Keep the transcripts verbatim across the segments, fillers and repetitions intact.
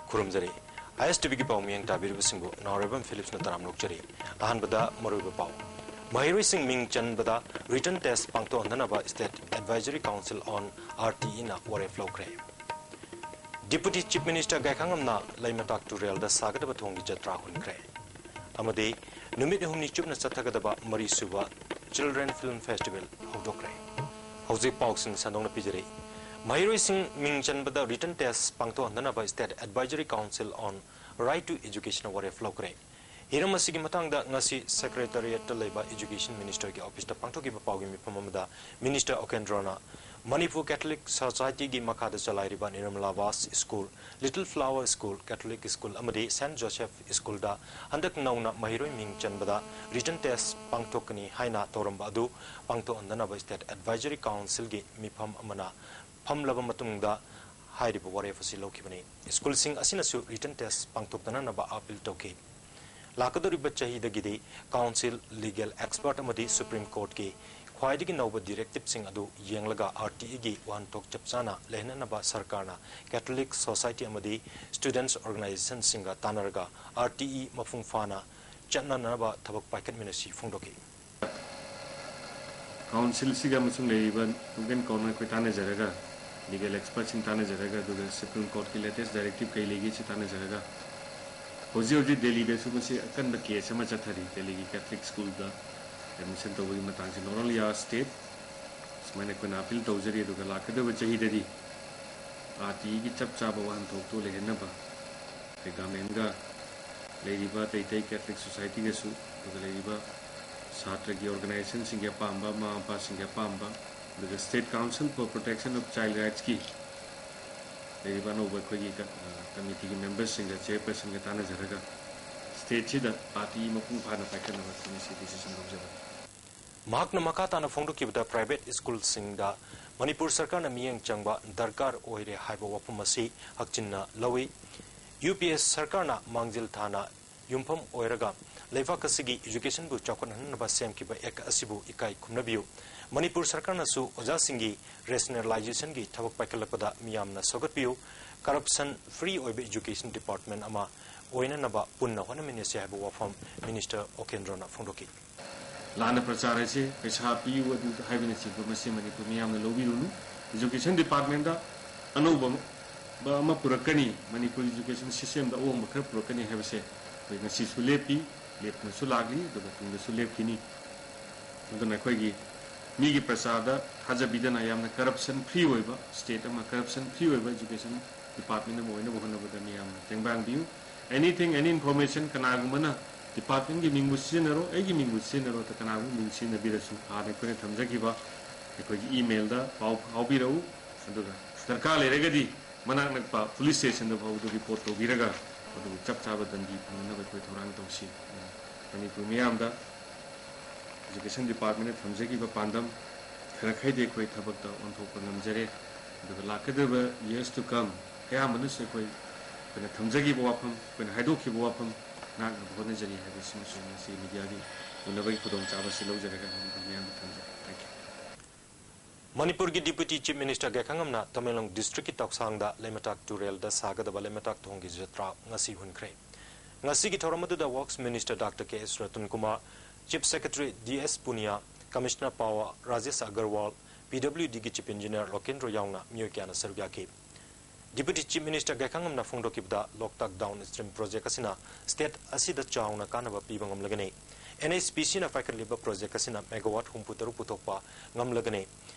ꯈꯨꯔꯨꯝꯖꯔꯤ꯫ ꯑꯥꯏ S T ꯚꯤꯒꯤ ꯄꯥꯎ ꯃꯤꯌꯦꯡ ꯇꯥꯕꯤꯔꯤꯕꯁꯤꯡꯕꯨ ꯅꯥꯎꯔꯦꯝꯕꯝ ꯐꯤꯂꯤꯞꯁꯅ ꯇꯔꯥꯝꯅ ꯑꯣꯛꯆꯔꯤ꯫ ꯑꯍꯥꯟꯕꯗ ꯃꯔꯨꯑꯣꯏꯕ ꯄꯥꯎ꯫ ꯃꯍꯩꯔꯣꯏꯁꯤꯡ ꯃꯤꯡ ꯆꯟꯕꯗ written test ꯄꯥꯡꯊꯣꯛꯍꯟꯗꯅꯕ State Advisory Council on R T Eꯅ ꯋꯥꯔꯦꯞ ꯂꯧꯈ꯭ꯔꯦ꯫ Deputy Chief Minister ꯒꯥꯏꯈꯥꯉꯝꯅ ꯂꯩꯃꯇꯥꯛ ꯇꯨꯔꯦꯜꯗ ꯁꯥꯒꯗꯕ ꯊꯣꯡꯒꯤ ꯖꯇ꯭ꯔꯥ ꯍꯨꯟꯈ꯭ꯔꯦ꯫ ꯑꯃꯗꯤ ꯅꯨꯃꯤꯠ ꯍꯨꯝꯅꯤ ꯆꯨꯞꯅ ꯆꯠꯊꯒꯗꯕ ꯃꯔꯤꯁꯨꯕ Children Film Festival ꯍꯧꯗꯣꯛꯈ꯭ꯔꯦ꯫ ꯍꯧꯖꯤꯛ ꯄꯥꯎꯁꯤꯡ ꯁꯟꯗꯣꯛꯅ ꯄꯤꯖꯔꯤ꯫ ꯃꯍꯩꯔꯣꯏꯁꯤꯡ ꯃꯤꯡ ꯆꯟꯕꯗ written test ꯄꯥꯡꯊꯣꯛꯍꯟꯗꯅꯕ State Advisory Council on Right to Education ꯋꯥꯔꯦꯞ ꯂꯧꯈ꯭ꯔꯦ꯫ ꯍꯤꯔꯝ ꯑꯁꯤꯒꯤ ꯃꯇꯥꯡꯗ ꯉꯁꯤ Secretariatꯇ ꯂꯩꯕ Education Ministerꯒꯤ officeꯇ ꯄꯥꯡꯊꯣꯛꯈꯤꯕ ꯄꯥꯎꯒꯤ ꯃꯤꯐꯝ ꯑꯃꯗ Minister ꯎꯀꯦꯟꯗ꯭ꯔꯣꯅ ꯃꯅꯤꯄꯨꯔ Catholic Societyꯒꯤ ꯃꯈꯥꯗ ꯆꯂꯥꯏꯔꯤꯕ Nirmala Bas school, Little Flower School, Catholic School ꯑꯃꯗꯤ Saint Joseph Schoolꯗ ꯍꯟꯗꯛ ꯅꯧꯅ ꯃꯍꯩꯔꯣꯏ ꯃꯤꯡ ꯆꯟꯕꯗ written test ꯄꯥꯡꯊꯣꯛꯀꯅꯤ ꯍꯥꯏꯅ ꯇꯧꯔꯝꯕ ꯑꯗꯨ ꯄꯥꯡꯊꯣꯛꯍꯟꯗꯅꯕ State Advisory Councilꯒꯤ ꯃꯤꯐꯝ ꯑꯃꯅ ꯐꯝꯂꯕ ꯃꯇꯨꯡꯗ ꯍꯥꯏꯔꯤꯕ ꯋꯥꯔꯦꯞ ꯑꯁꯤ ꯂꯧꯈꯤꯕꯅꯤ꯫ ꯁ꯭ꯀꯨꯜꯁꯤꯡ ꯑꯁꯤꯅꯁꯨ written test ꯄꯥꯡꯊꯣꯛꯇꯅꯅꯕ appeal ꯇꯧꯈꯤ꯫ ꯂꯥꯛꯀꯗꯧꯔꯤꯕ ꯆꯍꯤꯗꯒꯤꯗꯤ Council, Legal Expert ꯑꯃꯗꯤ Supreme Courtꯀꯤ ꯈ꯭ꯋꯥꯏꯗꯒꯤ ꯅꯧꯕ directiveꯁꯤꯡ ꯑꯗꯨ ꯌꯦꯡꯂꯒ R T Eꯒꯤ ꯋꯥꯍꯟꯊꯣꯛ ꯆꯞ ꯆꯥꯅ ꯂꯩꯍꯟꯅꯅꯕ ꯁꯔꯀꯥꯔꯅ Catholic Society ꯑꯃꯗꯤ Students Organizationꯁꯤꯡꯒ ꯇꯥꯟꯅꯔꯒ R T E ꯃꯄꯨꯡ ꯐꯥꯅ ꯆꯠꯅꯅꯕ ꯊꯕꯛ ꯄꯥꯏꯈꯠꯃꯤꯟꯅꯁꯤ ꯐꯣꯡꯗꯣꯛꯈꯤ꯫ Councilꯁꯤꯒ ꯑꯃꯁꯨꯡ ꯂꯩꯔꯤꯕ nook and corner ꯑꯩꯈꯣꯏ ꯇꯥꯟꯅꯖꯔꯒ, legal expertꯁꯤꯡ ꯇꯥꯟꯅꯖꯔꯒ, ꯑꯗꯨꯒ Supreme Courtꯀꯤ latest directive ꯀꯩ ꯂꯩꯒꯦ ꯁꯤ ꯇꯥꯟꯅꯖꯔꯒ, ꯍꯧꯖꯤꯛ ꯍꯧꯖꯤꯛ ꯗꯦꯜꯂꯤꯗꯁꯨ ꯃꯁꯤ ꯑꯀꯟꯕ case ꯑꯃ ꯆꯠꯊꯔꯤ꯫ ꯗꯦꯜꯂꯤꯒꯤ Catholic Schoolꯗ admission ꯇꯧꯕꯒꯤ ꯃꯇꯥꯡꯁꯤ, Noaral Yar State, ꯁꯨꯃꯥꯏꯅ ꯑꯩꯈꯣꯏꯅ appeal ꯇꯧꯖꯔꯤ꯫ ꯑꯗꯨꯒ ꯂꯥꯛꯀꯗꯕ ꯆꯍꯤꯗꯗꯤ R T Eꯒꯤ ꯆꯞ ꯆꯥꯕ ꯋꯥꯍꯟꯊꯣꯛꯇꯨ ꯂꯩꯍꯟꯅꯕ ꯑꯩꯈꯣꯏ governmentꯒ, ꯂꯩꯔꯤꯕ ꯑꯇꯩ ꯑꯇꯩ Catholic Societyꯒꯁꯨ, ꯑꯗꯨꯒ ꯂꯩꯔꯤꯕ ꯁꯥꯇ꯭ꯔꯒꯤ organizationꯁꯤꯡꯒꯤ ꯑꯄꯥꯝꯕ, ꯃꯃꯥ ꯃꯄꯥꯁꯤꯡꯒꯤ ꯑꯄꯥꯝꯕ, ꯑꯗꯨꯒ State Council for Protection of Child Rightsꯀꯤ ꯂꯩꯔꯤꯕ ꯑꯅꯧꯕ ꯑꯩꯈꯣꯏꯒꯤ ꯀ-, ꯑ, committeeꯒꯤ memberꯁꯤꯡꯒ chairpersonꯒ ꯇꯥꯟꯅꯖꯔꯒ stateꯁꯤꯗ R T E ꯃꯄꯨꯡ ꯐꯥꯅ ꯄꯥꯏꯈꯠꯅꯕ ꯉꯁꯤ decision ꯂꯧꯖꯕꯅꯤ꯫ ꯃꯍꯥꯛꯅ ꯃꯈꯥ ꯇꯥꯅ ꯐꯣꯡꯗꯣꯛꯈꯤꯕꯗ, private schoolꯁꯤꯡꯗ ꯃꯅꯤꯄꯨꯔ ꯁꯔꯀꯥꯔꯅ ꯃꯤꯠꯌꯦꯡ ꯆꯪꯕ ꯗꯔꯀꯥꯔ ꯑꯣꯏꯔꯦ ꯍꯥꯏꯕ ꯋꯥꯐꯝ ꯑꯁꯤ ꯍꯛꯆꯤꯟꯅ ꯂꯧꯏ꯫ U P A ꯁꯔꯀꯥꯔꯅ ꯃꯥꯡꯖꯤꯜ ꯊꯥꯅ ꯌꯨꯝꯐꯝ ꯑꯣꯏꯔꯒ ꯂꯩꯕꯥꯛ ꯑꯁꯤꯒꯤ educationꯕꯨ ꯆꯥꯎꯈꯠꯍꯟꯅꯕ ꯁꯦꯝꯈꯤꯕ act ꯑꯁꯤꯕꯨ ꯏꯀꯥꯏ ꯈꯨꯝꯅꯕꯤꯌꯨ꯫ ꯃꯅꯤꯄꯨꯔ ꯁꯔꯀꯥꯔꯅꯁꯨ ꯑꯣꯖꯥꯁꯤꯡꯒꯤ rationalizationꯒꯤ ꯊꯕꯛ ꯄꯥꯏꯈꯠꯂꯛꯄꯗ ꯃꯤꯌꯥꯝꯅ ꯁꯧꯒꯠꯄꯤꯌꯨ꯫ Corruption free ꯑꯣꯏꯕ education department ꯑꯃ ꯑꯣꯏꯅꯅꯕ ꯄꯨꯟꯅ ꯍꯣꯠꯅꯃꯤꯟꯅꯁꯤ ꯍꯥꯏꯕ ꯋꯥꯐꯝ Minister ꯑꯣꯀꯦꯟꯗ꯭ꯔꯣꯅ ꯐꯣꯡꯗꯣꯛꯈꯤ꯫ ꯂꯥꯟꯅ ꯄ꯭ꯔꯆꯥꯔ ꯑꯁꯤ ꯄꯩꯁꯥ ꯄꯤꯌꯨ ꯑꯗꯨ ꯍꯥꯏꯕꯅꯆꯤꯡꯕ ꯃꯁꯤ ꯃꯅꯤꯄꯨꯔ ꯃꯤꯌꯥꯝꯅ ꯂꯧꯕꯤꯔꯨꯅꯨ꯫ Education departmentꯇ ꯑꯅꯧꯕ ꯑꯃ ꯄꯨꯔꯛꯀꯅꯤ, ꯃꯅꯤꯄꯨꯔ education systemꯗ ꯑꯍꯣꯡꯕ ꯈꯔ ꯄꯨꯔꯛꯀꯅꯤ ꯍꯥꯏꯕꯁꯦ ꯑꯩꯈꯣꯏ ꯉꯁꯤꯁꯨ ꯂꯦꯞꯄꯤ, ꯂꯦꯞꯇꯨꯅꯁꯨ ꯂꯥꯛꯂꯤ, ꯑꯗꯨꯒ ꯇꯨꯡꯗꯁꯨ ꯂꯦꯞꯈꯤꯅꯤ꯫ ꯑꯗꯨꯅ ꯑꯩꯈꯣꯏꯒꯤ ꯃꯤꯒꯤ ꯄ꯭ꯔꯆꯥꯗ ꯊꯥꯖꯕꯤꯗꯅ ꯌꯥꯝꯅ corruption free ꯑꯣꯏꯕ state ꯑꯃ, corruption free ꯑꯣꯏꯕ education department ꯑꯃ ꯑꯣꯏꯅꯕ ꯍꯣꯠꯅꯕꯗ ꯃꯤꯌꯥꯝꯅ ꯇꯦꯡꯕꯥꯡꯕꯤꯌꯨ꯫ Anything, any information, ꯀꯅꯥꯒꯨꯝꯕꯅ departmentꯀꯤ ꯃꯤꯡꯕꯨ ꯁꯤꯖꯤꯟꯅꯔꯣ, ꯑꯩꯒꯤ ꯃꯤꯡꯕꯨ ꯁꯤꯖꯤꯟꯅꯔꯣ, ꯀꯅꯥꯒꯨꯝꯕ ꯃꯤꯡ ꯁꯤꯖꯤꯟꯅꯕꯤꯔꯁꯨ, ꯍꯥꯟꯅ ꯑꯩꯈꯣꯏꯅ ꯊꯝꯖꯈꯤꯕ ꯑꯩꯈꯣꯏꯒꯤ emailꯗ ꯄꯥꯎ ꯐꯥꯎꯕꯤꯔꯛꯎ꯫ ꯑꯗꯨꯒ ꯗꯔꯀꯥꯔ ꯂꯩꯔꯒꯗꯤ ꯃꯅꯥꯛ ꯅꯛꯄ police stationꯗ ꯐꯥꯎꯕꯗ report ꯇꯧꯕꯤꯔꯒ ꯃꯗꯨ ꯆꯞ ꯆꯥꯕ ꯗꯟꯗꯤ ꯐꯪꯅꯅꯕ ꯑꯩꯈꯣꯏ ꯊꯧꯔꯥꯡ ꯇꯧꯁꯤ꯫ ꯃꯅꯤꯄꯨꯔ ꯃꯤꯌꯥꯝꯗ education departmentꯅ ꯊꯝꯖꯈꯤꯕ ꯄꯥꯟꯗꯝ ꯈꯔꯈꯩꯗꯤ ꯑꯩꯈꯣꯏ ꯊꯕꯛꯇ ꯑꯣꯟꯊꯣꯛꯄ ꯉꯝꯖꯔꯦ꯫ ꯑꯗꯨꯒ ꯂꯥꯛꯀꯗꯕ years to come ꯑꯌꯥꯝꯕꯅꯁꯨ ꯑꯩꯈꯣꯏ, ꯑꯩꯈꯣꯏꯅ ꯊꯝꯖꯈꯤꯕ ꯋꯥꯐꯝ, ꯑꯩꯈꯣꯏꯅ ꯍꯥꯏꯗꯣꯛꯈꯤꯕ ꯋꯥꯐꯝ ꯉꯥꯛꯅꯕ ꯍꯣꯠꯅꯖꯔꯤ ꯍꯥꯏꯕꯁꯤꯃꯁꯨ ꯉꯁꯤ mediaꯒꯤ ꯎꯅꯕꯒꯤ ꯈꯨꯗꯣꯡꯆꯥꯕ ꯑꯁꯤ ꯂꯧꯖꯔꯒ ꯃꯌꯥꯝꯗ ꯊꯝꯖꯔꯤ꯫ Thank you꯫ ꯃꯅꯤꯄꯨꯔꯒꯤ Deputy Chief Minister ꯒꯦꯈꯪꯉꯝꯅ ꯇꯃꯦꯡꯂꯣꯡ districtꯀꯤ ꯇꯧꯁꯥꯡꯗ ꯂꯩꯃꯇꯥꯛ ꯇꯨꯔꯦꯜꯗ ꯁꯥꯒꯗꯕ ꯂꯩꯃꯇꯥꯛ ꯊꯣꯡꯒꯤ ꯖꯇ꯭ꯔꯥ ꯉꯁꯤ ꯍꯨꯟꯈ꯭ꯔꯦ꯫ ꯉꯁꯤꯒꯤ ꯊꯧꯔꯝ ꯑꯗꯨꯗ Works Minister Doctor K S Ratan Kumar, Chief Secretary D S Puniya, Commissioner Power Rajesh Agarwal, P W ꯗꯤꯒꯤ Chief Engineer ꯂꯣꯀꯦꯟꯗ꯭ꯔꯣ ꯌꯥꯎꯅ ꯃꯤꯑꯣꯏ ꯀꯌꯥꯅ ꯁꯔꯨꯛ ꯌꯥꯈꯤ꯫ Deputy Chief Minister ꯒꯦꯈꯪꯉꯝꯅ ꯐꯣꯡꯗꯣꯛꯈꯤꯕꯗ ꯂꯣꯛꯇꯥꯛ downstream project ꯑꯁꯤꯅ state ꯑꯁꯤꯗ ꯆꯥꯎꯅ ꯀꯥꯟꯅꯕ ꯄꯤꯕ ꯉꯝꯂꯒꯅꯤ꯫ NHPCꯅ ꯄꯥꯏꯈꯠꯂꯤꯕ project ꯑꯁꯤꯅ megawatt ꯍꯨꯝꯐꯨ ꯇꯔꯨꯛ ꯄꯨꯊꯣꯛꯄ ꯉꯝꯂꯒꯅꯤ꯫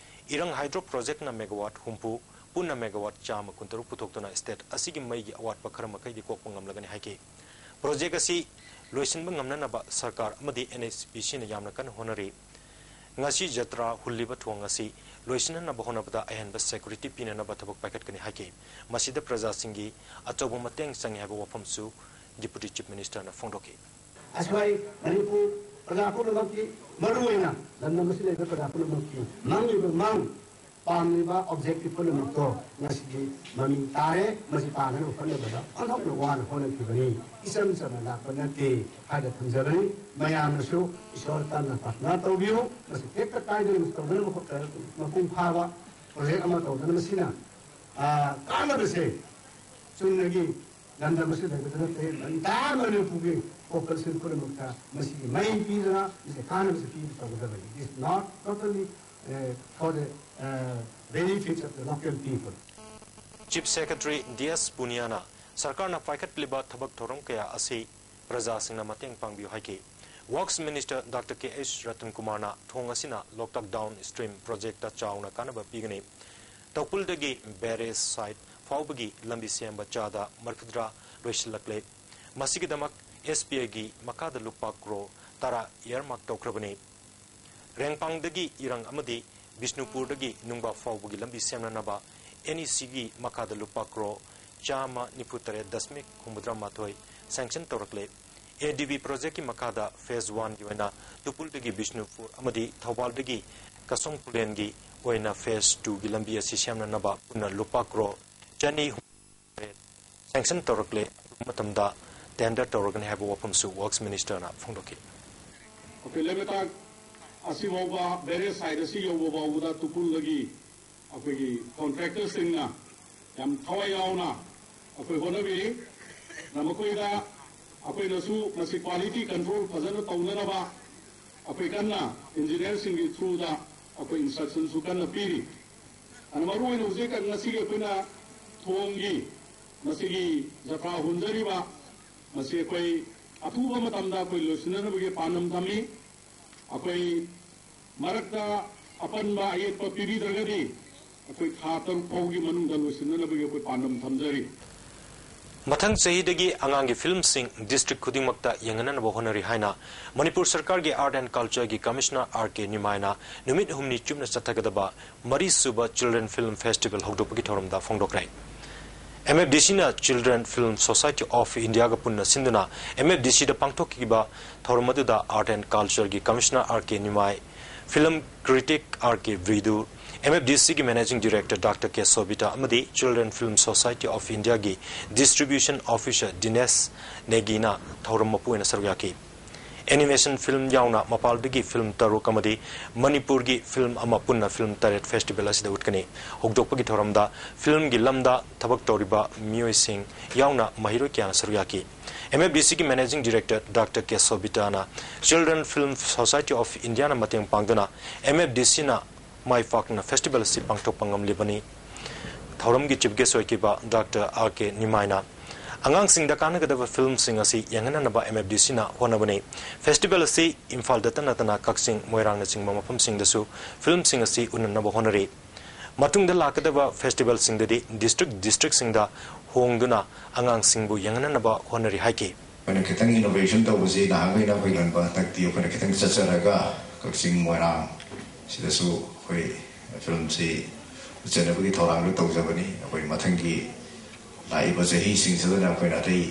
ꯏꯔꯪ hydro projectꯅ megawatt ꯍꯨꯝꯐꯨ, ꯄꯨꯟꯅ megawatt ꯆꯥꯝꯃ ꯀꯨꯟꯇꯔꯨꯛ ꯄꯨꯊꯣꯛꯇꯨꯅ state ꯑꯁꯤꯒꯤ ꯃꯩꯒꯤ ꯑꯋꯥꯠꯄ ꯈꯔ ꯃꯈꯩꯗꯤ ꯀꯣꯛꯄ ꯉꯝꯂꯒꯅꯤ ꯍꯥꯏꯈꯤ꯫ Project ꯑꯁꯤ ꯂꯣꯏꯁꯤꯟꯕ ꯉꯝꯅꯅꯕ ꯁꯔꯀꯥꯔ ꯑꯃꯗꯤ NHPCꯅ ꯌꯥꯝꯅ ꯀꯟꯅ ꯍꯣꯠꯅꯔꯤ꯫ ꯉꯁꯤ ꯖꯇ꯭ꯔꯥ ꯍꯨꯜꯂꯤꯕ ꯊꯣꯡ ꯑꯁꯤ ꯂꯣꯏꯁꯤꯟꯅꯅꯕ ꯍꯣꯠꯅꯕꯗ ꯑꯍꯦꯟꯕ security ꯄꯤꯅꯅꯕ ꯊꯕꯛ ꯄꯥꯏꯈꯠꯀꯅꯤ ꯍꯥꯏꯈꯤ꯫ ꯃꯁꯤꯗ ꯄ꯭ꯔꯖꯥꯁꯤꯡꯒꯤ ꯑꯆꯧꯕ ꯃꯇꯦꯡ ꯆꯪꯏ ꯍꯥꯏꯕ ꯋꯥꯐꯝꯁꯨ Deputy Chief Ministerꯅ ꯐꯣꯡꯗꯣꯛꯈꯤ꯫ ꯑꯁꯨꯃꯥꯏ ꯃꯅꯤꯄꯨꯔ ꯄ꯭ꯔꯖꯥ ꯄꯨꯝꯅꯃꯛꯀꯤ, ꯃꯔꯨꯑꯣꯏꯅ ꯂꯝꯗꯝ ꯑꯁꯤꯗ ꯂꯩꯕ ꯄ꯭ꯔꯖꯥ ꯄꯨꯝꯅꯃꯛꯀꯤ ꯃꯪꯂꯤꯕ ꯃꯪ, ꯄꯥꯝꯂꯤꯕ objective ꯄꯨꯝꯅꯃꯛꯇꯣ ꯉꯁꯤꯗꯤ ꯃꯃꯤ ꯇꯥꯔꯦ꯫ ꯃꯁꯤ ꯄꯥꯡꯅꯕ ꯍꯣꯠꯅꯕꯗ ꯑꯣꯟꯊꯣꯛꯅ ꯋꯥꯅ ꯍꯣꯠꯅꯈꯤꯕꯅꯤ, ꯏꯆꯝ ꯆꯝꯅ ꯂꯥꯛꯄ ꯅꯠꯇꯦ ꯍꯥꯏꯅ ꯊꯝꯖꯕꯅꯤ꯫ ꯃꯌꯥꯝꯅꯁꯨ ꯏꯁꯣꯔ ꯀꯟꯅ ꯄ꯭ꯔꯊꯅꯥ ꯇꯧꯕꯤꯌꯨ꯫ ꯃꯁꯤ ꯇꯦꯛꯇ ꯀꯥꯏꯗꯅ ꯇꯧꯗꯅꯕ ꯍꯣꯠꯅ-, ꯃꯄꯨꯡ ꯐꯥꯕ project ꯑꯃ ꯇꯧꯗꯅ ꯃꯁꯤꯅ, ꯑ, ꯀꯥꯟꯅꯕꯁꯦ ꯆꯨꯝꯅꯒꯤ ꯂꯝꯗꯝ ꯑꯁꯤꯗ ꯂꯩꯕꯗ ꯅꯠꯇꯦ, entire ꯃꯅꯤꯄꯨꯔꯒꯤ population ꯄꯨꯝꯅꯃꯛꯇ ꯃꯁꯤꯒꯤ ꯃꯍꯩ ꯄꯤꯗꯅ, ꯃꯁꯤ ꯀꯥꯟꯅꯕꯁꯤ ꯄꯤꯕ ꯇꯧꯒꯗꯕꯅꯤ꯫ It is not totally, uh, for the, uh, benefits of the local people. Chief Secretary D S ꯄꯨꯅꯤꯌꯥꯅ ꯁꯔꯀꯥꯔꯅ ꯄꯥꯏꯈꯠꯂꯤꯕ ꯊꯕꯛ ꯊꯧꯔꯝ ꯀꯌꯥ ꯑꯁꯤ ꯄ꯭ꯔꯖꯥꯁꯤꯡꯅ ꯃꯇꯦꯡ ꯄꯥꯡꯕꯤꯌꯨ ꯍꯥꯏꯈꯤ꯫ Works Minister Doctor K H Ratan ꯀꯨꯃꯥꯔꯅ ꯊꯣꯡ ꯑꯁꯤꯅ ꯂꯣꯛꯇꯥꯛ down stream projectꯇ ꯆꯥꯎꯅ ꯀꯥꯟꯅꯕ ꯄꯤꯒꯅꯤ꯫ ꯇꯧꯄꯨꯜꯗꯒꯤ barrage site ꯐꯥꯎꯕꯒꯤ ꯂꯝꯕꯤ ꯁꯦꯝꯕ ꯆꯥꯗ ꯃꯔꯤꯐꯨꯇꯔꯥ ꯂꯣꯏꯁꯤꯜꯂꯛꯂꯦ꯫ ꯃꯁꯤꯒꯤꯗꯃꯛ S P Aꯒꯤ ꯃꯈꯥꯗ ꯂꯨꯄꯥ ꯀ꯭ꯔꯣꯔ ꯇꯔꯥ earmark ꯇꯧꯈ꯭ꯔꯕꯅꯤ꯫ ꯔꯦꯡꯄꯥꯡꯗꯒꯤ ꯏꯔꯪ ꯑꯃꯗꯤ ꯕꯤꯁꯅꯨꯄꯨꯔꯗꯒꯤ ꯅꯨꯡꯕꯥ ꯐꯥꯎꯕꯒꯤ ꯂꯝꯕꯤ ꯁꯦꯝꯅꯅꯕ NECꯒꯤ ꯃꯈꯥꯗ ꯂꯨꯄꯥ ꯀ꯭ꯔꯣꯔ ꯆꯥꯝꯃ ꯅꯤꯐꯨ ꯇꯔꯦꯠ ꯗꯁꯃꯤꯛ ꯍꯨꯝꯐꯨꯇꯔꯥ ꯃꯥꯊꯣꯏ sanction ꯇꯧꯔꯛꯂꯦ꯫ ADB projectꯀꯤ ꯃꯈꯥꯗ phase oneꯒꯤ ꯑꯣꯏꯅ ꯇꯨꯄꯨꯜꯗꯒꯤ ꯕꯤꯁꯅꯨꯄꯨꯔ ꯑꯃꯗꯤ ꯊꯧꯕꯥꯜꯗꯒꯤ ꯀꯁꯣꯡ ꯈꯨꯂꯦꯟꯒꯤ ꯑꯣꯏꯅ phase twoꯒꯤ ꯂꯝꯕꯤ ꯑꯁꯤ ꯁꯦꯝꯅꯅꯕ ꯄꯨꯟꯅ ꯂꯨꯄꯥ ꯀ꯭ꯔꯣꯔ ꯆꯅꯤ sanction ꯇꯧꯔꯛꯂꯦ꯫ ꯑꯊꯨꯕ ꯃꯇꯝꯗ tender ꯇꯧꯔꯒꯅꯤ ꯍꯥꯏꯕ ꯋꯥꯐꯝꯁꯨ Works Ministerꯅ ꯐꯣꯡꯗꯣꯛꯈꯤ꯫ ꯑꯩꯈꯣꯏ ꯂꯩꯃꯇꯥꯛ ꯑꯁꯤꯐꯥꯎꯕ barrage site ꯑꯁꯤ ꯌꯧꯕ ꯐꯥꯎꯕꯗ ꯇꯨꯄꯨꯜꯗꯒꯤ ꯑꯩꯈꯣꯏꯒꯤ contractorꯁꯤꯡꯅ ꯌꯥꯝ ꯊꯋꯥꯏ ꯌꯥꯎꯅ ꯑꯩꯈꯣꯏ ꯍꯣꯠꯅꯕꯤꯔꯤ꯫ ꯃꯈꯣꯏꯗ ꯑꯩꯈꯣꯏꯅꯁꯨ ꯃꯁꯤ quality control ꯐꯖꯅ ꯇꯧꯅꯅꯕ ꯑꯩꯈꯣꯏ ꯀꯟꯅ engineerꯁꯤꯡꯒꯤ throughꯗ ꯑꯩꯈꯣꯏ instructionꯁꯨ ꯀꯟꯅ ꯄꯤꯔꯤ꯫ ꯑꯗꯨꯅ ꯃꯔꯨꯑꯣꯏꯅ ꯍꯧꯖꯤꯛ ꯉꯁꯤꯒꯤ ꯑꯩꯈꯣꯏꯅ ꯊꯣꯡꯒꯤ ꯃꯁꯤꯒꯤ ꯖꯇ꯭ꯔꯥ ꯍꯨꯟꯖꯔꯤꯕ ꯃꯁꯤ ꯑꯩꯈꯣꯏ ꯑꯊꯨꯕ ꯃꯇꯝꯗ ꯑꯩꯈꯣꯏ ꯂꯣꯏꯁꯤꯟꯅꯅꯕꯒꯤ ꯄꯥꯟꯗꯝ ꯊꯝꯃꯤ꯫ ꯑꯩꯈꯣꯏ ꯃꯔꯛꯇ ꯑꯄꯟꯕ ꯑꯌꯦꯠꯄ ꯄꯤꯕꯤꯗ꯭ꯔꯒꯗꯤ ꯑꯩꯈꯣꯏ ꯊꯥ ꯇꯔꯨꯛ ꯐꯥꯎꯒꯤ ꯃꯅꯨꯡꯗ ꯂꯣꯏꯁꯤꯟꯅꯅꯕꯒꯤ ꯑꯩꯈꯣꯏ ꯄꯥꯟꯗꯝ ꯊꯝꯖꯔꯤ꯫ ꯃꯊꯪ ꯆꯍꯤꯗꯒꯤ ꯑꯉꯥꯡꯒꯤ filmꯁꯤꯡ district ꯈꯨꯗꯤꯡꯃꯛꯇ ꯌꯦꯡꯍꯟꯅꯅꯕ ꯍꯣꯠꯅꯔꯤ ꯍꯥꯏꯅ ꯃꯅꯤꯄꯨꯔ ꯁꯔꯀꯥꯔꯒꯤ Art and Cultureꯒꯤ Commissioner R K ꯅꯤꯃꯥꯏꯅ ꯅꯨꯃꯤꯠ ꯍꯨꯝꯅꯤ ꯆꯨꯞꯅ ꯆꯠꯊꯒꯗꯕ ꯃꯔꯤꯁꯨꯕ Children Film Festival ꯍꯧꯗꯣꯛꯄꯒꯤ ꯊꯧꯔꯝꯗ ꯐꯣꯡꯗꯣꯛꯈ꯭ꯔꯦ꯫ MFDCꯅ Children Film Society of Indiaꯒ ꯄꯨꯟꯅ ꯁꯤꯟꯗꯨꯅ MFDCꯗ ꯄꯥꯡꯊꯣꯛꯈꯤꯕ ꯊꯧꯔꯝ ꯑꯗꯨꯗ Art and Cultureꯒꯤ Commissioner R K Nimai, film critic R K ꯕ꯭ꯔꯤꯗꯨ, MFDCꯒꯤ Managing Director Doctor K ꯁꯣꯕꯤꯇꯥ ꯑꯃꯗꯤ Children Film Society of Indiaꯒꯤ Distribution Officer ꯗꯤꯅꯦꯁ ꯅꯦꯒꯤꯅ ꯊꯧꯔꯝ ꯃꯄꯨ ꯑꯣꯏꯅ ꯁꯔꯨꯛ ꯌꯥꯈꯤ꯫ ꯑꯦꯅꯤꯃꯦꯁꯟ ꯐꯤꯜꯝ ꯌꯥꯎꯅ ꯃꯄꯥꯟꯗꯒꯤ ꯐꯤꯜꯝ ꯇꯔꯨꯛ ꯑꯃꯗꯤ ꯃꯅꯤꯄꯨꯔꯒꯤ ꯐꯤꯜꯝ ꯑꯃ ꯄꯨꯟꯅ ꯐꯤꯜꯝ ꯇꯔꯦꯠ ꯐꯦꯁꯇꯤꯚꯦꯜ ꯑꯁꯤꯗ ꯎꯠꯀꯅꯤ꯫ ꯍꯧꯗꯣꯛꯄꯒꯤ ꯊꯧꯔꯝꯗ ꯐꯤꯜꯝꯒꯤ ꯂꯝꯗ ꯊꯕꯛ ꯇꯧꯔꯤꯕ ꯃꯤꯑꯣꯏꯁꯤꯡ ꯌꯥꯎꯅ ꯃꯍꯩꯔꯣꯏ ꯀꯌꯥꯅ ꯁꯔꯨꯛ ꯌꯥꯈꯤ꯫ ꯑꯦꯝ ꯑꯦꯐ ꯗꯤ ꯁꯤꯒꯤ ꯃꯦꯅꯦꯖꯤꯡ ꯗꯤꯔꯦꯛꯇꯔ ꯗꯥꯛꯇꯔ ꯀꯦ ꯁꯣꯕꯤꯇꯥꯅ Children Film Society of Indiaꯅ ꯃꯇꯦꯡ ꯄꯥꯡꯗꯨꯅ ꯑꯦꯝ ꯑꯦꯐ ꯗꯤ ꯁꯤꯅ ꯃꯥꯏ ꯄꯥꯛꯅ ꯐꯦꯁꯇꯤꯚꯦꯜ ꯑꯁꯤ ꯄꯥꯡꯊꯣꯛꯄ ꯉꯝꯂꯤꯕꯅꯤ꯫ ꯊꯧꯔꯝꯒꯤ ꯆꯤꯐ ꯒꯦꯁ ꯑꯣꯏꯈꯤꯕ ꯗꯥꯛꯇꯔ ꯑꯥꯔ ꯀꯦ ꯅꯤꯃꯥꯏꯅ ꯑꯉꯥꯡꯁꯤꯡꯗ ꯀꯥꯟꯅꯒꯗꯕ ꯐꯤꯜꯝꯁꯤꯡ ꯑꯁꯤ ꯌꯦꯡꯍꯟꯅꯅꯕ ꯑꯦꯝ ꯑꯦꯐ ꯗꯤ ꯁꯤꯅ ꯍꯣꯠꯅꯕꯅꯤ꯫ ꯐꯦꯁꯇꯤꯚꯦꯜ ꯑꯁꯤ ꯏꯝꯐꯥꯜꯗꯇ ꯅꯠꯇꯅ ꯀꯛꯆꯤꯡ, ꯃꯣꯏꯔꯥꯡꯅꯆꯤꯡꯕ ꯃꯐꯝꯁꯤꯡꯗꯁꯨ ꯐꯤꯜꯝꯁꯤꯡ ꯑꯁꯤ ꯎꯠꯅꯅꯕ ꯍꯣꯠꯅꯔꯤ꯫ ꯃꯇꯨꯡꯗ ꯂꯥꯛꯀꯗꯕ ꯐꯦꯁꯇꯤꯚꯦꯜꯁꯤꯡꯗꯗꯤ ꯗꯤꯁꯇ꯭ꯔꯤꯛ ꯗꯤꯁꯇ꯭ꯔꯤꯛꯁꯤꯡꯗ ꯍꯣꯡꯗꯨꯅ ꯑꯉꯥꯡꯁꯤꯡꯕꯨ ꯌꯦꯡꯍꯟꯅꯅꯕ ꯍꯣꯠꯅꯔꯤ ꯍꯥꯏꯈꯤ꯫ ꯑꯩꯈꯣꯏꯅ ꯈꯤꯇꯪ ꯏꯅꯣꯚꯦꯁꯟ ꯇꯧꯕꯁꯤ ꯅꯍꯥꯟꯈꯩꯅ ꯑꯩꯈꯣꯏ ꯉꯟꯕ, ꯍꯟꯗꯛꯇꯤ ꯑꯩꯈꯣꯏꯅ ꯈꯤꯇꯪ ꯆꯠꯆꯔꯒ ꯀꯛꯆꯤꯡ, ꯃꯣꯏꯔꯥꯡ ꯁꯤꯗꯁꯨ ꯑꯩꯈꯣꯏ ꯐꯤꯂꯝꯁꯤ ꯎꯠꯆꯅꯕꯒꯤ ꯊꯧꯔꯥꯡꯗꯨ ꯇꯧꯖꯕꯅꯤ꯫ ꯑꯩꯈꯣꯏ ꯃꯊꯪꯒꯤ ꯂꯥꯛꯏꯕ ꯆꯍꯤꯁꯤꯡꯁꯤꯗꯅ ꯑꯩꯈꯣꯏꯅ ꯑꯇꯩ,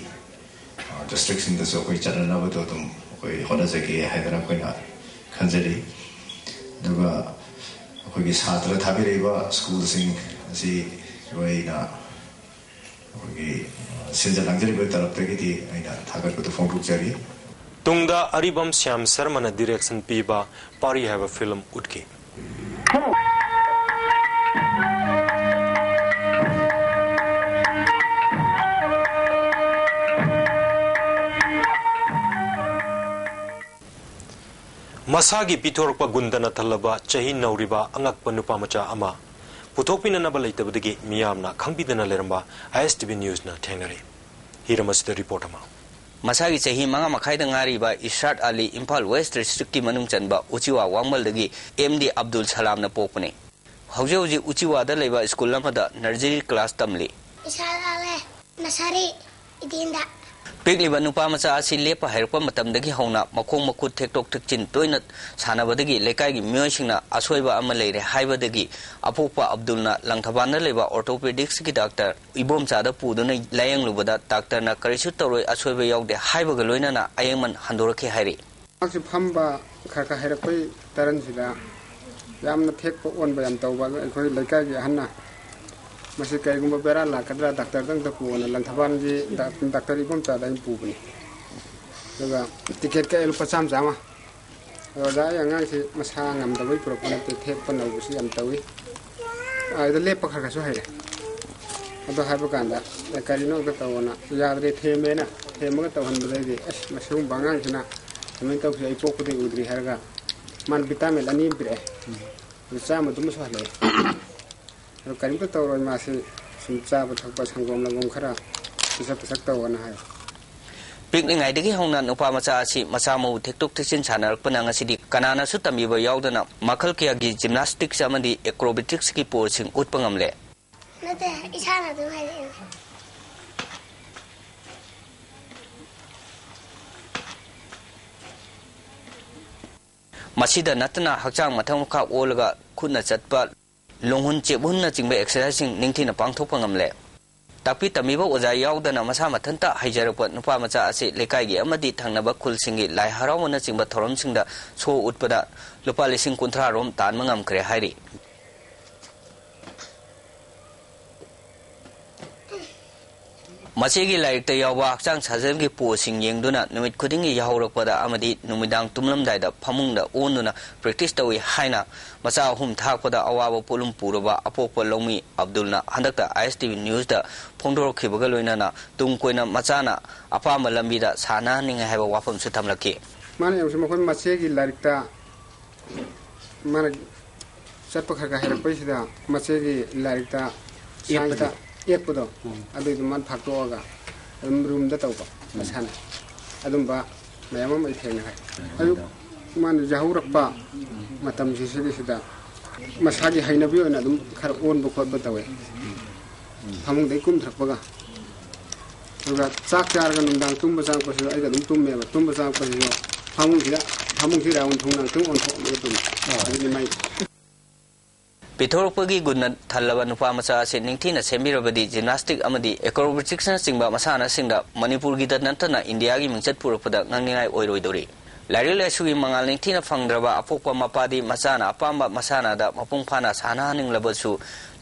ꯑ, ꯗꯤꯁꯇ꯭ꯔꯤꯛꯁꯤꯡꯗꯁꯨ ꯑꯩꯈꯣꯏ ꯆꯠꯅꯅꯕꯗꯣ ꯑꯗꯨꯝ ꯑꯩꯈꯣꯏ ꯍꯣꯠꯅꯖꯒꯦ ꯍꯥꯏꯗꯅ ꯑꯩꯈꯣꯏꯅ ꯈꯟꯖꯔꯤ꯫ ꯑꯗꯨꯒ ꯑꯩꯈꯣꯏꯒꯤ ꯁꯥꯇ꯭ꯔ ꯊꯥꯕꯤꯔꯛꯏꯕ ꯁ꯭ꯀꯨꯜꯁꯤꯡ ꯑꯁꯤ ꯑꯩꯈꯣꯏꯅ ꯑꯩꯈꯣꯏꯒꯤ, ꯑ, ꯁꯤꯟꯖ ꯂꯥꯡꯖꯔꯤꯕ ꯇꯔꯞꯇꯒꯤꯗꯤ ꯑꯩꯅ ꯊꯥꯒꯠꯄꯗꯨ ꯐꯣꯡꯗꯣꯛꯆꯔꯤ꯫ ꯇꯨꯡꯗ ꯑꯔꯤꯕꯝ ꯁ꯭ꯌꯥꯝ ꯁꯔꯃꯅ ꯗꯤꯔꯦꯛꯁꯟ ꯄꯤꯕ ꯄꯥꯔꯤ ꯍꯥꯏꯕ ꯐꯤꯂꯝ ꯎꯠꯈꯤ꯫ ꯃꯁꯥꯒꯤ ꯄꯤꯊꯣꯔꯛꯄ ꯒꯨꯟꯗꯅ ꯊꯜꯂꯕ ꯆꯍꯤ ꯅꯧꯔꯤꯕ ꯑꯉꯛꯄ ꯅꯨꯄꯥ ꯃꯆꯥ ꯑꯃ ꯄꯨꯊꯣꯛꯄꯤꯅꯅꯕ ꯂꯩꯇꯕꯗꯒꯤ ꯃꯤꯌꯥꯝꯅ ꯈꯪꯕꯤꯗꯅ ꯂꯩꯔꯝꯕ ꯑꯥꯏ ꯑꯦꯁ ꯇꯤ ꯚꯤ ꯅ꯭ꯌꯨꯁꯅ ꯊꯦꯡꯅꯔꯦ꯫ ꯍꯤꯔꯝ ꯑꯁꯤꯗ ꯔꯤꯄꯣꯔꯠ ꯑꯃ꯫ ꯃꯁꯥꯒꯤ ꯆꯍꯤ ꯃꯉꯥ ꯃꯈꯥꯏꯗ ꯉꯥꯏꯔꯤꯕ ꯏꯁꯔꯥꯠ ꯑꯂꯤ ꯏꯝꯐꯥꯜ ꯋꯦꯁ ꯗꯤꯁꯇ꯭ꯔꯤꯛꯀꯤ ꯃꯅꯨꯡ ꯆꯟꯕ ꯎꯆꯤꯋꯥ ꯋꯥꯡꯃꯜꯗꯒꯤ ꯑꯦꯝ ꯗꯤ ꯑꯕꯗꯨꯜ ꯁꯂꯥꯝꯅ ꯄꯣꯛꯄꯅꯤ꯫ ꯍꯧꯖꯤꯛ ꯍꯧꯖꯤꯛ ꯎꯆꯤꯋꯥꯗ ꯂꯩꯕ ꯁ꯭ꯀꯨꯜ ꯑꯃꯗ ꯅꯔꯖꯔꯤ ꯀ꯭ꯂꯥꯁ ꯇꯝꯂꯤ꯫ ꯏꯁꯔꯥꯠ ꯑꯂꯤ ꯅꯁꯥꯔꯤ ꯏꯗꯤꯟꯗ꯫ ꯄꯤꯛꯂꯤꯕ ꯅꯨꯄꯥ ꯃꯆꯥ ꯑꯁꯤ ꯂꯦꯞꯄ ꯍꯩꯔꯛꯄ ꯃꯇꯝꯗꯒꯤ ꯍꯧꯅ ꯃꯈꯣꯡ ꯃꯈꯨꯠ ꯊꯦꯛꯇꯣꯛ ꯊꯦꯛꯆꯤꯟ ꯇꯣꯏꯅ ꯁꯥꯟꯅꯕꯗꯒꯤ ꯂꯩꯀꯥꯏꯒꯤ ꯃꯤꯑꯣꯏꯁꯤꯡꯅ ꯑꯁꯣꯏꯕ ꯑꯃ ꯂꯩꯔꯦ ꯍꯥꯏꯕꯗꯒꯤ ꯑꯄꯣꯛꯄ ꯑꯕꯗꯨꯜꯅ ꯂꯪꯊꯕꯥꯜꯗ ꯂꯩꯕ ꯑꯣꯔꯊꯣꯄꯦꯗꯤꯛꯁꯀꯤ ꯗꯥꯛꯇꯔ ꯏꯕꯣꯝꯆꯥꯗ ꯄꯨꯗꯨꯅ ꯂꯥꯌꯦꯡꯂꯨꯕꯗ ꯗꯥꯛꯇꯔꯅ ꯀꯔꯤꯁꯨ ꯇꯧꯔꯣꯏ, ꯑꯁꯣꯏꯕ ꯌꯥꯎꯗꯦ ꯍꯥꯏꯕꯒ ꯂꯣꯏꯅꯅ ꯑꯌꯦꯡꯃꯟ ꯍꯟꯗꯣꯔꯛꯈꯤ ꯍꯥꯏꯔꯤ꯫ ꯃꯍꯥꯛꯁꯤ ꯐꯝꯕ ꯈꯔ ꯈꯔ ꯍꯩꯔꯛꯄꯒꯤ ꯇꯔꯟꯁꯤꯗ ꯌꯥꯝꯅ ꯊꯦꯛꯄ ꯑꯣꯟꯕ ꯌꯥꯝ ꯇꯧꯕ꯫ ꯑꯗꯨ ꯑꯩꯈꯣꯏ ꯂꯩꯀꯥꯏꯒꯤ ꯑꯍꯟꯅ ꯃꯁꯤ ꯀꯔꯤꯒꯨꯝꯕ ꯕꯦꯔꯥ ꯂꯥꯛꯀꯗ꯭ꯔꯥ, ꯗꯥꯛꯇꯔꯗ ꯑꯝꯇ ꯄꯨꯑꯣꯅ ꯂꯪꯊꯕꯥꯜꯒꯤ ꯗꯥꯛ-, ꯗꯥꯛꯇꯔ ꯏꯕꯣꯝꯆꯥꯗ ꯑꯩꯅ ꯄꯨꯕꯅꯤ꯫ ꯑꯗꯨꯒ ꯇꯤꯀꯦꯠ ꯀꯛꯑꯦ ꯂꯨꯄꯥ ꯆꯥꯝꯃ ꯆꯥꯝꯃ꯫ ꯑꯗꯣ ꯑꯣꯖꯥ, ꯑꯩ ꯑꯉꯥꯡꯁꯤ ꯃꯁꯥ ꯉꯝꯗꯕꯩ ꯄꯨꯔꯛꯄ ꯅꯠꯇꯦ, ꯊꯦꯛꯄ ꯅꯧꯕꯁꯨ ꯌꯥꯝ ꯇꯧꯏ꯫ ꯑꯗꯨꯗ ꯂꯦꯞꯄ ꯈꯔ ꯈꯔꯁꯨ ꯍꯩꯔꯦ꯫ ꯑꯗꯣ ꯍꯥꯏꯕ ꯀꯥꯟꯗ "ꯑꯦ, ꯀꯔꯤꯅꯣ ꯑꯝꯇ ꯇꯧꯑꯣꯅ", ꯌꯥꯗ꯭ꯔꯦ, ꯊꯦꯝꯃꯦꯅ꯫ ꯊꯦꯝꯃꯒ ꯇꯧꯍꯟꯕꯗꯩꯗꯤ "ꯑꯁ, ꯃꯁꯤꯒꯨꯝꯕ ꯑꯉꯥꯡꯁꯤꯅ ꯀꯃꯥꯏꯅ ꯇꯧꯁꯤ, ꯑꯩ ꯄꯣꯛꯄꯗꯒꯤ ꯎꯗ꯭ꯔꯤ" ꯍꯥꯏꯔꯒ ꯃꯥꯅ ꯚꯤꯇꯥꯃꯤꯟ ꯑꯅꯤ ꯑꯃ ꯄꯤꯔꯛꯑꯦ꯫ ꯑꯗꯨ ꯆꯥꯝꯃꯗꯨꯃꯁꯨ ꯍꯜꯂꯛꯑꯦ꯫ ꯑꯗꯨ ꯀꯔꯤꯝꯇ ꯇꯧꯔꯣꯏ, ꯃꯥꯁꯤ ꯁꯨꯝ ꯆꯥꯕ ꯊꯛꯄ, ꯁꯪꯒꯣꯝ ꯂꯪꯒꯣꯝ ꯈꯔ ꯄꯤꯖ ꯄꯤꯊꯛ ꯇꯧꯑꯣꯅ ꯍꯥꯏ꯫ ꯄꯤꯛꯂꯤꯉꯩꯗꯒꯤ ꯍꯧꯅ ꯅꯨꯄꯥ ꯃꯆꯥ ꯑꯁꯤ ꯃꯁꯥ ꯃꯎ ꯊꯦꯛꯇꯣꯛ ꯊꯦꯛꯆꯤꯟ ꯁꯥꯟꯅꯔꯛꯄꯅ ꯉꯁꯤꯗꯤ ꯀꯅꯥꯅꯁꯨ ꯇꯝꯕꯤꯕ ꯌꯥꯎꯗꯅ ꯃꯈꯜ ꯀꯌꯥꯒꯤ ꯖꯤꯝꯅꯥꯁꯇꯤꯛꯁ ꯑꯃꯗꯤ ꯑꯦꯀ꯭ꯔꯣꯕꯦꯇꯤꯛꯁꯀꯤ ꯄꯣꯠꯁꯤꯡ ꯎꯠꯄ ꯉꯝꯂꯦ꯫ ꯅꯠꯇꯦ, ꯏꯁꯥꯅ ꯑꯗꯨꯝ ꯍꯥꯏꯔꯛꯑꯦ꯫ ꯃꯁꯤꯗ ꯅꯠꯇꯅ ꯍꯛꯆꯥꯡ ꯃꯊꯛ ꯃꯈꯥ ꯑꯣꯜꯂꯒ ꯈꯨꯠꯅ ꯆꯠꯄ, ꯂꯣꯡꯍꯨꯟ ꯆꯦꯞꯍꯨꯟꯅꯆꯤꯡꯕ ꯑꯦꯛꯁꯔꯁꯥꯏꯖꯁꯤꯡ ꯅꯤꯡꯊꯤꯅ ꯄꯥꯡꯊꯣꯛꯄ ꯉꯝꯂꯦ꯫ ꯇꯥꯛꯄꯤ ꯇꯝꯕꯤꯕ ꯑꯣꯖꯥ ꯌꯥꯎꯗꯅ ꯃꯁꯥ ꯃꯊꯟꯇ ꯍꯩꯖꯔꯛꯄ ꯅꯨꯄꯥ ꯃꯆꯥ ꯑꯁꯤ ꯂꯩꯀꯥꯏꯒꯤ ꯑꯃꯗꯤ ꯊꯪꯅꯕ ꯈꯨꯜꯁꯤꯡꯒꯤ ꯂꯥꯏ ꯍꯔꯥꯎꯕꯅꯆꯤꯡꯕ ꯊꯧꯔꯝꯁꯤꯡꯗ ꯁꯣ ꯎꯠꯄꯗ ꯂꯨꯄꯥ ꯂꯤꯁꯤꯡ ꯀꯨꯟꯊ꯭ꯔꯥ ꯔꯣꯝ ꯇꯥꯟꯕ ꯉꯝꯈ꯭ꯔꯦ ꯍꯥꯏꯔꯤ꯫ ꯃꯆꯦꯒꯤ ꯂꯥꯏꯔꯤꯛꯇ ꯌꯥꯎꯕ ꯍꯛꯆꯥꯡ ꯁꯥꯖꯦꯜꯒꯤ ꯄꯣꯠꯁꯤꯡ ꯌꯦꯡꯗꯨꯅ ꯅꯨꯃꯤꯠ ꯈꯨꯗꯤꯡꯒꯤ ꯌꯥꯍꯧꯔꯛꯄꯗ ꯑꯃꯗꯤ ꯅꯨꯃꯤꯗꯥꯡ ꯇꯨꯝꯂꯝꯗꯥꯏꯗ ꯐꯃꯨꯡꯗ ꯑꯣꯟꯗꯨꯅ ꯄ꯭ꯔꯦꯛꯇꯤꯁ ꯇꯧꯏ ꯍꯥꯏꯅ ꯃꯆꯥ ꯑꯍꯨꯝ ꯊꯥꯛꯄꯗ ꯑꯋꯥꯕ ꯄꯣꯠꯂꯨꯝ ꯄꯨꯔꯕ ꯑꯄꯣꯛꯄ ꯂꯧꯃꯤ ꯑꯕꯗꯨꯜꯅ ꯍꯟꯗꯛꯇ ꯑꯥꯏ ꯑꯦꯁ ꯇꯤ ꯚꯤ ꯅ꯭ꯌꯨꯁꯇ ꯐꯣꯡꯗꯣꯔꯛꯈꯤꯕꯒ ꯂꯣꯏꯅꯅ ꯇꯨꯡ ꯀꯣꯏꯅ ꯃꯆꯥꯅ ꯑꯄꯥꯝꯕ ꯂꯝꯕꯤꯗ ꯁꯥꯟꯅꯍꯟꯅꯤꯡꯉꯦ ꯍꯥꯏꯕ ꯋꯥꯐꯝꯁꯨ ꯊꯝꯂꯛꯈꯤ꯫ ꯃꯥꯅ ꯌꯥꯝꯁꯤ ꯃꯈꯣꯏ ꯃꯆꯦꯒꯤ ꯂꯥꯏꯔꯤꯛꯇ ꯃꯥꯅ ꯆꯠꯄ ꯈꯔ ꯈꯔ ꯍꯩꯔꯛꯄꯩꯁꯤꯗ ꯃꯆꯦꯒꯤ ꯂꯥꯏꯔꯤꯛꯇ, ꯁꯥꯏꯟꯁꯇ ꯌꯦꯛꯄꯗꯣ꯫ ꯌꯦꯛꯄꯗꯣ, ꯎꯝ꯫ ꯑꯗꯨꯏꯗꯣ ꯃꯥꯅ ꯐꯥꯛꯇꯣꯛꯑꯒ ꯑꯗꯨꯝ ꯔꯨꯝꯗ ꯇꯧꯕ, ꯎꯝ꯫ ꯃꯁꯥꯅ꯫ ꯑꯗꯨꯝꯕ ꯃꯌꯥꯝ ꯑꯃ ꯑꯩ ꯊꯦꯡꯅꯔꯦ꯫ ꯎꯝ꯫ ꯑꯌꯨꯛ ꯃꯥꯅ ꯌꯥꯍꯧꯔꯛꯄ ꯃꯇꯝꯁꯤꯗꯩꯁꯤꯗ ꯃꯁꯥꯒꯤ ꯍꯩꯅꯕꯤ ꯑꯣꯏꯅ ꯑꯗꯨꯝ ꯈꯔ ꯑꯣꯟꯕ ꯈꯣꯠꯄ ꯇꯧꯋꯦ꯫ ꯐꯃꯨꯡꯗꯩ ꯀꯨꯝꯊꯔꯛꯄꯒ꯫ ꯑꯗꯨꯒ ꯆꯥꯛ ꯆꯥꯔꯒ ꯅꯨꯡꯗꯥꯡ ꯇꯨꯝꯕ ꯆꯪꯉꯛꯄꯁꯨ ꯑꯩꯒ ꯑꯗꯨꯝ ꯇꯨꯝꯃꯦꯕ꯫ ꯇꯨꯝꯕ ꯆꯪꯉꯛꯄꯁꯤꯁꯨ ꯐꯃꯨꯡꯁꯤꯗ, ꯐꯃꯨꯡꯁꯤꯗ ꯑꯃꯨꯛ ꯊꯣꯡꯅꯥꯡ ꯊꯣꯡ ꯑꯣꯟꯊꯣꯛꯑꯝꯃꯒ ꯇꯨꯝꯃꯤ꯫ ꯑꯣ꯫ ꯑꯗꯨꯗꯤ ꯃꯩ꯫ ꯄꯤꯊꯣꯔꯛꯄꯒꯤ ꯒꯨꯟꯅ ꯊꯜꯂꯕ ꯅꯨꯄꯥ ꯃꯆꯥ ꯑꯁꯤ ꯅꯤꯡꯊꯤꯅ ꯁꯦꯝꯕꯤꯔꯕꯗꯤ ꯖꯤꯝꯅꯥꯁꯇꯤꯛ ꯑꯃꯗꯤ ꯑꯦꯀ꯭ꯔꯣꯕꯦꯇꯤꯛꯁꯅꯆꯤꯡꯕ ꯃꯁꯥꯟꯅꯁꯤꯡꯗ ꯃꯅꯤꯄꯨꯔꯒꯤꯗ ꯅꯠꯇꯅ ꯏꯟꯗꯤꯌꯥꯒꯤ ꯃꯤꯡꯆꯠ ꯄꯨꯔꯛꯄꯗ ꯉꯛꯅꯤꯡꯉꯥꯏ ꯑꯣꯏꯔꯣꯏꯗꯧꯔꯤ꯫ ꯂꯥꯏꯔꯤꯛ ꯂꯥꯏꯁꯨꯒꯤ ꯃꯉꯥꯜ ꯅꯤꯡꯊꯤꯅ ꯐꯪꯗ꯭ꯔꯕ ꯑꯄꯣꯛꯄ ꯃꯄꯥꯗꯤ ꯃꯆꯥꯅ ꯑꯄꯥꯝꯕ ꯃꯁꯥꯟꯅꯗ ꯃꯄꯨꯡ ꯐꯥꯅ ꯁꯥꯟꯅꯍꯟꯅꯤꯡꯂꯕꯁꯨ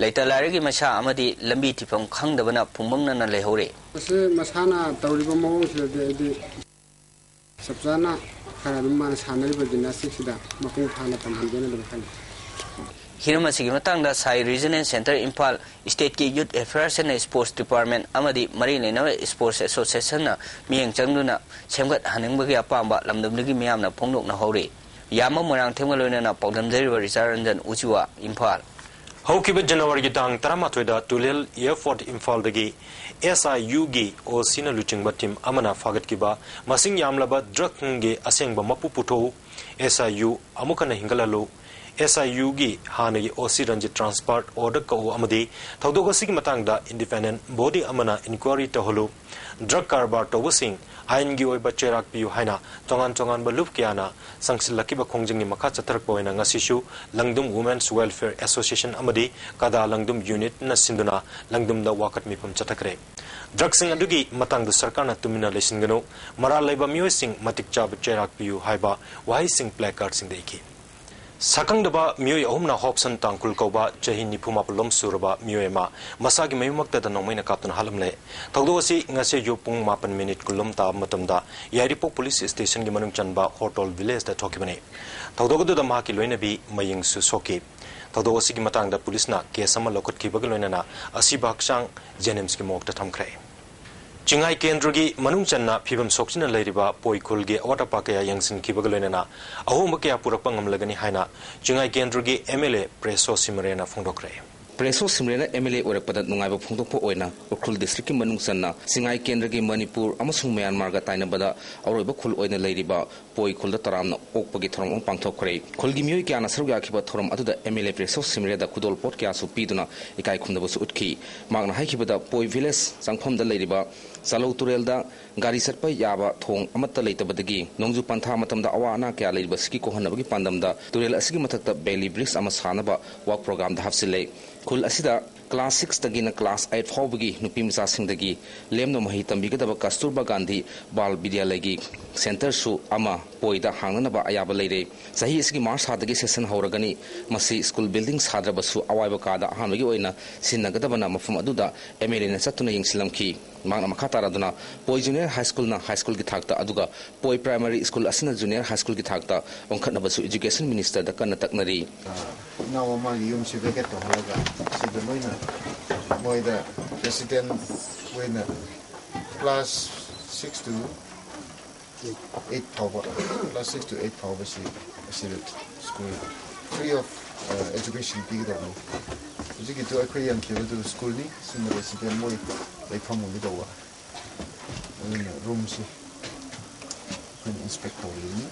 ꯂꯩꯇ ꯂꯥꯏꯔꯒꯤ ꯃꯩꯁꯥ ꯑꯃꯗꯤ ꯂꯝꯕꯤ ꯊꯤꯐꯝ ꯈꯪꯗꯕꯅ ꯐꯨꯝꯕꯪꯅꯅ ꯂꯩꯍꯧꯔꯦ꯫ ꯃꯁꯤ ꯃꯁꯥꯟꯅ ꯇꯧꯔꯤꯕ ꯃꯑꯣꯡꯁꯤꯗꯗꯤ ꯑꯩꯗꯤ ꯆꯞ ꯆꯥꯅ ꯈꯔ ꯑꯗꯨꯝ ꯃꯥꯅ ꯁꯥꯟꯅꯔꯤꯕ ꯖꯤꯝꯅꯥꯁꯇꯤꯛꯁꯤꯗ ꯃꯄꯨꯡ ꯐꯥꯅ ꯇꯝꯍꯟꯒꯦꯅ ꯑꯗꯨꯝ ꯈꯜꯂꯤ꯫ ꯍꯤꯔꯝ ꯑꯁꯤꯒꯤ ꯃꯇꯥꯡꯗ ꯁꯥꯏ ꯔꯤꯖꯅꯦꯜ ꯁꯦꯟꯇꯔ ꯏꯝꯐꯥꯜ ꯁ꯭ꯇꯦꯠꯀꯤ ꯌꯨꯠ ꯑꯦꯐꯤꯌꯔꯁ ꯑꯦꯟ ꯁ꯭ꯄꯣꯔꯠꯁ ꯗꯤꯄꯥꯔꯠꯃꯦꯟ ꯑꯃꯗꯤ ꯃꯔꯤ ꯂꯩꯅꯕ ꯁ꯭ꯄꯣꯔꯠꯁ ꯑꯦꯁꯣꯁꯤꯌꯦꯁꯟꯅ ꯃꯤꯠꯌꯦꯡ ꯆꯪꯗꯨꯅ ꯁꯦꯝꯒꯠꯍꯟꯅꯤꯡꯕꯒꯤ ꯑꯄꯥꯝꯕ ꯂꯝꯗꯝꯗꯨꯒꯤ ꯃꯤꯌꯥꯝꯅ ꯐꯣꯡꯗꯣꯛꯅꯍꯧꯔꯤ꯫ ꯌꯥꯝꯕ ꯃꯣꯏꯔꯥꯡꯊꯦꯝꯒ ꯂꯣꯏꯅꯅ ꯄꯥꯎꯗꯝꯖꯔꯤꯕ ꯔꯤꯆꯥꯔꯗ ꯔꯟꯖꯟ ꯎꯆꯤꯋꯥ, ꯏꯝꯐꯥꯜ꯫ ꯍꯧꯈꯤꯕ ꯖꯅꯋꯥꯔꯤꯒꯤ ꯇꯥꯡ ꯇꯔꯥꯃꯥꯊꯣꯏꯗ ꯇꯨꯂꯦꯜ ꯑꯦꯌꯔꯄꯣꯔꯠ ꯏꯝꯐꯥꯜꯗꯒꯤ ꯑꯦꯁ ꯑꯥꯏ ꯌꯨꯒꯤ ꯑꯣ ꯁꯤꯅ ꯂꯨꯆꯤꯡꯕ ꯇꯤꯝ ꯑꯃꯅ ꯐꯥꯒꯠꯈꯤꯕ ꯃꯁꯤꯡ ꯌꯥꯝꯂꯕ ꯗ꯭ꯔꯒꯀꯤ ꯑꯁꯦꯡꯕ ꯃꯄꯨ ꯄꯨꯊꯣꯛꯎ, ꯑꯦꯁ ꯑꯥꯏ ꯌꯨ ꯑꯃꯨꯛ ꯍꯟꯅ ꯍꯤꯡꯒꯠꯍꯜꯂꯨ, ꯑꯦꯁ ꯑꯥꯏ ꯌꯨꯒꯤ ꯍꯥꯟꯅꯒꯤ ꯑꯣ ꯁꯤ ꯔꯟꯖꯤꯠ ꯇ꯭ꯔꯥꯟꯁꯐꯔ ꯑꯣꯔꯗꯔ ꯀꯛꯎ ꯑꯃꯗꯤ ꯊꯧꯗꯣꯛ ꯑꯁꯤꯒꯤ ꯃꯇꯥꯡꯗ ꯏꯟꯗꯤꯄꯦꯟꯗꯦꯟ ꯕꯣꯗꯤ ꯑꯃꯅ ꯏꯟꯀ꯭ꯋꯥꯏꯔꯤ ꯇꯧꯍꯜꯂꯨ, ꯗ꯭ꯔꯒ ꯀꯔꯕꯥꯔ ꯇꯧꯕꯁꯤꯡ ꯑꯥꯏꯟꯒꯤ ꯑꯣꯏꯕ ꯆꯩꯔꯥꯛ ꯄꯤꯌꯨ ꯍꯥꯏꯅ ꯇꯣꯉꯥꯟ ꯇꯣꯉꯥꯟꯕ ꯂꯨꯞ ꯀꯌꯥꯅ ꯆꯪꯁꯤꯜꯂꯛꯈꯤꯕ ꯈꯣꯡꯖꯪꯒꯤ ꯃꯈꯥ ꯆꯠꯊꯔꯛꯄ ꯑꯣꯏꯅ ꯉꯁꯤꯁꯨ ꯂꯪꯗꯨꯝ ꯋꯨꯃꯦꯟꯁ ꯋꯦꯜꯐꯤꯌꯔ ꯑꯦꯁꯣꯁꯤꯌꯦꯁꯟ ꯑꯃꯗꯤ ꯀꯗꯥ ꯂꯪꯗꯨꯝ ꯌꯨꯅꯤꯠꯅ ꯁꯤꯟꯗꯨꯅ ꯂꯪꯗꯨꯝꯗ ꯋꯥꯀꯠ ꯃꯤꯐꯝ ꯆꯠꯊꯈ꯭ꯔꯦ꯫ ꯗ꯭ꯔꯒꯁꯤꯡ ꯑꯗꯨꯒꯤ ꯃꯇꯥꯡꯗ ꯁꯔꯀꯥꯔꯅ ꯇꯨꯃꯤꯟꯅ ꯂꯩꯁꯤꯟꯒꯅꯨ, ꯃꯔꯥꯜ ꯂꯩꯕ ꯃꯤꯑꯣꯏꯁꯤꯡ ꯃꯇꯤꯛ ꯆꯥꯕ ꯆꯩꯔꯥꯛ ꯄꯤꯌꯨ ꯍꯥꯏꯕ ꯋꯥꯍꯩꯁꯤꯡ ꯄ꯭ꯂꯦ ꯀꯥꯔꯗꯁꯤꯡꯗ ꯏꯈꯤ꯫ ꯁꯛꯈꯪꯗꯕ ꯃꯤꯑꯣꯏ ꯑꯍꯨꯝꯅ ꯍꯣꯞꯁꯟ ꯇꯥꯡꯈꯨꯜ ꯀꯧꯕ ꯆꯍꯤ ꯅꯤꯐꯨ ꯃꯥꯄꯜ ꯂꯣꯝ ꯁꯨꯔꯕ ꯃꯤꯑꯣꯏ ꯑꯃ ꯃꯁꯥꯒꯤ ꯃꯌꯨꯝꯃꯛꯇꯗ ꯅꯣꯡꯃꯩꯅ ꯀꯥꯞꯇꯨꯅ ꯍꯥꯠꯂꯝꯂꯦ꯫ ꯊꯧꯗꯣꯛ ꯑꯁꯤ ꯉꯁꯤ ꯑꯌꯨꯛ ꯄꯨꯡ ꯃꯥꯄꯟ ꯃꯤꯅꯤꯠ ꯀꯨꯟ ꯂꯣꯝ ꯇꯥꯕ ꯃꯇꯝꯗ ꯌꯥꯏꯔꯤꯄꯣꯛ ꯄꯨꯂꯤꯁ ꯁ꯭ꯇꯦꯁꯟꯒꯤ ꯃꯅꯨꯡ ꯆꯟꯕ ꯍꯣꯔꯇꯣꯜ ꯚꯤꯂꯦꯖꯇ ꯊꯣꯛꯈꯤꯕꯅꯤ꯫ ꯊꯧꯗꯣꯛ ꯑꯗꯨꯗ ꯃꯍꯥꯛꯀꯤ ꯂꯣꯏꯅꯕꯤ ꯃꯌꯤꯡꯁꯨ ꯁꯣꯛꯈꯤ꯫ ꯊꯧꯗꯣꯛ ꯑꯁꯤꯒꯤ ꯃꯇꯥꯡꯗ ꯄꯨꯂꯤꯁꯅ ꯀꯦꯁ ꯑꯃ ꯂꯧꯈꯠꯈꯤꯕꯒ ꯂꯣꯏꯅꯅ ꯑꯁꯤꯕ ꯍꯛꯆꯥꯡ ꯖꯦꯅꯤꯝꯁꯀꯤ ꯃꯣꯔꯒꯇ ꯊꯝꯈ꯭ꯔꯦ꯫ ꯆꯤꯡꯉꯥꯏ ꯀꯦꯟꯗ꯭ꯔꯒꯤ ꯃꯅꯨꯡ ꯆꯟꯅ ꯐꯤꯕꯝ ꯁꯣꯛꯆꯤꯟꯅ ꯂꯩꯔꯤꯕ ꯄꯣꯏ ꯈꯨꯜꯒꯤ ꯑꯋꯥꯠ ꯑꯄꯥ ꯀꯌꯥ ꯌꯦꯡꯁꯤꯟꯈꯤꯕꯒ ꯂꯣꯏꯅꯅ ꯑꯍꯣꯡꯕ ꯀꯌꯥ ꯄꯨꯔꯛꯄ ꯉꯝꯂꯒꯅꯤ ꯍꯥꯏꯅ ꯆꯤꯡꯉꯥꯏ ꯀꯦꯟꯗ꯭ꯔꯒꯤ ꯑꯦꯝ ꯑꯦꯜ ꯑꯦ ꯄ꯭ꯔꯦꯁꯣ ꯁꯤꯃꯔꯦꯅ ꯐꯣꯡꯗꯣꯛꯈ꯭ꯔꯦ꯫ ꯄ꯭ꯔꯦꯁꯣ ꯁꯤꯃꯔꯦꯅ ꯑꯦꯝ ꯑꯦꯜ ꯑꯦ ꯑꯣꯏꯔꯛꯄꯗ ꯅꯨꯡꯉꯥꯏꯕ ꯐꯣꯡꯗꯣꯛꯄ ꯑꯣꯏꯅ ꯎꯈ꯭ꯔꯨꯜ ꯗꯤꯁꯇ꯭ꯔꯤꯛꯀꯤ ꯃꯅꯨꯡ ꯆꯟꯅ ꯆꯤꯡꯉꯥꯏ ꯀꯦꯟꯗ꯭ꯔꯒꯤ ꯃꯅꯤꯄꯨꯔ ꯑꯃꯁꯨꯡ ꯃ꯭ꯌꯥꯟꯃꯥꯔꯒ ꯇꯥꯏꯅꯕꯗ ꯑꯔꯣꯏꯕ ꯈꯨꯜ ꯑꯣꯏꯅ ꯂꯩꯔꯤꯕ ꯄꯣꯏ ꯈꯨꯜꯗ ꯇꯔꯥꯝꯅ ꯑꯣꯛꯄꯒꯤ ꯊꯧꯔꯝ ꯑꯃ ꯄꯥꯡꯊꯣꯛꯈ꯭ꯔꯦ꯫ ꯈꯨꯜꯒꯤ ꯃꯤꯑꯣꯏ ꯀꯌꯥꯅ ꯁꯔꯨꯛ ꯌꯥꯈꯤꯕ ꯊꯧꯔꯝ ꯑꯗꯨꯗ ꯑꯦꯝ ꯑꯦꯜ ꯑꯦ ꯄ꯭ꯔꯦꯁꯣ ꯁꯤꯃꯔꯦꯗ ꯈꯨꯗꯣꯜꯄꯣꯠ ꯀꯌꯥꯁꯨ ꯄꯤꯗꯨꯅ ꯏꯀꯥꯏ ꯈꯨꯝꯅꯕꯁꯨ ꯎꯠꯈꯤ꯫ ꯃꯍꯥꯛꯅ ꯍꯥꯏꯈꯤꯕꯗ ꯄꯣꯏ ꯚꯤꯂꯦꯖ ꯆꯪꯐꯝꯗ ꯂꯩꯔꯤꯕ ꯆꯥꯂꯧ ꯇꯨꯔꯦꯜꯗ ꯒꯥꯔꯤ ꯆꯠꯄ ꯌꯥꯕ ꯊꯣꯡ ꯑꯃꯠꯇ ꯂꯩꯇꯕꯗꯒꯤ ꯅꯣꯡꯖꯨ ꯄꯟꯊꯥ ꯃꯇꯝꯗ ꯑꯋꯥ ꯑꯅꯥ ꯀꯌꯥ ꯂꯩꯔꯤꯕꯁꯤꯒꯤ ꯀꯣꯛꯍꯟꯅꯕꯒꯤ ꯄꯥꯟꯗꯝꯗ ꯇꯨꯔꯦꯜ ꯑꯁꯤꯒꯤ ꯃꯊꯛꯇ ꯕꯦꯂꯤ ꯕ꯭ꯔꯤꯖ ꯑꯃ ꯁꯥꯅꯕ ꯋꯥꯔꯛ ꯄ꯭ꯔꯣꯒ꯭ꯔꯥꯝꯗ ꯍꯥꯞꯆꯤꯜꯂꯦ꯫ ꯈꯨꯜ ꯑꯁꯤꯗ ꯀ꯭ꯂꯥꯁ ꯁꯤꯛꯁꯇꯒꯤꯅ ꯀ꯭ꯂꯥꯁ ꯑꯩꯠ ꯐꯥꯎꯕꯒꯤ ꯅꯨꯄꯤ ꯃꯆꯥꯁꯤꯡꯗꯒꯤ ꯂꯦꯝꯅ ꯃꯍꯩ ꯇꯝꯕꯤꯒꯗꯕ ꯀꯁꯇꯨꯔꯕꯥ ꯒꯥꯟꯙꯤ ꯕꯥꯜ ꯕꯤꯗ꯭ꯌꯥꯂꯌꯒꯤ ꯁꯦꯟꯇꯔꯁꯨ ꯑꯃ ꯄꯣꯏꯗ ꯍꯥꯡꯅꯅꯕ ꯑꯌꯥꯕ ꯂꯩꯔꯦ꯫ ꯆꯍꯤ ꯑꯁꯤꯒꯤ ꯃꯥꯔꯆ ꯊꯥꯗꯒꯤ ꯁꯦꯁꯟ ꯍꯧꯔꯒꯅꯤ꯫ ꯃꯁꯤ ꯁ꯭ꯀꯨꯜ ꯕꯤꯜꯗꯤꯡ ꯁꯥꯗ꯭ꯔꯕꯁꯨ ꯑꯋꯥꯏꯕ ꯀꯥꯗ ꯑꯍꯥꯟꯕꯒꯤ ꯑꯣꯏꯅ ꯁꯤꯖꯤꯟꯅꯒꯗꯕꯅ ꯃꯐꯝ ꯑꯗꯨꯗ ꯑꯦꯝ ꯑꯦꯜ ꯑꯦꯅ ꯆꯠꯇꯨꯅ ꯌꯦꯡꯁꯤꯜꯂꯝꯈꯤ꯫ ꯃꯍꯥꯛꯅ ꯃꯈꯥ ꯇꯥꯔꯗꯨꯅ ꯄꯣꯏ ꯖꯨꯅꯤꯌꯔ ꯍꯥꯏ ꯁ꯭ꯀꯨꯜꯅ ꯍꯥꯏ ꯁ꯭ꯀꯨꯜꯒꯤ ꯊꯥꯛꯇ, ꯑꯗꯨꯒ ꯄꯣꯏ ꯄ꯭ꯔꯥꯏꯃꯥꯔꯤ ꯁ꯭ꯀꯨꯜ ꯑꯁꯤꯅ ꯖꯨꯅꯤꯌꯔ ꯍꯥꯏ ꯁ꯭ꯀꯨꯜꯒꯤ ꯊꯥꯛꯇ ꯑꯣꯟꯈꯠꯅꯕꯁꯨ ꯏꯖꯨꯀꯦꯁꯟ ꯃꯤꯅꯤꯁꯇꯔꯗ ꯀꯟꯅ ꯇꯛꯅꯔꯤ꯫ ꯏꯅꯥꯎ ꯑꯃꯒꯤ ꯌꯨꯝꯁꯤ ꯚꯦꯀꯦꯠ ꯇꯧꯍꯜꯂꯒ ꯁꯤꯗ ꯂꯣꯏꯅ ꯃꯣꯏꯗ ꯔꯦꯁꯤꯗꯦꯟ ꯑꯣꯏꯅ ꯀ꯭ꯂꯥꯁ ꯁꯤꯛꯁ ꯇꯨ ꯑꯩꯠ ꯐꯥꯎꯕ, ꯀ꯭ꯂꯥꯁ ꯁꯤꯛꯁ ꯇꯨ ꯑꯩꯠ ꯐꯥꯎꯕꯁꯤ ꯑꯁꯤꯗ ꯁ꯭ꯀꯨꯜ ꯐ꯭ꯔꯤ ꯑꯣꯐ ꯑꯦꯖꯨꯀꯦꯁꯟ ꯄꯤꯒꯗꯧꯕꯅꯤ꯫ ꯍꯧꯖꯤꯛꯀꯤꯗꯨ ꯑꯩꯈꯣꯏ ꯌꯦꯡꯈꯤꯕꯗꯨ ꯁ꯭ꯀꯨꯜꯅꯤ, ꯁꯤꯃꯗ ꯁꯤꯗ ꯃꯣꯏ ꯂꯩꯐꯝ ꯑꯣꯏꯒꯗꯧꯕ꯫ ꯑꯗꯨꯅ ꯔꯨꯝꯁꯤ ꯑꯩꯈꯣꯏꯅ ꯏꯟꯁꯄꯦꯛ ꯇꯧꯔꯤꯕꯅꯤ꯫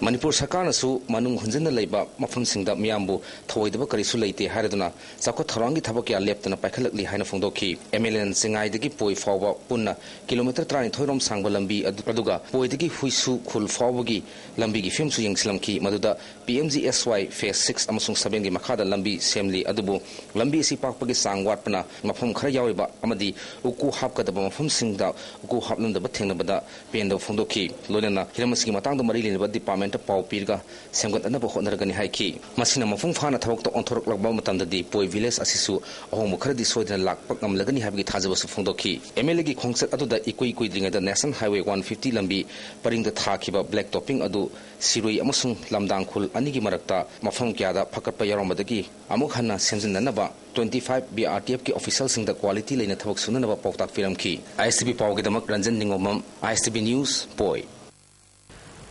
ꯃꯅꯤꯄꯨꯔ ꯁꯔꯀꯥꯔꯅꯁꯨ ꯃꯅꯨꯡ ꯍꯟꯖꯤꯟꯅ ꯂꯩꯕ ꯃꯐꯝꯁꯤꯡꯗ ꯃꯤꯌꯥꯝꯕꯨ ꯊꯧꯑꯣꯏꯗꯕ ꯀꯔꯤꯁꯨ ꯂꯩꯇꯦ ꯍꯥꯏꯔꯗꯨꯅ ꯆꯥꯎꯈꯠ ꯊꯧꯔꯥꯡꯒꯤ ꯊꯕꯛ ꯀꯌꯥ ꯂꯦꯞꯇꯅ ꯄꯥꯏꯈꯠꯂꯛꯂꯤ ꯍꯥꯏꯅ ꯐꯣꯡꯗꯣꯛꯈꯤ꯫ ꯑꯦꯝ ꯑꯦꯜ ꯑꯦꯅ ꯆꯤꯡꯉꯥꯏꯗꯒꯤ ꯄꯣꯏ ꯐꯥꯎꯕ ꯄꯨꯟꯅ ꯀꯤꯂꯣꯃꯤꯇꯔ ꯇꯔꯥꯅꯤꯊꯣꯏ ꯔꯣꯝ ꯁꯥꯡꯕ ꯂꯝꯕꯤ ꯑꯗꯨ, ꯑꯗꯨꯒ ꯄꯣꯏꯗꯒꯤ ꯍꯨꯏꯁꯨ ꯈꯨꯜ ꯐꯥꯎꯕꯒꯤ ꯂꯝꯕꯤꯒꯤ ꯐꯤꯕꯝꯁꯨ ꯌꯦꯡꯁꯤꯜꯂꯝꯈꯤ꯫ ꯃꯗꯨꯗ ꯄꯤ ꯑꯦꯝ ꯖꯤ ꯑꯦꯁ ꯋꯥꯏ ꯐꯦꯁ ꯁꯤꯛꯁ ꯑꯃꯁꯨꯡ ꯁꯚꯦꯟꯒꯤ ꯃꯈꯥꯗ ꯂꯝꯕꯤ ꯁꯦꯝꯂꯤ, ꯑꯗꯨꯕꯨ ꯂꯝꯕꯤ ꯑꯁꯤ ꯄꯥꯛꯄꯒꯤ ꯆꯥꯡ ꯋꯥꯠꯄꯅ ꯃꯐꯝ ꯈꯔ ꯌꯥꯎꯔꯤꯕ ꯑꯃꯗꯤ ꯎꯀꯨ ꯍꯥꯞꯀꯗꯕ ꯃꯐꯝꯁꯤꯡꯗ ꯎꯀꯨ ꯍꯥꯞꯂꯝꯗꯕ ꯊꯦꯡꯅꯕꯗ ꯄꯦꯟꯗꯕ ꯐꯣꯡꯗꯣꯛꯈꯤ꯫ ꯂꯣꯏꯅꯅ ꯍꯤꯔꯝ ꯑꯁꯤꯒꯤ ꯃꯇꯥꯡꯗ ꯃꯔꯤ ꯂꯩꯅꯕ ꯗꯤꯄꯥꯔꯠꯃꯦꯟꯠꯇ ꯄꯥꯎ ꯄꯤꯔꯒ ꯁꯦꯝꯒꯠꯅꯅꯕ ꯍꯣꯠꯅꯔꯒꯅꯤ ꯍꯥꯏꯈꯤ꯫ ꯃꯁꯤꯅ ꯃꯄꯨꯡ ꯐꯥꯅ ꯊꯕꯛꯇ ꯑꯣꯟꯊꯣꯔꯛꯂꯕ ꯃꯇꯝꯗꯗꯤ ꯄꯣꯏ ꯚꯤꯂꯦꯖ ꯑꯁꯤꯁꯨ ꯑꯍꯣꯡꯕ ꯈꯔꯗꯤ ꯁꯣꯏꯗꯅ ꯂꯥꯛꯄ ꯉꯝꯂꯒꯅꯤ ꯍꯥꯏꯕꯒꯤ ꯊꯥꯖꯕꯁꯨ ꯐꯣꯡꯗꯣꯛꯈꯤ꯫ ꯑꯦꯝ ꯑꯦꯜ ꯑꯦꯒꯤ ꯈꯣꯡꯆꯠ ꯑꯗꯨꯗ ꯏꯀꯨꯏ ꯀꯨꯏꯗ꯭ꯔꯤꯉꯩꯗ ꯅꯦꯁꯅꯦꯜ ꯍꯥꯏꯋꯦ ꯋꯥꯟ ꯐꯤꯐꯇꯤ ꯂꯝꯕꯤ ꯄꯔꯤꯡꯗ ꯊꯥꯈꯤꯕ ꯕ꯭ꯂꯦꯛ ꯇꯣꯞꯄꯤꯡ ꯑꯗꯨ ꯁꯤꯔꯨꯏ ꯑꯃꯁꯨꯡ ꯂꯝꯗꯥꯡ ꯈꯨꯜ ꯑꯅꯤꯒꯤ ꯃꯔꯛꯇ ꯃꯐꯝ ꯀꯌꯥꯗ ꯐꯒꯠꯄ ꯌꯥꯎꯔꯝꯕꯗꯒꯤ ꯑꯃꯨꯛ ꯍꯟꯅ ꯁꯦꯝꯖꯤꯟꯅꯅꯕ twenty five B R T ꯑꯦꯐꯀꯤ ꯑꯣꯐꯤꯁꯔꯁꯤꯡꯗ ꯀ꯭ꯋꯥꯂꯤꯇꯤ ꯂꯩꯅ ꯊꯕꯛ ꯁꯨꯅꯅꯕ ꯄꯥꯎꯇꯥꯛ ꯄꯤꯔꯝꯈꯤ꯫ ꯑꯥꯏ ꯑꯦꯁ ꯇꯤ ꯚꯤ ꯄꯥꯎꯒꯤꯗꯃꯛ Ranjan Ningombam, I S T V news, ꯄꯣꯏ꯫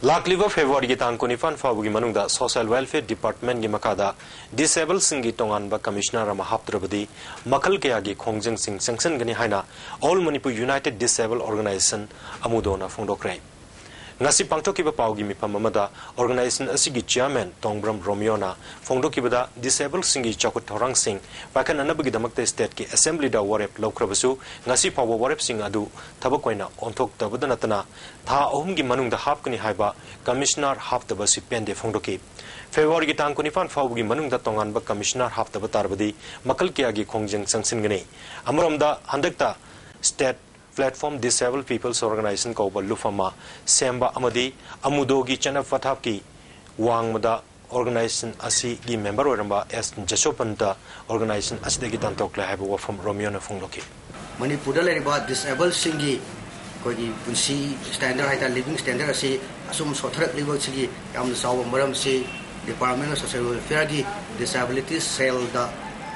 ꯂꯥꯛꯂꯤꯕ ꯐꯦꯕ꯭ꯔꯨꯋꯥꯔꯤꯒꯤ ꯇꯥꯡ ꯀꯨꯟꯅꯤꯄꯥꯟ ꯐꯥꯎꯕꯒꯤ ꯃꯅꯨꯡꯗ ꯁꯣꯁꯤꯌꯦꯜ ꯋꯦꯜꯐꯤꯌꯔ ꯗꯤꯄꯥꯔꯠꯃꯦꯟꯠꯀꯤ ꯃꯈꯥꯗ ꯗꯤꯁꯑꯦꯕꯜꯁꯤꯡꯒꯤ ꯇꯣꯉꯥꯟꯕ ꯀꯃꯤꯁꯅꯔ ꯑꯃ ꯍꯥꯞꯇ꯭ꯔꯕꯗꯤ ꯃꯈꯜ ꯀꯌꯥꯒꯤ ꯈꯣꯡꯖꯪꯁꯤꯡ ꯆꯪꯁꯤꯟꯒꯅꯤ ꯍꯥꯏꯅ all Manipur united disable organisation, ꯑꯃꯨꯗꯣꯅ ꯐꯣꯡꯗꯣꯛꯈ꯭ꯔꯦ꯫ ꯉꯁꯤ ꯄꯥꯡꯊꯣꯛꯈꯤꯕ ꯄꯥꯎꯒꯤ ꯃꯤꯐꯝ ꯑꯃꯗ ꯑꯣꯔꯒꯅꯥꯏꯖꯦꯁꯟ ꯑꯁꯤꯒꯤ ꯆꯤꯌꯥꯔꯃꯦꯟ ꯇꯣꯡꯕ꯭ꯔꯝ ꯔꯣꯃꯤꯌꯣꯅ ꯐꯣꯡꯗꯣꯛꯈꯤꯕꯗ, ꯗꯤꯁꯑꯦꯕꯜꯁꯤꯡꯒꯤ ꯆꯥꯎꯈꯠ ꯊꯧꯔꯥꯡꯁꯤꯡ ꯄꯥꯏꯈꯠꯅꯅꯕꯒꯤꯗꯃꯛꯇ ꯁ꯭ꯇꯦꯠꯀꯤ ꯑꯦꯁꯦꯝꯕ꯭ꯂꯤꯗ ꯋꯥꯔꯦꯞ ꯂꯧꯈ꯭ꯔꯕꯁꯨ, ꯉꯁꯤ ꯐꯥꯎꯕ ꯋꯥꯔꯦꯞꯁꯤꯡ ꯑꯗꯨ ꯊꯕꯛ ꯑꯣꯏꯅ ꯑꯣꯟꯊꯣꯛꯇꯕꯗ ꯅꯠꯇꯅ, ꯊꯥ ꯑꯍꯨꯝꯒꯤ ꯃꯅꯨꯡꯗ ꯍꯥꯞꯀꯅꯤ ꯍꯥꯏꯕ ꯀꯃꯤꯁꯅꯔ ꯍꯥꯞꯇꯕ ꯑꯁꯤ ꯄꯦꯟꯗꯦ ꯐꯣꯡꯗꯣꯛꯈꯤ꯫ ꯐꯦꯕ꯭ꯔꯨꯋꯥꯔꯤꯒꯤ ꯇꯥꯡ ꯀꯨꯟꯅꯤꯄꯥꯟ ꯐꯥꯎꯕꯒꯤ ꯃꯅꯨꯡꯗ ꯇꯣꯉꯥꯟꯕ ꯀꯃꯤꯁꯅꯔ ꯍꯥꯞꯇꯕ ꯇꯥꯔꯕꯗꯤ ꯃꯈꯜ ꯀꯌꯥꯒꯤ ꯈꯣꯡꯖꯪ ꯆꯪꯁꯤꯟꯒꯅꯤ꯫ ꯑꯃꯔꯣꯝꯗ, ꯍꯟꯗꯛꯇ state platform disable peoples organisation ꯀꯧꯕ ꯂꯨꯞ ꯑꯃ ꯁꯦꯝꯕ ꯑꯃꯗꯤ ꯑꯃꯨꯗꯣꯒꯤ ꯆꯠꯅ ꯄꯊꯥꯞꯀꯤ ꯋꯥꯡꯃꯗ ꯑꯣꯔꯒꯅꯥꯏꯖꯦꯁꯟ ꯑꯁꯤꯒꯤ ꯃꯦꯝꯕꯔ ꯑꯣꯏꯔꯝꯕ ꯑꯦꯁ ꯖꯁꯣꯄꯟꯇ ꯑꯣꯔꯒꯅꯥꯏꯖꯦꯁꯟ ꯑꯁꯤꯗꯒꯤ ꯇꯥꯟꯊꯣꯛꯂꯦ ꯍꯥꯏꯕ ꯋꯥꯐꯝ ꯔꯣꯃꯤꯌꯣꯅ ꯐꯣꯡꯗꯣꯛꯈꯤ꯫ ꯃꯅꯤꯄꯨꯔꯗ ꯂꯩꯔꯤꯕ ꯗꯤꯁꯑꯦꯕꯜꯁꯤꯡꯒꯤ ꯑꯩꯈꯣꯏꯒꯤ ꯄꯨꯟꯁꯤ ꯁ꯭ꯇꯦꯟꯗꯔꯗ ꯍꯥꯏꯇꯥꯔꯦ, ꯂꯤꯕꯤꯡ ꯁ꯭ꯇꯦꯟꯗꯔꯗ ꯑꯁꯤ ꯑꯁꯨꯝ ꯁꯣꯠꯊꯔꯛꯂꯤꯕꯁꯤꯒꯤ ꯌꯥꯝꯅ ꯆꯥꯎꯕ ꯃꯔꯝꯁꯤ Department of Social Welfareꯒꯤ disability cellꯗ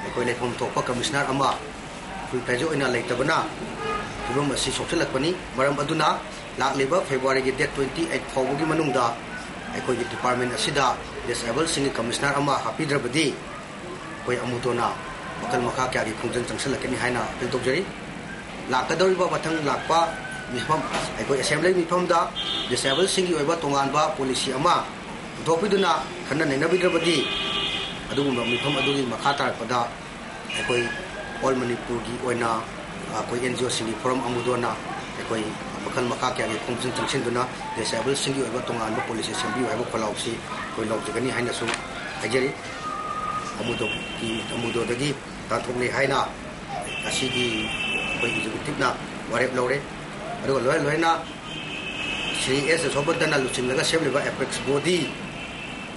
ꯑꯩꯈꯣꯏ ꯂꯩꯐꯝ ꯊꯣꯛꯄ commissioner ꯑꯃ full fledged ꯑꯣꯏꯅ ꯂꯩꯇꯕꯅ ꯐꯤꯕꯝ ꯑꯁꯤ ꯁꯣꯛꯆꯤꯜꯂꯛꯄꯅꯤ꯫ ꯃꯔꯝ ꯑꯗꯨꯅ ꯂꯥꯛꯂꯤꯕ Februaryꯒꯤ date twenty eight ꯐꯥꯎꯕꯒꯤ ꯃꯅꯨꯡꯗ ꯑꯩꯈꯣꯏꯒꯤ department ꯑꯁꯤꯗ disabledꯁꯤꯡꯒꯤ commissioner ꯑꯃ ꯍꯥꯞꯄꯤꯗ꯭ꯔꯕꯗꯤ ꯑꯩꯈꯣꯏ ꯑꯃꯨꯇꯣꯅ ꯃꯈꯜ ꯃꯈꯥ ꯀꯌꯥꯒꯤ ꯈꯣꯡꯖꯪ ꯆꯪꯁꯤꯜꯂꯛꯀꯅꯤ ꯍꯥꯏꯅ appeal ꯇꯧꯖꯔꯤ꯫ ꯂꯥꯛꯀꯗꯧꯔꯤꯕ ꯃꯊꯪ ꯂꯥꯛꯄ ꯃꯤꯐꯝ, ꯑꯩꯈꯣꯏ assembly ꯃꯤꯐꯝꯗ disabledꯁꯤꯡꯒꯤ ꯑꯣꯏꯕ ꯇꯣꯉꯥꯟꯕ policy ꯑꯃ ꯄꯨꯊꯣꯛꯄꯤꯗꯨꯅ ꯈꯟꯅ ꯅꯩꯅꯕꯤꯗ꯭ꯔꯕꯗꯤ ꯑꯗꯨꯒꯨꯝꯕ ꯃꯤꯐꯝ ꯑꯗꯨꯒꯤ ꯃꯈꯥ ꯇꯥꯔꯛꯄꯗ ꯑꯩꯈꯣꯏ all ꯃꯅꯤꯄꯨꯔꯒꯤ ꯑꯣꯏꯅ ꯑꯩꯈꯣꯏ NGOꯁꯤꯡꯒꯤ forum ꯑꯃꯨꯗꯣꯅ ꯑꯩꯈꯣꯏ ꯃꯈꯜ ꯃꯈꯥ ꯀꯌꯥꯒꯤ ꯈꯣꯡꯖꯪ ꯆꯪꯁꯤꯟꯗꯨꯅ disabledꯁꯤꯡꯒꯤ ꯑꯣꯏꯕ ꯇꯣꯉꯥꯟꯕ policy ꯁꯦꯝꯕꯤꯌꯨ ꯍꯥꯏꯕ ꯈꯣꯜꯂꯥꯎꯁꯤ ꯑꯩꯈꯣꯏ ꯂꯥꯎꯖꯒꯅꯤ ꯍꯥꯏꯅꯁꯨ ꯍꯥꯏꯖꯔꯤ꯫ ꯑꯃꯨꯗꯣꯒꯤ, ꯑꯃꯨꯗꯣꯗꯒꯤ ꯇꯥꯟꯊꯣꯛꯂꯦ ꯍꯥꯏꯅ ꯉꯁꯤꯒꯤ ꯑꯩꯈꯣꯏ executiveꯅ ꯋꯥꯔꯦꯞ ꯂꯧꯔꯦ꯫ ꯑꯗꯨꯒ ꯂꯣꯏ ꯂꯣꯏꯅ ꯁ꯭ꯔꯤ ꯑꯦꯁ ꯌꯁꯣꯕꯟꯇꯅ ꯂꯨꯆꯤꯡꯂꯒ ꯁꯦꯝꯂꯤꯕ apex body,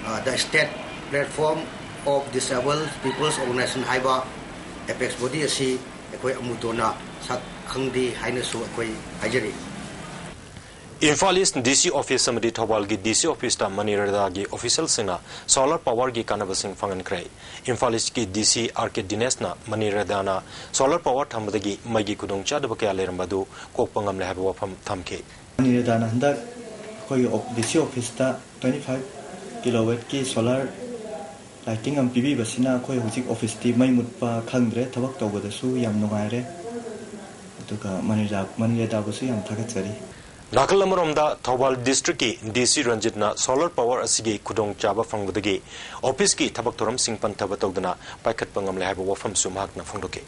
ꯑ, the state platform of disabled people's organization ꯍꯥꯏꯕ apex body ꯑꯁꯤ ꯑꯩꯈꯣꯏ ꯑꯃꯨꯇꯣꯅ ꯁꯛ ꯈꯪꯗꯦ ꯍꯥꯏꯅꯁꯨ ꯑꯩꯈꯣꯏ ꯍꯥꯏꯖꯔꯤ꯫ ꯏꯝꯐꯥꯜ ꯏꯁ ꯗꯤ ꯁꯤ ꯑꯣꯐꯤꯁ ꯑꯃꯗꯤ ꯊꯧꯕꯥꯜꯒꯤ ꯗꯤ ꯁꯤ ꯑꯣꯐꯤꯁꯇ ꯃꯅꯤꯔꯦꯗꯥꯒꯤ ꯑꯣꯐꯤꯁꯤꯌꯦꯜꯁꯤꯡꯅ solar powerꯒꯤ ꯀꯥꯟꯅꯕꯁꯤꯡ ꯐꯪꯍꯟꯈ꯭ꯔꯦ꯫ ꯏꯝꯐꯥꯜ ꯏꯁꯀꯤ ꯗꯤ ꯁꯤ ꯑꯥꯔ ꯀꯦ ꯗꯤꯅꯦꯁꯅ ꯃꯅꯤꯔꯦꯗꯥꯅ solar power ꯊꯝꯕꯗꯒꯤ ꯃꯩꯒꯤ ꯈꯨꯗꯣꯡꯆꯥꯗꯕ ꯀꯌꯥ ꯂꯩꯔꯝꯕ ꯑꯗꯨ ꯀꯣꯛꯄ ꯉꯝꯂꯦ ꯍꯥꯏꯕ ꯋꯥꯐꯝ ꯊꯝꯈꯤ꯫ ꯃꯅꯤꯔꯦꯗꯥꯅ ꯍꯟꯗꯛ ꯑꯩꯈꯣꯏꯒꯤ ꯗꯤ ꯁꯤ ꯑꯣꯐꯤꯁꯇ twenty five kilowattꯀꯤ solar lighting ꯑꯃ ꯄꯤꯕꯤꯕꯁꯤꯅ ꯑꯩꯈꯣꯏ ꯍꯧꯖꯤꯛ ꯑꯣꯐꯤꯁꯇꯤ ꯃꯩ ꯃꯨꯠꯄ ꯈꯪꯗ꯭ꯔꯦ, ꯊꯕꯛ ꯇꯧꯕꯗꯁꯨ ꯌꯥꯝ ꯅꯨꯡꯉꯥꯏꯔꯦ꯫ ꯑꯗꯨꯒ ꯃꯅꯤꯔꯦꯗꯥ, ꯃꯅꯤꯔꯦꯗꯥꯕꯨꯁꯨ ꯌꯥꯝ ꯊꯥꯒꯠꯆꯔꯤ꯫ ꯅꯥꯀꯜ ꯑꯃꯔꯣꯝꯗ ꯊꯧꯕꯥꯜ ꯗꯤꯁꯇ꯭ꯔꯤꯛꯀꯤ ꯗꯤ ꯁꯤ ꯔꯟꯖꯤꯠꯅ solar power ꯑꯁꯤꯒꯤ ꯈꯨꯗꯣꯡꯆꯥꯕ ꯐꯪꯕꯗꯒꯤ ꯑꯣꯐꯤꯁꯀꯤ ꯊꯕꯛ ꯊꯧꯔꯝꯁꯤꯡ ꯄꯟꯊꯕ ꯇꯧꯗꯅ ꯄꯥꯏꯈꯠꯄ ꯉꯝꯂꯦ ꯍꯥꯏꯕ ꯋꯥꯐꯝꯁꯨ ꯃꯍꯥꯛꯅ ꯐꯣꯡꯗꯣꯛꯈꯤ꯫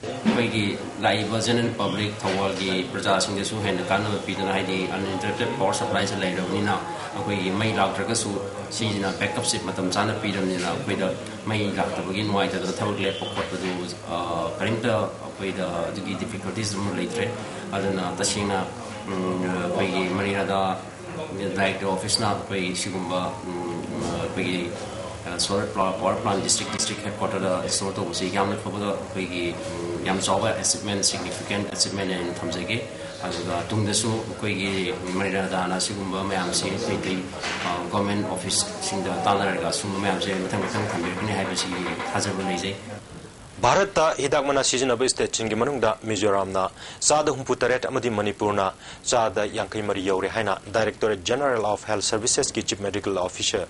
ꯑꯩꯈꯣꯏꯒꯤ ꯂꯥꯛꯏꯕ general public ꯊꯧꯕꯥꯜꯒꯤ ꯄ꯭ꯔꯖꯥꯁꯤꯡꯗꯁꯨ ꯍꯦꯟꯅ ꯀꯥꯟꯅꯕ ꯄꯤꯗꯨꯅ, ꯍꯥꯏꯗꯤ uninterrupted power supplyꯁꯦ ꯂꯩꯔꯕꯅꯤꯅ ꯑꯩꯈꯣꯏꯒꯤ ꯃꯩ ꯂꯥꯛꯇ꯭ꯔꯒꯁꯨ ꯁꯤꯁꯤꯅ backupꯁꯦ ꯃꯇꯝ ꯆꯥꯅ ꯄꯤꯔꯕꯅꯤꯅ ꯑꯩꯈꯣꯏꯗ ꯃꯩ ꯂꯥꯛꯇꯕꯒꯤ ꯅꯨꯡꯉꯥꯏꯇꯗꯅ ꯊꯕꯛ ꯂꯦꯞꯄ ꯈꯣꯠꯄꯗꯨ, ꯑ, ꯀꯔꯤꯝꯇ ꯑꯩꯈꯣꯏꯗ ꯑꯗꯨꯒꯤ difficulties ꯑꯃ ꯂꯩꯇ꯭ꯔꯦ꯫ ꯑꯗꯨꯅ ꯇꯁꯦꯡꯅ, ꯎꯝ, ꯑꯩꯈꯣꯏꯒꯤ ꯃꯅꯤꯔꯥꯗꯥ director officeꯅ ꯑꯩꯈꯣꯏ ꯁꯤꯒꯨꯝꯕ, ꯎꯝ, ꯑꯩꯈꯣꯏꯒꯤ ꯁꯣꯂꯔ ꯄ꯭ꯂꯥ- power plant district district head ꯀ꯭ꯋꯥꯇꯔꯗ ꯏꯟꯁꯇꯣꯜ ꯇꯧꯕꯁꯤ ꯌꯥꯝꯅ ꯐꯕ, ꯑꯩꯈꯣꯏꯒꯤ ꯎꯝ, ꯌꯥꯝ ꯆꯥꯎꯕ ꯑꯦꯆꯤꯞꯃꯦꯟ, ꯁꯤꯒꯅꯤꯐꯤꯀꯦꯟ ꯑꯦꯆꯤꯞꯃꯦꯟ ꯑꯣꯏꯅ ꯊꯝꯖꯒꯦ꯫ ꯑꯗꯨꯒ ꯇꯨꯡꯗꯁꯨ ꯑꯩꯈꯣꯏꯒꯤ ꯃꯔꯤꯅꯥꯗꯥꯅ ꯑꯁꯤꯒꯨꯝꯕ ꯃꯌꯥꯝꯁꯤ ꯑꯇꯩ ꯑꯇꯩ ꯒꯣꯔꯃꯦꯟ ꯑꯣꯐꯤꯁꯁꯤꯡꯗ ꯇꯥꯟꯅꯔꯒ ꯑꯁꯨꯝꯕ ꯃꯌꯥꯝꯁꯦ ꯃꯊꯪ ꯃꯊꯪ ꯊꯝꯕꯤꯔꯛꯀꯅꯤ ꯍꯥꯏꯕꯁꯤꯒꯤ ꯊꯥꯖꯕ ꯂꯩꯖꯩ꯫ ꯚꯥꯔꯠꯇ ꯍꯤꯗꯥꯛ ꯃꯅꯥ ꯁꯤꯖꯤꯟꯅꯕ ꯁ꯭ꯇꯦꯠꯁꯤꯡꯒꯤ ꯃꯅꯨꯡꯗ ꯃꯤꯖꯣꯔꯥꯝꯅ ꯆꯥꯗ ꯍꯨꯝꯐꯨ ꯇꯔꯦꯠ ꯑꯃꯗꯤ ꯃꯅꯤꯄꯨꯔꯅ ꯆꯥꯗ ꯌꯥꯡꯈꯩ ꯃꯔꯤ ꯌꯧꯔꯦ ꯍꯥꯏꯅ Directorate General of Health Servicesꯀꯤ Chief Medical Officer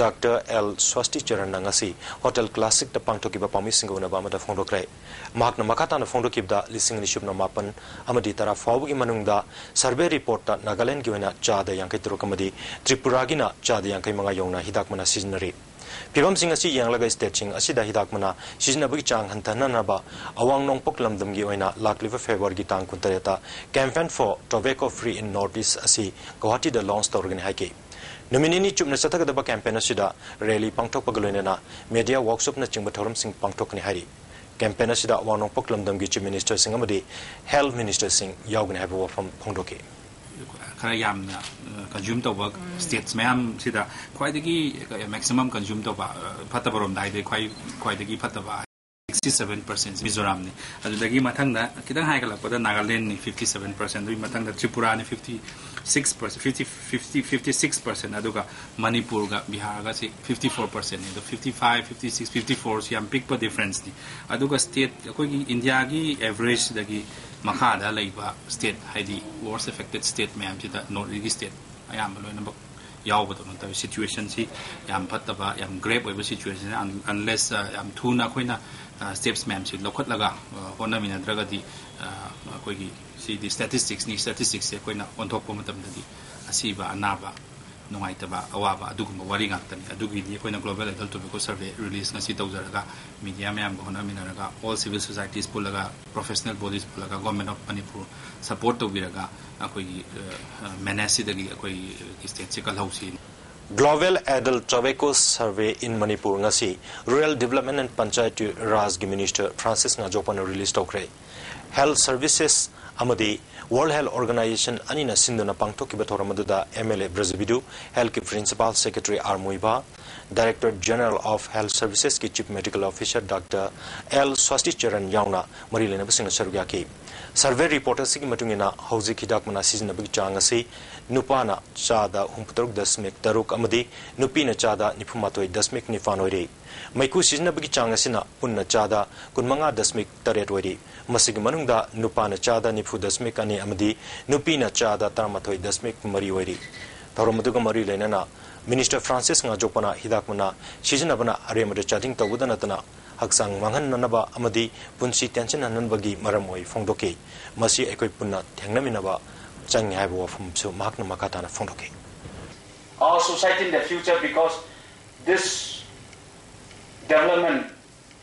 Doctor L ꯁ꯭ꯋꯥꯁꯇꯤ ꯆꯔꯟꯅ ꯉꯁꯤ ꯍꯣꯇꯦꯜ ꯀ꯭ꯂꯥꯁꯤꯛꯇ ꯄꯥꯡꯊꯣꯛꯈꯤꯕ ꯄꯥꯎꯃꯤꯁꯤꯡꯒ ꯎꯅꯕ ꯑꯃꯗ ꯐꯣꯡꯗꯣꯛꯈ꯭ꯔꯦ꯫ ꯃꯍꯥꯛꯅ ꯃꯈꯥ ꯇꯥꯅ ꯐꯣꯡꯗꯣꯛꯈꯤꯕꯗ, ꯂꯤꯁꯤꯡ ꯑꯅꯤ ꯁꯨꯞꯅ ꯃꯥꯄꯟ ꯑꯃꯗꯤ ꯇꯔꯥ ꯐꯥꯎꯕꯒꯤ ꯃꯅꯨꯡꯗ ꯁꯔꯚꯦ ꯔꯤꯄꯣꯔꯠꯇ ꯅꯥꯒꯥꯂꯦꯟꯗꯒꯤ ꯑꯣꯏꯅ ꯆꯥꯗ ꯌꯥꯡꯈꯩ ꯇꯔꯨꯛ ꯑꯃꯗꯤ ꯇ꯭ꯔꯤꯄꯨꯔꯥꯒꯤꯅ ꯆꯥꯗ ꯌꯥꯡꯈꯩ ꯃꯉꯥ ꯌꯧꯅ ꯍꯤꯗꯥꯛ ꯃꯅꯥ ꯁꯤꯖꯤꯟꯅꯔꯤ꯫ ꯐꯤꯕꯝꯁꯤꯡ ꯑꯁꯤ ꯌꯦꯡꯂꯒ ꯁ꯭ꯇꯦꯠꯁꯤꯡ ꯑꯁꯤꯗ ꯍꯤꯗꯥꯛ ꯃꯅꯥ ꯁꯤꯖꯤꯟꯅꯕꯒꯤ ꯆꯥꯡ ꯍꯟꯊꯍꯟꯅꯕ ꯑꯋꯥꯡ ꯅꯣꯡꯄꯣꯛ ꯂꯝꯗꯝꯒꯤ ꯑꯣꯏꯅ ꯂꯥꯛꯂꯤꯕ ꯐꯦꯕ꯭ꯔꯨꯋꯥꯔꯤꯒꯤ ꯇꯥꯡ ꯀꯨꯟꯇꯔꯦꯠꯇ Campaign for Tobacco Free in North East ꯑꯁꯤ ꯒꯧꯍꯥꯇꯤꯗ ꯂꯣꯟꯆ ꯇꯧꯔꯒꯅꯤ ꯍꯥꯏꯈꯤ꯫ ꯅꯨꯃꯤꯠ ꯅꯤꯅꯤ ꯆꯨꯞꯅ ꯆꯠꯊꯒꯗꯕ ꯀꯦꯝꯄꯦꯟ ꯑꯁꯤꯗ ꯔꯦꯂꯤ ꯄꯥꯡꯊꯣꯛꯄꯒ ꯂꯣꯏꯅꯅ ꯃꯦꯗꯤꯌꯥ ꯋꯥꯔꯛꯁꯣꯞꯅꯆꯤꯡꯕ ꯊꯧꯔꯝꯁꯤꯡ ꯄꯥꯡꯊꯣꯛꯀꯅꯤ ꯍꯥꯏꯔꯤ꯫ ꯀꯦꯝꯄꯦꯟ ꯑꯁꯤꯗ ꯑꯋꯥꯡ ꯅꯣꯡꯄꯣꯛ ꯂꯝꯗꯝꯒꯤ ꯆꯤꯐ ꯃꯤꯅꯤꯁꯇꯔꯁꯤꯡ ꯑꯃꯗꯤ ꯍꯦꯜꯊ ꯃꯤꯅꯤꯁꯇꯔꯁꯤꯡ ꯌꯥꯎꯒꯅꯤ ꯍꯥꯏꯕ ꯋꯥꯐꯝ ꯐꯣꯡꯗꯣꯛꯈꯤ꯫ ꯈꯔ ꯌꯥꯝꯅ ꯀꯟꯖ꯭ꯌꯨꯝ ꯇꯧꯕ ꯁ꯭ꯇꯦꯠꯁ ꯃꯌꯥꯝꯁꯤꯗ ꯈ꯭ꯋꯥꯏꯗꯒꯤ ꯃꯦꯛꯁꯤꯃꯝ ꯀꯟꯖ꯭ꯌꯨꯝ ꯇꯧꯕ, ꯑ, ꯐꯠꯇꯕꯔꯣꯝꯗ ꯍꯥꯏꯗꯤ ꯈ꯭ꯋꯥꯏ ꯈ꯭ꯋꯥꯏꯗꯒꯤ ꯐꯠꯇꯕ ꯁꯤꯛꯁꯇꯤ ꯁꯚꯦꯟ ꯄꯥꯔꯁꯦꯟ ꯃꯤꯖꯣꯔꯥꯝꯅꯤ꯫ ꯑꯗꯨꯗꯒꯤ ꯃꯊꯪꯗ ꯈꯤꯇꯪ ꯍꯥꯏꯒꯠꯂꯛꯄꯗ ꯅꯥꯒꯥꯂꯦꯟꯅꯤ, ꯐꯤꯐꯇꯤ ꯁꯚꯦꯟ ꯄꯥꯔꯁꯦꯟ, ꯑꯗꯨꯒꯤ ꯃꯊꯪꯗ ꯇ꯭ꯔꯤꯄꯨꯔꯥꯅꯤ, fifty six percent, fifty fifty fifty six percent, ꯑꯗꯨꯒ ꯃꯅꯤꯄꯨꯔꯒ ꯕꯤꯍꯥꯔꯒꯁꯤ ꯐꯤꯐꯇꯤ ꯐꯣꯔ ꯄꯥꯔꯁꯦꯟꯅꯤ꯫ ꯑꯗꯣ fifty five, fifty six, fifty ꯐꯣꯔꯁꯤ ꯌꯥꯝ ꯄꯤꯛꯄ ꯗꯤꯐ꯭ꯔꯦꯟꯁꯅꯤ꯫ ꯑꯗꯨꯒ ꯁ꯭ꯇꯦꯠ, ꯑꯩꯈꯣꯏꯒꯤ ꯏꯟꯗꯤꯌꯥꯒꯤ ꯑꯦꯚꯔꯦꯖꯇꯒꯤ ꯃꯈꯥꯗ ꯂꯩꯕ ꯁ꯭ꯇꯦꯠ, ꯍꯥꯏꯗꯤ ꯋꯣꯔꯁ ꯑꯦꯐꯦꯛꯇꯦꯠ ꯁ꯭ꯇꯦꯠ ꯃꯌꯥꯝꯁꯤꯗ ꯅꯣꯔꯠ ꯏꯁꯀꯤ ꯁ꯭ꯇꯦꯠ ꯑꯌꯥꯝꯕ ꯂꯣꯏꯅꯃꯛ ꯌꯥꯎꯕꯗꯧꯅ ꯇꯧꯋꯤ꯫ ꯁꯤꯆꯨꯋꯦꯁꯟꯁꯤ ꯌꯥꯝ ꯐꯠꯇꯕ, ꯌꯥꯝ ꯒ꯭ꯔꯦꯞ ꯑꯣꯏꯕ ꯁꯤꯆꯨꯋꯦꯁꯟ, ꯑꯟ-, ꯑꯟꯂꯦꯁ, ꯑ, ꯌꯥꯝ ꯊꯨꯅ ꯑꯩꯈꯣꯏꯅ, ꯑ, ꯁ꯭ꯇꯦꯞꯁ ꯃꯌꯥꯝꯁꯤ ꯂꯧꯈꯠꯂꯒ, ꯑ, ꯍꯣꯠꯅꯃꯤꯟꯅꯗ꯭ꯔꯒꯗꯤ, ꯑ, ꯑꯩꯈꯣꯏꯒꯤ ꯁꯤꯗꯤ ꯁ꯭ꯇꯦꯇꯤꯁꯇꯤꯛꯁꯅꯤ, ꯁ꯭ꯇꯦꯇꯤꯁꯇꯤꯛꯁꯁꯦ ꯑꯩꯈꯣꯏꯅ ꯑꯣꯟꯊꯣꯛꯄ ꯃꯇꯝꯗꯗꯤ ꯑꯁꯤꯕ, ꯑꯅꯥꯕ, ꯅꯨꯡꯉꯥꯏꯇꯕ, ꯑꯋꯥꯕ ꯑꯗꯨꯒꯨꯝꯕ ꯋꯥꯔꯤ ꯉꯥꯛꯇꯅꯤ꯫ ꯑꯗꯨꯒꯤꯗꯤ ꯑꯩꯈꯣꯏꯅ Global Adult Tobacco Survey release ꯉꯁꯤ ꯇꯧꯖꯔꯒ, ꯃꯤꯗꯤꯌꯥ ꯃꯌꯥꯝꯒ ꯍꯣꯠꯅꯃꯤꯟꯅꯔꯒ, all civil societies ꯄꯨꯜꯂꯒ, professional bodies ꯄꯨꯜꯂꯒ, Government of Manipur support ꯇꯧꯕꯤꯔꯒ ꯑꯩꯈꯣꯏꯒꯤ, ꯑ, ꯃꯦꯅꯦꯖꯁꯤꯗꯒꯤ ꯑꯩꯈꯣꯏꯒꯤ ꯁ꯭ꯇꯦꯠꯁꯤ ꯀꯜꯍꯧꯁꯤ꯫ Global Adult Tobacco Survey in Manipur ꯉꯁꯤ Rural Development and Panchayati Rajꯒꯤ ꯃꯤꯅꯤꯁꯇꯔ ꯐ꯭ꯔꯥꯟꯁꯤꯁ ꯉꯥꯖꯣꯛꯄꯅ ꯔꯤꯂꯤꯖ ꯇꯧꯈ꯭ꯔꯦ꯫ Health Services ꯑꯃꯗꯤ World Health Organization ꯑꯅꯤꯅ ꯁꯤꯟꯗꯨꯅ ꯄꯥꯡꯊꯣꯛꯈꯤꯕ ꯊꯧꯔꯝ ꯑꯗꯨꯗ M L A Brajabidhu, Health ꯀꯤ Principal Secretary R ꯃꯨꯏꯕꯥ, Director General of Health Services ꯀꯤ Chief Medical Officer Doctor L ꯁ꯭ꯋꯥꯁꯇꯤ Charan ꯌꯥꯎꯅ ꯃꯔꯤ ꯂꯩꯅꯕꯁꯤꯡꯅ ꯁꯔꯨꯛ ꯌꯥꯈꯤ꯫ Survey report ꯑꯁꯤꯒꯤ ꯃꯇꯨꯡ ꯏꯟꯅ, ꯍꯧꯖꯤꯛ ꯍꯤꯗꯥꯛ ꯃꯅꯥ ꯁꯤꯖꯤꯟꯅꯕꯒꯤ ꯆꯥꯡ ꯑꯁꯤ ꯅꯨꯄꯥꯅ ꯆꯥꯗ ꯍꯨꯝꯐꯨꯇꯔꯨꯛ ꯗꯁꯃꯤꯛ ꯇꯔꯨꯛ ꯑꯃꯗꯤ ꯅꯨꯄꯤꯅ ꯆꯥꯗ ꯅꯤꯐꯨꯃꯥꯊꯣꯏ ꯗꯁꯃꯤꯛ ꯅꯤꯄꯥꯟ ꯑꯣꯏꯔꯤ꯫ ꯃꯩꯈꯨ ꯁꯤꯖꯤꯟꯅꯕꯒꯤ ꯆꯥꯡ ꯑꯁꯤꯅ ꯄꯨꯟꯅ ꯆꯥꯗ ꯀꯨꯟꯃꯉꯥ ꯗꯁꯃꯤꯛ ꯇꯔꯦꯠ ꯑꯣꯏꯔꯤ꯫ ꯃꯁꯤꯒꯤ ꯃꯅꯨꯡꯗ ꯅꯨꯄꯥꯅ ꯆꯥꯗ ꯅꯤꯐꯨ ꯗꯁꯃꯤꯛ ꯑꯅꯤ ꯑꯃꯗꯤ ꯅꯨꯄꯤꯅ ꯆꯥꯗ ꯇꯔꯥꯃꯥꯊꯣꯏ ꯗꯁꯃꯤꯛ ꯃꯔꯤ ꯑꯣꯏꯔꯤ꯫ ꯊꯧꯔꯝ ꯑꯗꯨꯒ ꯃꯔꯤ ꯂꯩꯅꯅ Minister Francis ꯉꯥꯖꯣꯛꯄꯅ ꯍꯤꯗꯥꯛ ꯃꯅꯥ ꯁꯤꯖꯤꯟꯅꯕꯅ ꯑꯔꯦꯝꯕꯗ ꯆꯥꯗꯤꯡ ꯇꯧꯕꯗ ꯅꯠꯇꯅ ꯍꯛꯆꯥꯡ ꯃꯥꯡꯍꯟꯅꯅꯕ ꯑꯃꯗꯤ ꯄꯨꯟꯁꯤ ꯇꯦꯟꯁꯤꯟꯍꯟꯅꯕꯒꯤ ꯃꯔꯝ ꯑꯣꯏ ꯐꯣꯡꯗꯣꯛꯈꯤ꯫ ꯃꯁꯤ ꯑꯩꯈꯣꯏ ꯄꯨꯟꯅ ꯊꯦꯡꯅꯃꯤꯟꯅꯕ ꯆꯪꯏ ꯍꯥꯏꯕ ꯋꯥꯐꯝꯁꯨ ꯃꯍꯥꯛꯅ ꯃꯈꯥ ꯇꯥꯅ ꯐꯣꯡꯗꯣꯛꯈꯤ꯫ Our society in the future, because this development,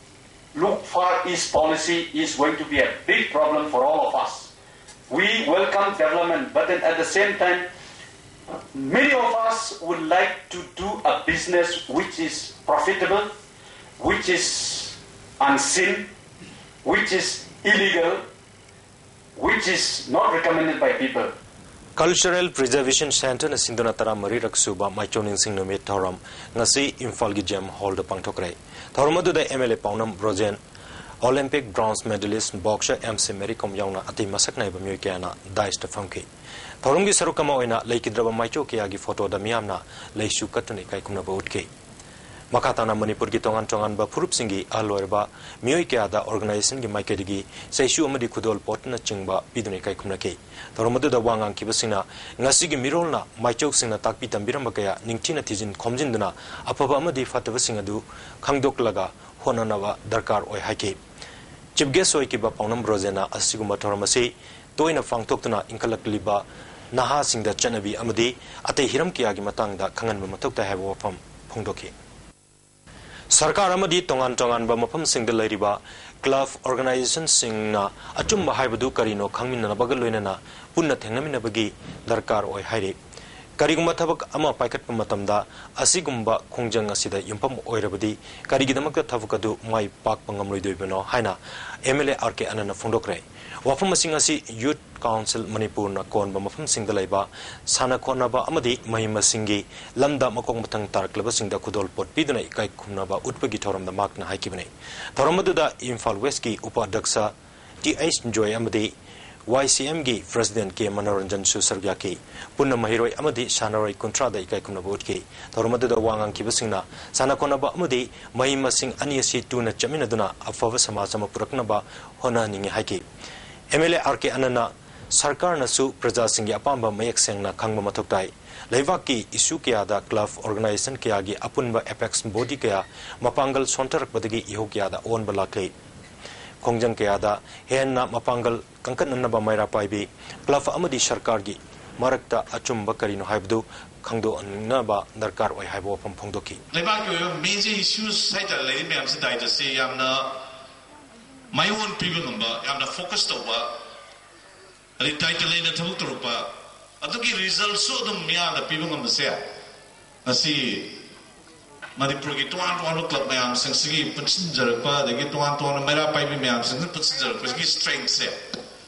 look far east policy is going to be a big problem for all of us. We welcome development, but then at the same time, many of us would like to do a business which is profitable, which is unseen, which is illegal, which is not recommended by people. Cultural Preservation Centre ꯅ ꯁꯤꯟꯗꯨꯅ ꯇꯔꯥꯃꯔꯤꯔꯛ ꯁꯨꯕ ꯃꯥꯏꯆꯧ ꯅꯤꯡꯁꯤꯡ ꯅꯨꯃꯤꯠ ꯊꯧꯔꯝ ꯉꯁꯤ ꯏꯝꯐꯥꯜꯒꯤ J M Hall ꯗ ꯄꯥꯡꯊꯣꯛꯈ꯭ꯔꯦ꯫ ꯊꯧꯔꯝ ꯑꯗꯨꯗ M L A ꯄꯥꯎꯅꯝ Brojen, Olympic bronze medalist boxer M C Mary Kom ꯌꯥꯎꯅ ꯑꯇꯩ ꯃꯁꯛ ꯅꯥꯏꯕ ꯃꯤꯑꯣꯏ ꯀꯌꯥꯅ dais ꯇ ꯐꯝꯈꯤ꯫ ꯊꯧꯔꯝꯒꯤ ꯁꯔꯨꯛ ꯑꯃ ꯑꯣꯏꯅ ꯂꯩꯈꯤꯗ꯭ꯔꯕ ꯃꯥꯏꯆꯧ ꯀꯌꯥꯒꯤ ꯐꯣꯇꯣꯗ ꯃꯤꯌꯥꯝꯅ ꯂꯩꯁꯨ ꯀꯠꯇꯨꯅ ꯏꯀꯥꯏ ꯈꯨꯝꯅꯕ ꯎꯠꯈꯤ꯫ ꯃꯈꯥ ꯇꯥꯅ ꯃꯅꯤꯄꯨꯔꯒꯤ ꯇꯣꯉꯥꯟ ꯇꯣꯉꯥꯟꯕ ꯐꯨꯔꯨꯞꯁꯤꯡꯒꯤ ꯑꯍꯜ ꯑꯣꯏꯔꯕ ꯃꯤꯑꯣꯏ ꯀꯌꯥꯗ organization ꯒꯤ ꯃꯥꯏꯀꯩꯗꯒꯤ ꯆꯩꯁꯨ ꯑꯃꯗꯤ ꯈꯨꯗꯣꯜ ꯄꯣꯠꯅꯆꯤꯡꯕ ꯄꯤꯗꯨꯅ ꯏꯀꯥꯏ ꯈꯨꯝꯅꯈꯤ꯫ ꯊꯧꯔꯝ ꯑꯗꯨꯗ ꯋꯥ ꯉꯥꯡꯈꯤꯕꯁꯤꯡꯅ ꯉꯁꯤꯒꯤ ꯃꯤꯔꯣꯜꯅ ꯃꯥꯏꯆꯧꯁꯤꯡꯅ ꯇꯥꯛꯄꯤ ꯇꯝꯕꯤꯔꯝꯕ ꯀꯌꯥ ꯅꯤꯡꯊꯤꯅ ꯊꯤꯖꯤꯟ ꯈꯣꯝꯖꯤꯟꯗꯨꯅ ꯑꯐꯕ ꯑꯃꯗꯤ ꯐꯠꯇꯕꯁꯤꯡ ꯑꯗꯨ ꯈꯪꯗꯣꯛꯂꯒ ꯍꯣꯠꯅꯅꯕ ꯗꯔꯀꯥꯔ ꯑꯣꯏ ꯍꯥꯏꯈꯤ꯫ Chief guest ꯑꯣꯏꯈꯤꯕ ꯄꯥꯎꯅꯝ ꯕ꯭ꯔꯣꯖꯦꯟꯅ ꯑꯁꯤꯒꯨꯝꯕ ꯊꯧꯔꯝ ꯑꯁꯤ ꯇꯣꯏꯅ ꯄꯥꯡꯊꯣꯛꯇꯨꯅ ꯏꯟꯈꯠꯂꯛꯂꯤꯕ ꯅꯍꯥꯁꯤꯡꯗ ꯆꯠꯅꯕꯤ ꯑꯃꯗꯤ ꯑꯇꯩ ꯍꯤꯔꯝ ꯀꯌꯥꯒꯤ ꯃꯇꯥꯡꯗ ꯈꯪꯍꯟꯕ ꯃꯊꯧ ꯇꯥꯏ ꯍꯥꯏꯕ ꯋꯥꯐꯝ ꯐꯣꯡꯗꯣꯛꯈꯤ꯫ ꯁꯔꯀꯥꯔ ꯑꯃꯗꯤ ꯇꯣꯉꯥꯟ ꯇꯣꯉꯥꯟꯕ ꯃꯐꯝꯁꯤꯡꯗ ꯂꯩꯔꯤꯕ club organization ꯁꯤꯡꯅ ꯑꯆꯨꯝꯕ ꯍꯥꯏꯕꯗꯨ ꯀꯔꯤꯅꯣ ꯈꯪꯃꯤꯟꯅꯅꯕꯒ ꯂꯣꯏꯅꯅ ꯄꯨꯟꯅ ꯊꯦꯡꯅꯃꯤꯟꯅꯕꯒꯤ ꯗꯔꯀꯥꯔ ꯑꯣꯏ ꯍꯥꯏꯔꯤ꯫ ꯀꯔꯤꯒꯨꯝꯕ ꯊꯕꯛ ꯑꯃ ꯄꯥꯏꯈꯠꯄ ꯃꯇꯝꯗ ꯑꯁꯤꯒꯨꯝꯕ ꯈꯣꯡꯖꯪ ꯑꯁꯤꯗ ꯌꯨꯝꯐꯝ ꯑꯣꯏꯔꯕꯗꯤ ꯀꯔꯤꯒꯤꯗꯃꯛꯇ ꯊꯕꯛ ꯑꯗꯨ ꯃꯥꯏ ꯄꯥꯛꯄ ꯉꯝꯂꯣꯏꯗꯣꯏꯕꯅꯣ ꯍꯥꯏꯅ M L A R K ꯑꯅꯟꯅ ꯐꯣꯡꯗꯣꯛꯈ꯭ꯔꯦ꯫ ꯋꯥꯐꯝꯁꯤꯡ ꯑꯁꯤ ꯌꯨꯊ ꯀꯥꯎꯟꯁꯤꯜ ꯃꯅꯤꯄꯨꯔꯅ ꯀꯣꯟꯕ ꯃꯐꯝꯁꯤꯡꯗ ꯂꯩꯕ ꯁꯥꯟꯅ ꯈꯣꯠꯅꯕ ꯑꯃꯗꯤ ꯃꯍꯩ ꯃꯁꯤꯡꯒꯤ ꯂꯝꯗ ꯃꯈꯣꯡ ꯃꯊꯪ ꯇꯥꯔꯛꯂꯕꯁꯤꯡꯗ ꯈꯨꯗꯣꯜꯄꯣꯠ ꯄꯤꯗꯨꯅ ꯏꯀꯥꯏ ꯈꯨꯝꯅꯕ ꯎꯠꯄꯒꯤ ꯊꯧꯔꯝꯗ ꯃꯍꯥꯛꯅ ꯍꯥꯏꯈꯤꯕꯅꯤ꯫ ꯊꯧꯔꯝ ꯑꯗꯨꯗ ꯏꯝꯐꯥꯜ ꯋꯦꯁꯀꯤ ꯎꯄꯥꯙ꯭ꯌꯛꯁ ꯇꯤ ꯑꯩꯆ ꯖꯣꯏ ꯑꯃꯗꯤ ꯋꯥꯏ ꯁꯤ ꯑꯦꯝꯒꯤ ꯄ꯭ꯔꯁꯤꯗꯦꯟꯠ ꯀꯦ ꯃꯅꯣꯔꯟꯖꯟꯁꯨ ꯁꯔꯨꯛ ꯌꯥꯈꯤ꯫ ꯄꯨꯟꯅ ꯃꯍꯩꯔꯣꯏ ꯑꯃꯗꯤ ꯁꯥꯟꯅꯔꯣꯏ ꯀꯨꯟꯊ꯭ꯔꯥꯗ ꯏꯀꯥꯏ ꯈꯨꯝꯅꯕ ꯎꯠꯈꯤ꯫ ꯊꯧꯔꯝ ꯑꯗꯨꯗ ꯋꯥ ꯉꯥꯡꯈꯤꯕꯁꯤꯡꯅ ꯁꯥꯟꯅ ꯈꯣꯠꯅꯕ ꯑꯃꯗꯤ ꯃꯍꯩ ꯃꯁꯤꯡ ꯑꯅꯤ ꯑꯁꯤ ꯇꯨꯅ ꯆꯠꯃꯤꯟꯅꯗꯨꯅ ꯑꯐꯕ ꯁꯃꯥꯖ ꯑꯃ ꯄꯨꯔꯛꯅꯕ ꯍꯣꯠꯅꯍꯟꯅꯤꯡꯏ ꯍꯥꯏꯈꯤ꯫ ꯑꯦꯝ ꯑꯦꯜ ꯑꯦ ꯑꯥꯔ ꯀꯦ ꯑꯅꯟꯅ ꯁꯔꯀꯥꯔꯅꯁꯨ ꯄ꯭ꯔꯖꯥꯁꯤꯡꯒꯤ ꯑꯄꯥꯝꯕ ꯃꯌꯦꯛ ꯁꯦꯡꯅ ꯈꯪꯕ ꯃꯊꯧ ꯇꯥꯏ꯫ ꯂꯩꯕꯥꯛꯀꯤ ꯏꯁꯨ ꯀꯌꯥꯗ ꯀ꯭ꯂꯕ ꯑꯣꯔꯒꯅꯥꯏꯖꯦꯁꯟ ꯀꯌꯥꯒꯤ ꯑꯄꯨꯟꯕ ꯑꯦꯄꯦꯛꯁ ꯕꯣꯗꯤ ꯀꯌꯥ ꯃꯄꯥꯡꯒꯜ ꯁꯣꯟꯊꯔꯛꯄꯗꯒꯤ ꯏꯍꯧ ꯀꯌꯥꯗ ꯑꯑꯣꯟꯕ ꯂꯥꯛꯂꯤ꯫ ꯈꯣꯡꯖꯪ ꯀꯌꯥꯗ ꯍꯦꯟꯅ ꯃꯄꯥꯡꯒꯜ ꯀꯟꯈꯠꯅꯅꯕ ꯃꯩꯔꯥ ꯄꯥꯏꯕꯤ ꯀ꯭ꯂꯕ ꯑꯃꯗꯤ ꯁꯔꯀꯥꯔꯒꯤ ꯃꯔꯛꯇ ꯑꯆꯨꯝꯕ ꯀꯔꯤꯅꯣ ꯍꯥꯏꯕꯗꯨ ꯈꯪꯗꯣꯛꯍꯟꯅꯕ ꯗꯔꯀꯥꯔ ꯑꯣꯏ ꯍꯥꯏꯕ ꯋꯥꯐꯝ ꯐꯣꯡꯗꯣꯛꯈꯤ꯫ ꯂꯩꯕꯥꯛꯀꯤ ꯑꯣꯏꯕ ꯃꯦꯖꯔ ꯏꯁꯨꯁ ꯍꯥꯏꯇꯥꯔꯦ, ꯂꯩꯔꯤ ꯃꯌꯥꯝꯁꯤ ꯗꯥꯏꯗꯁꯤ ꯌꯥꯝꯅ ꯃꯥꯏꯑꯣꯟ ꯄꯤꯕ ꯉꯝꯕ, ꯌꯥꯝꯅ ꯐꯣꯀꯁ ꯇꯧꯕ, ꯑꯗꯩ ꯗꯥꯏꯇ ꯂꯩꯅ ꯊꯕꯛ ꯇꯧꯔꯛꯄ, ꯑꯗꯨꯒꯤ ꯔꯤꯖꯜꯠꯁꯨ ꯑꯗꯨꯝ ꯃꯤꯌꯥꯝꯗ ꯄꯤꯕ ꯉꯝꯕꯁꯦ ꯉꯁꯤ ꯃꯅꯤꯄꯨꯔꯒꯤ ꯇꯣꯉꯥꯟ ꯇꯣꯉꯥꯟꯕ ꯀ꯭ꯂꯕ ꯃꯌꯥꯝꯁꯤꯡꯁꯤꯒꯤ ꯄꯨꯟꯁꯤꯟꯖꯔꯛꯄ, ꯑꯗꯒꯤ ꯇꯣꯉꯥꯟ ꯇꯣꯉꯥꯟꯕ ꯃꯩꯔꯥ ꯄꯥꯏꯕꯤ ꯃꯌꯥꯝꯁꯤꯡꯁꯤꯅ ꯄꯨꯟꯁꯤꯟꯖꯔꯛꯄꯁꯤꯒꯤ ꯁ꯭ꯇꯔꯦꯡꯁꯦ,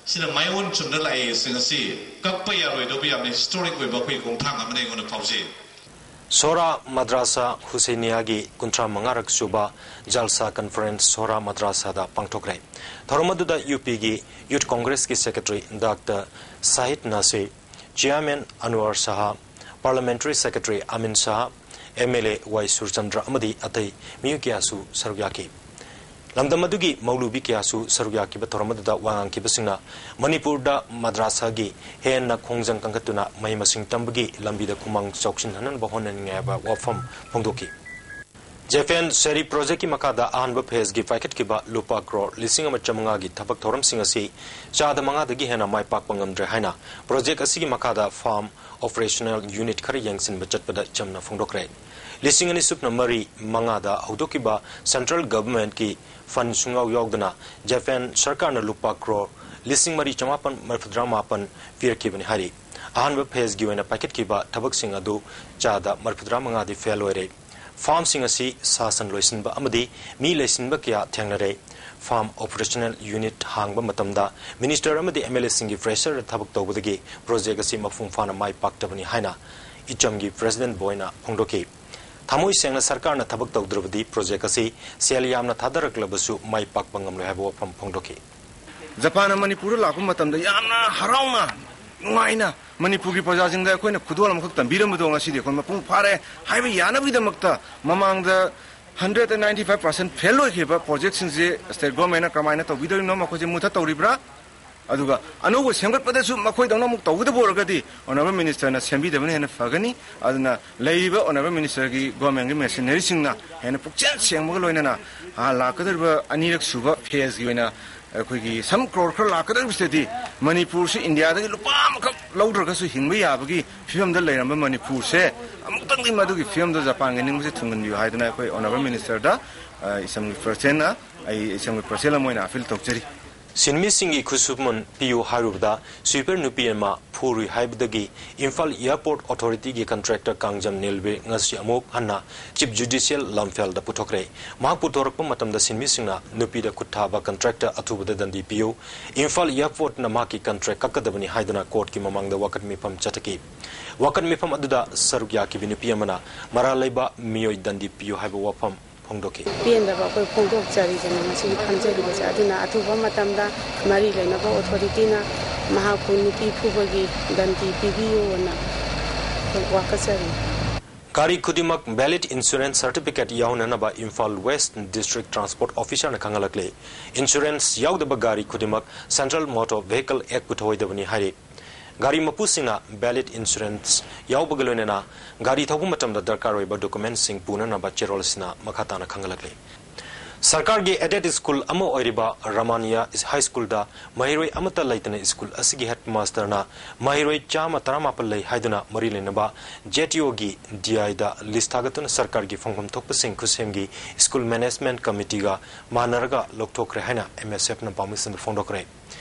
ꯁꯤꯅ ꯃꯥꯏꯑꯣꯟ ꯆꯨꯝꯅ ꯂꯥꯛꯑꯦ꯫ ꯁꯤ ꯉꯁꯤ ꯀꯛꯄ ꯌꯥꯔꯣꯏꯗꯧꯕ ꯌꯥꯝꯅ ꯍꯤꯁꯇꯣꯔꯤꯛ ꯑꯣꯏꯕ ꯑꯩꯈꯣꯏꯒꯤ ꯈꯣꯡꯊꯥꯡ ꯑꯃꯅ ꯑꯩꯉꯣꯟꯗ ꯐꯥꯎꯖꯩ꯫ ꯁꯣꯍꯔꯥ ꯃꯗ꯭ꯔꯥꯁꯥ ꯍꯨꯁꯦꯅꯤꯌꯥꯒꯤ ꯀꯨꯟꯊ꯭ꯔꯥ ꯃꯉꯥꯔꯛ ꯁꯨꯕ ꯖꯜꯁꯥ ꯀꯟꯐꯔꯦꯟꯁ ꯁꯣꯍꯔꯥ ꯃꯗ꯭ꯔꯥꯁꯥꯗ ꯄꯥꯡꯊꯣꯛꯈ꯭ꯔꯦ꯫ ꯊꯧꯔꯝ ꯑꯗꯨꯗ ꯌꯨ ꯄꯤꯒꯤ ꯌꯨꯊ ꯀꯣꯡꯒ꯭ꯔꯦꯁꯀꯤ secretary doctor Shahid Nasir, chairman Anwar Shah, parliamentary secretary Amin Shah, M L A Y Surchandra ꯑꯃꯗꯤ ꯑꯇꯩ ꯃꯤꯑꯣꯏ ꯀꯌꯥꯁꯨ ꯁꯔꯨꯛ ꯌꯥꯈꯤ꯫ ꯂꯝꯗꯝ ꯑꯗꯨꯒꯤ ꯃꯧꯂꯨꯕꯤ ꯀꯌꯥꯁꯨ ꯁꯔꯨꯛ ꯌꯥꯈꯤꯕ ꯊꯧꯔꯝ ꯑꯗꯨꯗ ꯋꯥ ꯉꯥꯡꯈꯤꯕꯁꯤꯡꯅ ꯃꯅꯤꯄꯨꯔꯗ ꯃꯗ꯭ꯔꯥꯁꯥꯒꯤ ꯍꯦꯟꯅ ꯈꯣꯡꯖꯪ ꯀꯟꯈꯠꯇꯨꯅ ꯃꯍꯩ ꯃꯁꯤꯡ ꯇꯝꯕꯒꯤ ꯂꯝꯕꯤꯗ ꯈꯨꯃꯥꯡ ꯆꯥꯎꯁꯤꯟꯍꯟꯅꯕ ꯍꯣꯠꯅꯅꯤꯡꯉꯥꯏ ꯍꯥꯏꯕ ꯋꯥꯐꯝ ꯐꯣꯡꯗꯣꯛꯈꯤ꯫ ꯖꯦꯐꯦꯟ ꯁꯦꯔꯤ ꯄ꯭ꯔꯣꯖꯦꯛꯀꯤ ꯃꯈꯥꯗ ꯑꯍꯥꯟꯕ ꯐꯦꯖꯒꯤ ꯄꯥꯏꯈꯠꯈꯤꯕ ꯂꯨꯄꯥ ꯀ꯭ꯔꯣꯔ ꯂꯤꯁꯤꯡ ꯑꯃ ꯆꯥꯃꯉꯥꯒꯤ ꯊꯕꯛ ꯊꯧꯔꯝꯁꯤꯡ ꯑꯁꯤ ꯆꯥꯗ ꯃꯉꯥꯗꯒꯤ ꯍꯦꯟꯅ ꯃꯥꯏ ꯄꯥꯛꯄ ꯉꯝꯗ꯭ꯔꯦ ꯍꯥꯏꯅ ꯄ꯭ꯔꯣꯖꯦꯛ ꯑꯁꯤꯒꯤ ꯃꯈꯥꯗ ꯐꯥꯔꯝ ꯑꯣꯄꯔꯦꯁꯅꯦꯜ ꯌꯨꯅꯤꯠ ꯈꯔ ꯌꯦꯡꯁꯤꯟꯕ ꯆꯠꯄꯗ ꯆꯝꯅ ꯐꯣꯡꯗꯣꯛꯈ꯭ꯔꯦ꯫ ꯂꯤꯁꯤꯡ ꯑꯅꯤ ꯁꯨꯞꯅ ꯃꯔꯤ ꯃꯉꯥꯗ ꯍꯧꯗꯣꯛꯈꯤꯕ ꯁꯦꯟꯇ꯭ꯔꯦꯜ ꯒꯚꯔꯟꯃꯦꯟꯠꯀꯤ ꯐꯟꯗ ꯁꯨꯡꯌꯥꯎ ꯌꯥꯎꯗꯅ ꯖꯦꯐꯦꯟ ꯁꯔꯀꯥꯔꯅ ꯂꯨꯄꯥ ꯀ꯭ꯔꯣꯔ ꯂꯤꯁꯤꯡ ꯃꯔꯤ ꯆꯃꯥꯄꯟ ꯃꯔꯤꯐꯨꯇꯔꯥ ꯃꯥꯄꯟ ꯄꯤꯔꯛꯈꯤꯕꯅꯤ ꯍꯥꯏꯔꯤ꯫ ꯑꯍꯥꯟꯕ ꯐꯦꯖꯒꯤ ꯑꯣꯏꯅ ꯄꯥꯏꯈꯠꯈꯤꯕ ꯊꯕꯛꯁꯤꯡ ꯑꯗꯨ ꯆꯥꯗ ꯃꯔꯤꯐꯨꯇꯔꯥ ꯃꯉꯥꯗꯤ ꯐꯦꯜ ꯑꯣꯏꯔꯦ꯫ ꯐꯥꯔꯝꯁꯤꯡ ꯑꯁꯤ ꯁꯥ ꯁꯟ ꯂꯣꯏꯁꯤꯟꯕ ꯑꯃꯗꯤ ꯃꯤ ꯂꯩꯁꯤꯟꯕ ꯀꯌꯥ ꯊꯦꯡꯅꯔꯦ꯫ ꯐꯥꯔꯝ ꯑꯣꯄꯔꯦꯁꯅꯦꯜ ꯌꯨꯅꯤꯠ ꯍꯥꯡꯕ ꯃꯇꯝꯗ ꯃꯤꯅꯤꯁꯇꯔ ꯑꯃꯗꯤ ꯑꯦꯝ ꯑꯦꯜ ꯑꯦꯁꯤꯡꯒꯤ ꯄ꯭ꯔꯦꯁꯔꯗ ꯊꯕꯛ ꯇꯧꯕꯗꯒꯤ ꯄ꯭ꯔꯣꯖꯦꯛ ꯑꯁꯤ ꯃꯄꯨꯡ ꯐꯥꯅ ꯃꯥꯏ ꯄꯥꯛꯇꯕꯅꯤ ꯍꯥꯏꯅ ꯏꯆꯝꯒꯤ ꯄ꯭ꯔꯦꯁꯤꯗꯦꯟ ꯕꯣꯏꯅ ꯐꯣꯡꯗꯣꯛꯈꯤ꯫ ꯊꯃꯣꯏ ꯁꯦꯡꯅ ꯁꯔꯀꯥꯔꯅ ꯊꯕꯛ ꯇꯧꯗ꯭ꯔꯕꯗꯤ ꯄ꯭ꯔꯣꯖꯦꯛ ꯑꯁꯤ ꯁꯦꯜ ꯌꯥꯝꯅ ꯊꯥꯗꯔꯛꯂꯕꯁꯨ ꯃꯥꯏ ꯄꯥꯛꯄ ꯉꯝꯂꯣꯏ ꯍꯥꯏꯕ ꯋꯥꯐꯝ ꯐꯣꯡꯗꯣꯛꯈꯤ꯫ ꯖꯄꯥꯟꯅ ꯃꯅꯤꯄꯨꯔꯗ ꯂꯥꯛꯄ ꯃꯇꯝꯗ ꯌꯥꯝꯅ ꯍꯔꯥꯎꯅ, ꯅꯨꯡꯉꯥꯏꯅ ꯃꯅꯤꯄꯨꯔꯒꯤ ꯄ꯭ꯔꯖꯥꯁꯤꯡꯗ ꯑꯩꯈꯣꯏꯅ ꯈꯨꯗꯣꯜ ꯑꯃꯈꯛ ꯇꯝꯕꯤꯔꯝꯕꯗꯣ ꯉꯁꯤꯗꯤ ꯑꯩꯈꯣꯏ ꯃꯄꯨꯡ ꯐꯥꯔꯦ ꯍꯥꯏꯕ ꯌꯥꯅꯕꯒꯤꯗꯃꯛꯇ ꯃꯃꯥꯡꯗ hundred ninety five percent fail ꯑꯣꯏꯈꯤꯕ ꯄ꯭ꯔꯣꯖꯦꯛꯁꯤꯡꯁꯦ ꯁ꯭ꯇꯦꯠ ꯒꯣꯔꯃꯦꯟꯅ ꯀꯃꯥꯏꯅ ꯇꯧꯕꯤꯗꯧꯔꯤꯕꯅꯣ, ꯃꯈꯣꯏꯁꯦ ꯃꯨꯊꯠꯇꯧꯔꯤꯕ꯭ꯔꯥ? ꯑꯗꯨꯒ ꯑꯅꯧꯕ ꯁꯦꯝꯒꯠꯄꯗꯁꯨ ꯃꯈꯣꯏꯗꯧꯅ ꯑꯃꯨꯛ ꯇꯧꯒꯗꯕ ꯑꯣꯏꯔꯒꯗꯤ ꯑꯣꯅꯔꯦꯕꯜ ꯃꯤꯅꯤꯁꯇꯔꯅ ꯁꯦꯝꯕꯤꯗꯕꯅ ꯍꯦꯟꯅ ꯐꯒꯅꯤ꯫ ꯑꯗꯨꯅ ꯂꯩꯔꯤꯕ ꯑꯣꯅꯔꯦꯕꯜ ꯃꯤꯅꯤꯁꯇꯔꯒꯤ ꯒꯣꯔꯃꯦꯟꯒꯤ ꯃꯦꯁꯤꯅꯔꯤꯁꯤꯡꯅ ꯍꯦꯟꯅ ꯄꯨꯛꯆꯦꯜ ꯁꯦꯡꯕꯒ ꯂꯣꯏꯅꯅ, ꯑ, ꯂꯥꯛꯀꯗꯧꯔꯤꯕ ꯑꯅꯤꯔꯛ ꯁꯨꯕ ꯐꯦꯖꯀꯤ ꯑꯣꯏꯅ ꯑꯩꯈꯣꯏꯒꯤ ꯁꯝ ꯀ꯭ꯔꯣꯔ ꯈꯔ ꯂꯥꯛꯀꯗꯧꯔꯤꯕꯁꯤꯗꯗꯤ ꯃꯅꯤꯄꯨꯔꯁꯤ ꯏꯟꯗꯤꯌꯥꯗꯒꯤ ꯂꯨꯄꯥ ꯑꯃꯈꯛ ꯂꯧꯗ꯭ꯔꯒꯁꯨ ꯍꯤꯡꯕ ꯌꯥꯕꯒꯤ ꯐꯤꯕꯝꯗ ꯂꯩꯔꯝꯕ ꯃꯅꯤꯄꯨꯔꯁꯦ ꯑꯃꯨꯛꯇꯪꯗꯤ ꯃꯗꯨꯒꯤ ꯐꯤꯕꯝꯗ ꯖꯄꯥꯟꯒꯤ ꯅꯤꯡꯕꯁꯦ ꯊꯨꯡꯍꯟꯕꯤꯌꯨ ꯍꯥꯏꯗꯅ ꯑꯩꯈꯣꯏ ꯑꯣꯅꯔꯦꯕꯜ ꯃꯤꯅꯤꯁꯇꯔꯗ, ꯑ, ꯏꯁꯝꯒꯤ ꯄ꯭ꯔꯁꯤꯗꯦꯟꯅ, ꯑꯩ ꯏꯁꯝꯒꯤ ꯄ꯭ꯔꯁꯤꯗꯦꯟ ꯑꯃ ꯑꯣꯏꯅ ꯑꯄꯤꯜ ꯇꯧꯖꯔꯤ꯫ ꯁꯤꯟꯃꯤꯁꯤꯡꯒꯤ ꯈꯨꯠꯁꯨꯃꯟ ꯄꯤꯌꯨ ꯍꯥꯏꯔꯨꯕꯗ ꯁ꯭ꯋꯤꯄꯔ ꯅꯨꯄꯤ ꯑꯃ ꯐꯨꯔꯨꯏ ꯍꯥꯏꯕꯗꯒꯤ ꯏꯝꯐꯥꯜ ꯑꯦꯌꯔꯄꯣꯔꯠ ꯑꯣꯊꯣꯔꯤꯇꯤꯒꯤ ꯀꯟꯇ꯭ꯔꯦꯛꯇꯔ ꯀꯥꯡꯖꯝ ꯅꯤꯜꯕꯤꯔ ꯉꯁꯤ ꯑꯃꯨꯛ ꯍꯟꯅ ꯆꯤꯐ ꯖꯨꯗꯤꯁꯤꯌꯦꯜ ꯂꯝꯐꯦꯜꯗ ꯄꯨꯊꯣꯛꯈ꯭ꯔꯦ꯫ ꯃꯍꯥꯛ ꯄꯨꯊꯣꯔꯛꯄ ꯃꯇꯝꯗ ꯁꯤꯟꯃꯤꯁꯤꯡꯅ ꯅꯨꯄꯤꯗ ꯈꯨꯠ ꯊꯥꯕ ꯀꯟꯇ꯭ꯔꯦꯛꯇꯔ ꯑꯊꯨꯕꯗ ꯗꯟꯗꯤ ꯄꯤꯌꯨ, ꯏꯝꯐꯥꯜ ꯑꯦꯌꯔꯄꯣꯔꯠꯅ ꯃꯍꯥꯛꯀꯤ ꯀꯟꯇ꯭ꯔꯦꯛ ꯀꯛꯀꯗꯕꯅꯤ ꯍꯥꯏꯗꯨꯅ ꯀꯣꯔꯠꯀꯤ ꯃꯃꯥꯡꯗ ꯋꯥꯀꯠ ꯃꯤꯐꯝ ꯆꯠꯊꯈꯤ꯫ ꯋꯥꯀꯠ ꯃꯤꯐꯝ ꯑꯗꯨꯗ ꯁꯔꯨꯛ ꯌꯥꯈꯤꯕ ꯅꯨꯄꯤ ꯑꯃꯅ ꯃꯔꯥꯜ ꯂꯩꯕ ꯃꯤꯑꯣꯏ ꯗꯟꯗꯤ ꯄꯤꯌꯨ ꯍꯥꯏꯕ ꯋꯥꯐꯝ ꯐꯣꯡꯗꯣꯛꯈꯤ꯫ ꯄꯦꯟꯗꯕ ꯑꯩꯈꯣꯏ ꯐꯣꯡꯗꯣꯛꯆꯔꯤꯕꯅꯤ ꯉꯁꯤꯒꯤ ꯐꯝꯖꯔꯤꯕꯁꯦ꯫ ꯑꯗꯨꯅ ꯑꯊꯨꯕ ꯃꯇꯝꯗ ꯃꯔꯤ ꯂꯩꯅꯕ ꯑꯣꯊꯣꯔꯤꯇꯤꯅ ꯃꯍꯥꯛꯄꯨ ꯅꯨꯄꯤ ꯐꯨꯕꯒꯤ ꯗꯟꯗꯤ ꯄꯤꯕꯤꯌꯨꯅ ꯑꯩꯈꯣꯏ ꯋꯥꯀꯠꯆꯔꯤ꯫ ꯒꯥꯔꯤ ꯈꯨꯗꯤꯡꯃꯛ ꯚꯦꯂꯤꯗ ꯏꯟꯁꯨꯔꯦꯟꯁ ꯁꯔꯇꯤꯐꯤꯀꯦꯠ ꯌꯥꯎꯅꯅꯕ ꯏꯝꯐꯥꯜ ꯋꯦꯁ꯭ꯠ ꯗꯤꯁ꯭ꯠꯔꯤꯛ ꯇ꯭ꯔꯥꯟꯁꯄꯣꯔꯠ ꯑꯣꯐꯤꯁꯔꯅ ꯈꯪꯍꯜꯂꯛꯂꯦ꯫ ꯏꯟꯁꯨꯔꯦꯟꯁ ꯌꯥꯎꯗꯕ ꯒꯥꯔꯤ ꯈꯨꯗꯤꯡꯃꯛ ꯁꯦꯟꯇ꯭ꯔꯦꯜ ꯃꯣꯇꯣꯔ ꯚꯦꯍꯤꯀꯜ ꯑꯦꯛ ꯄꯨꯊꯣꯛꯑꯣꯏꯗꯕꯅꯤ ꯍꯥꯏꯔꯤ꯫ ꯒꯥꯔꯤ ꯃꯄꯨꯁꯤꯡꯅ ꯚꯦꯂꯤꯗ ꯏꯟꯁꯨꯔꯦꯟꯁ ꯌꯥꯎꯕꯒ ꯂꯣꯏꯅꯅ ꯒꯥꯔꯤ ꯊꯧꯕ ꯃꯇꯝꯗ ꯗꯔꯀꯥꯔ ꯑꯣꯏꯕ ꯗꯣꯀꯨꯃꯦꯟꯠꯁꯤꯡ ꯄꯨꯅꯅꯕ ꯆꯦꯔꯣꯜ ꯑꯁꯤꯅ ꯃꯈꯥ ꯇꯥꯅ ꯈꯪꯍꯜꯂꯛꯂꯤ꯫ ꯁꯔꯀꯥꯔꯒꯤ ꯑꯦꯗꯦꯗ ꯁ꯭ꯀꯨꯜ ꯑꯃ ꯑꯣꯏꯔꯤꯕ ꯔꯃꯥꯅꯤꯌꯥ ꯍꯥꯏ ꯁ꯭ꯀꯨꯜꯗ ꯃꯍꯩꯔꯣꯏ ꯑꯃꯠꯇ ꯂꯩꯇꯅ ꯁ꯭ꯀꯨꯜ ꯑꯁꯤꯒꯤ ꯍꯦꯗꯃꯥꯁꯇꯔꯅ ꯃꯍꯩꯔꯣꯏ ꯆꯥꯝꯃ ꯇꯔꯥꯃꯥꯄꯜ ꯂꯩ ꯍꯥꯏꯗꯨꯅ ꯃꯔꯤ ꯂꯩꯅꯕ ꯖꯦꯠ ꯏ ꯑꯣꯒꯤ ꯗꯤ ꯑꯥꯏꯗ ꯂꯤꯁ꯭ꯠ ꯊꯥꯒꯠꯇꯨꯅ ꯁꯔꯀꯥꯔꯒꯤ ꯐꯪꯐꯝ ꯊꯣꯛꯄꯁꯤꯡ ꯈꯨꯠꯁꯦꯝꯒꯤ ꯁ꯭ꯀꯨꯜ ꯃꯦꯅꯦꯖꯃꯦꯟꯠ ꯀꯃꯤꯇꯤꯒ ꯃꯥꯟꯅꯔꯒ ꯂꯧꯊꯣꯛꯈ꯭ꯔꯦ ꯍꯥꯏꯅ ꯑꯦꯝ ꯑꯦꯁ ꯑꯦꯐꯅ ꯄꯥꯎꯃꯤꯁꯤꯡꯗ ꯐꯣꯡꯗꯣꯛꯈ꯭ꯔꯦ꯫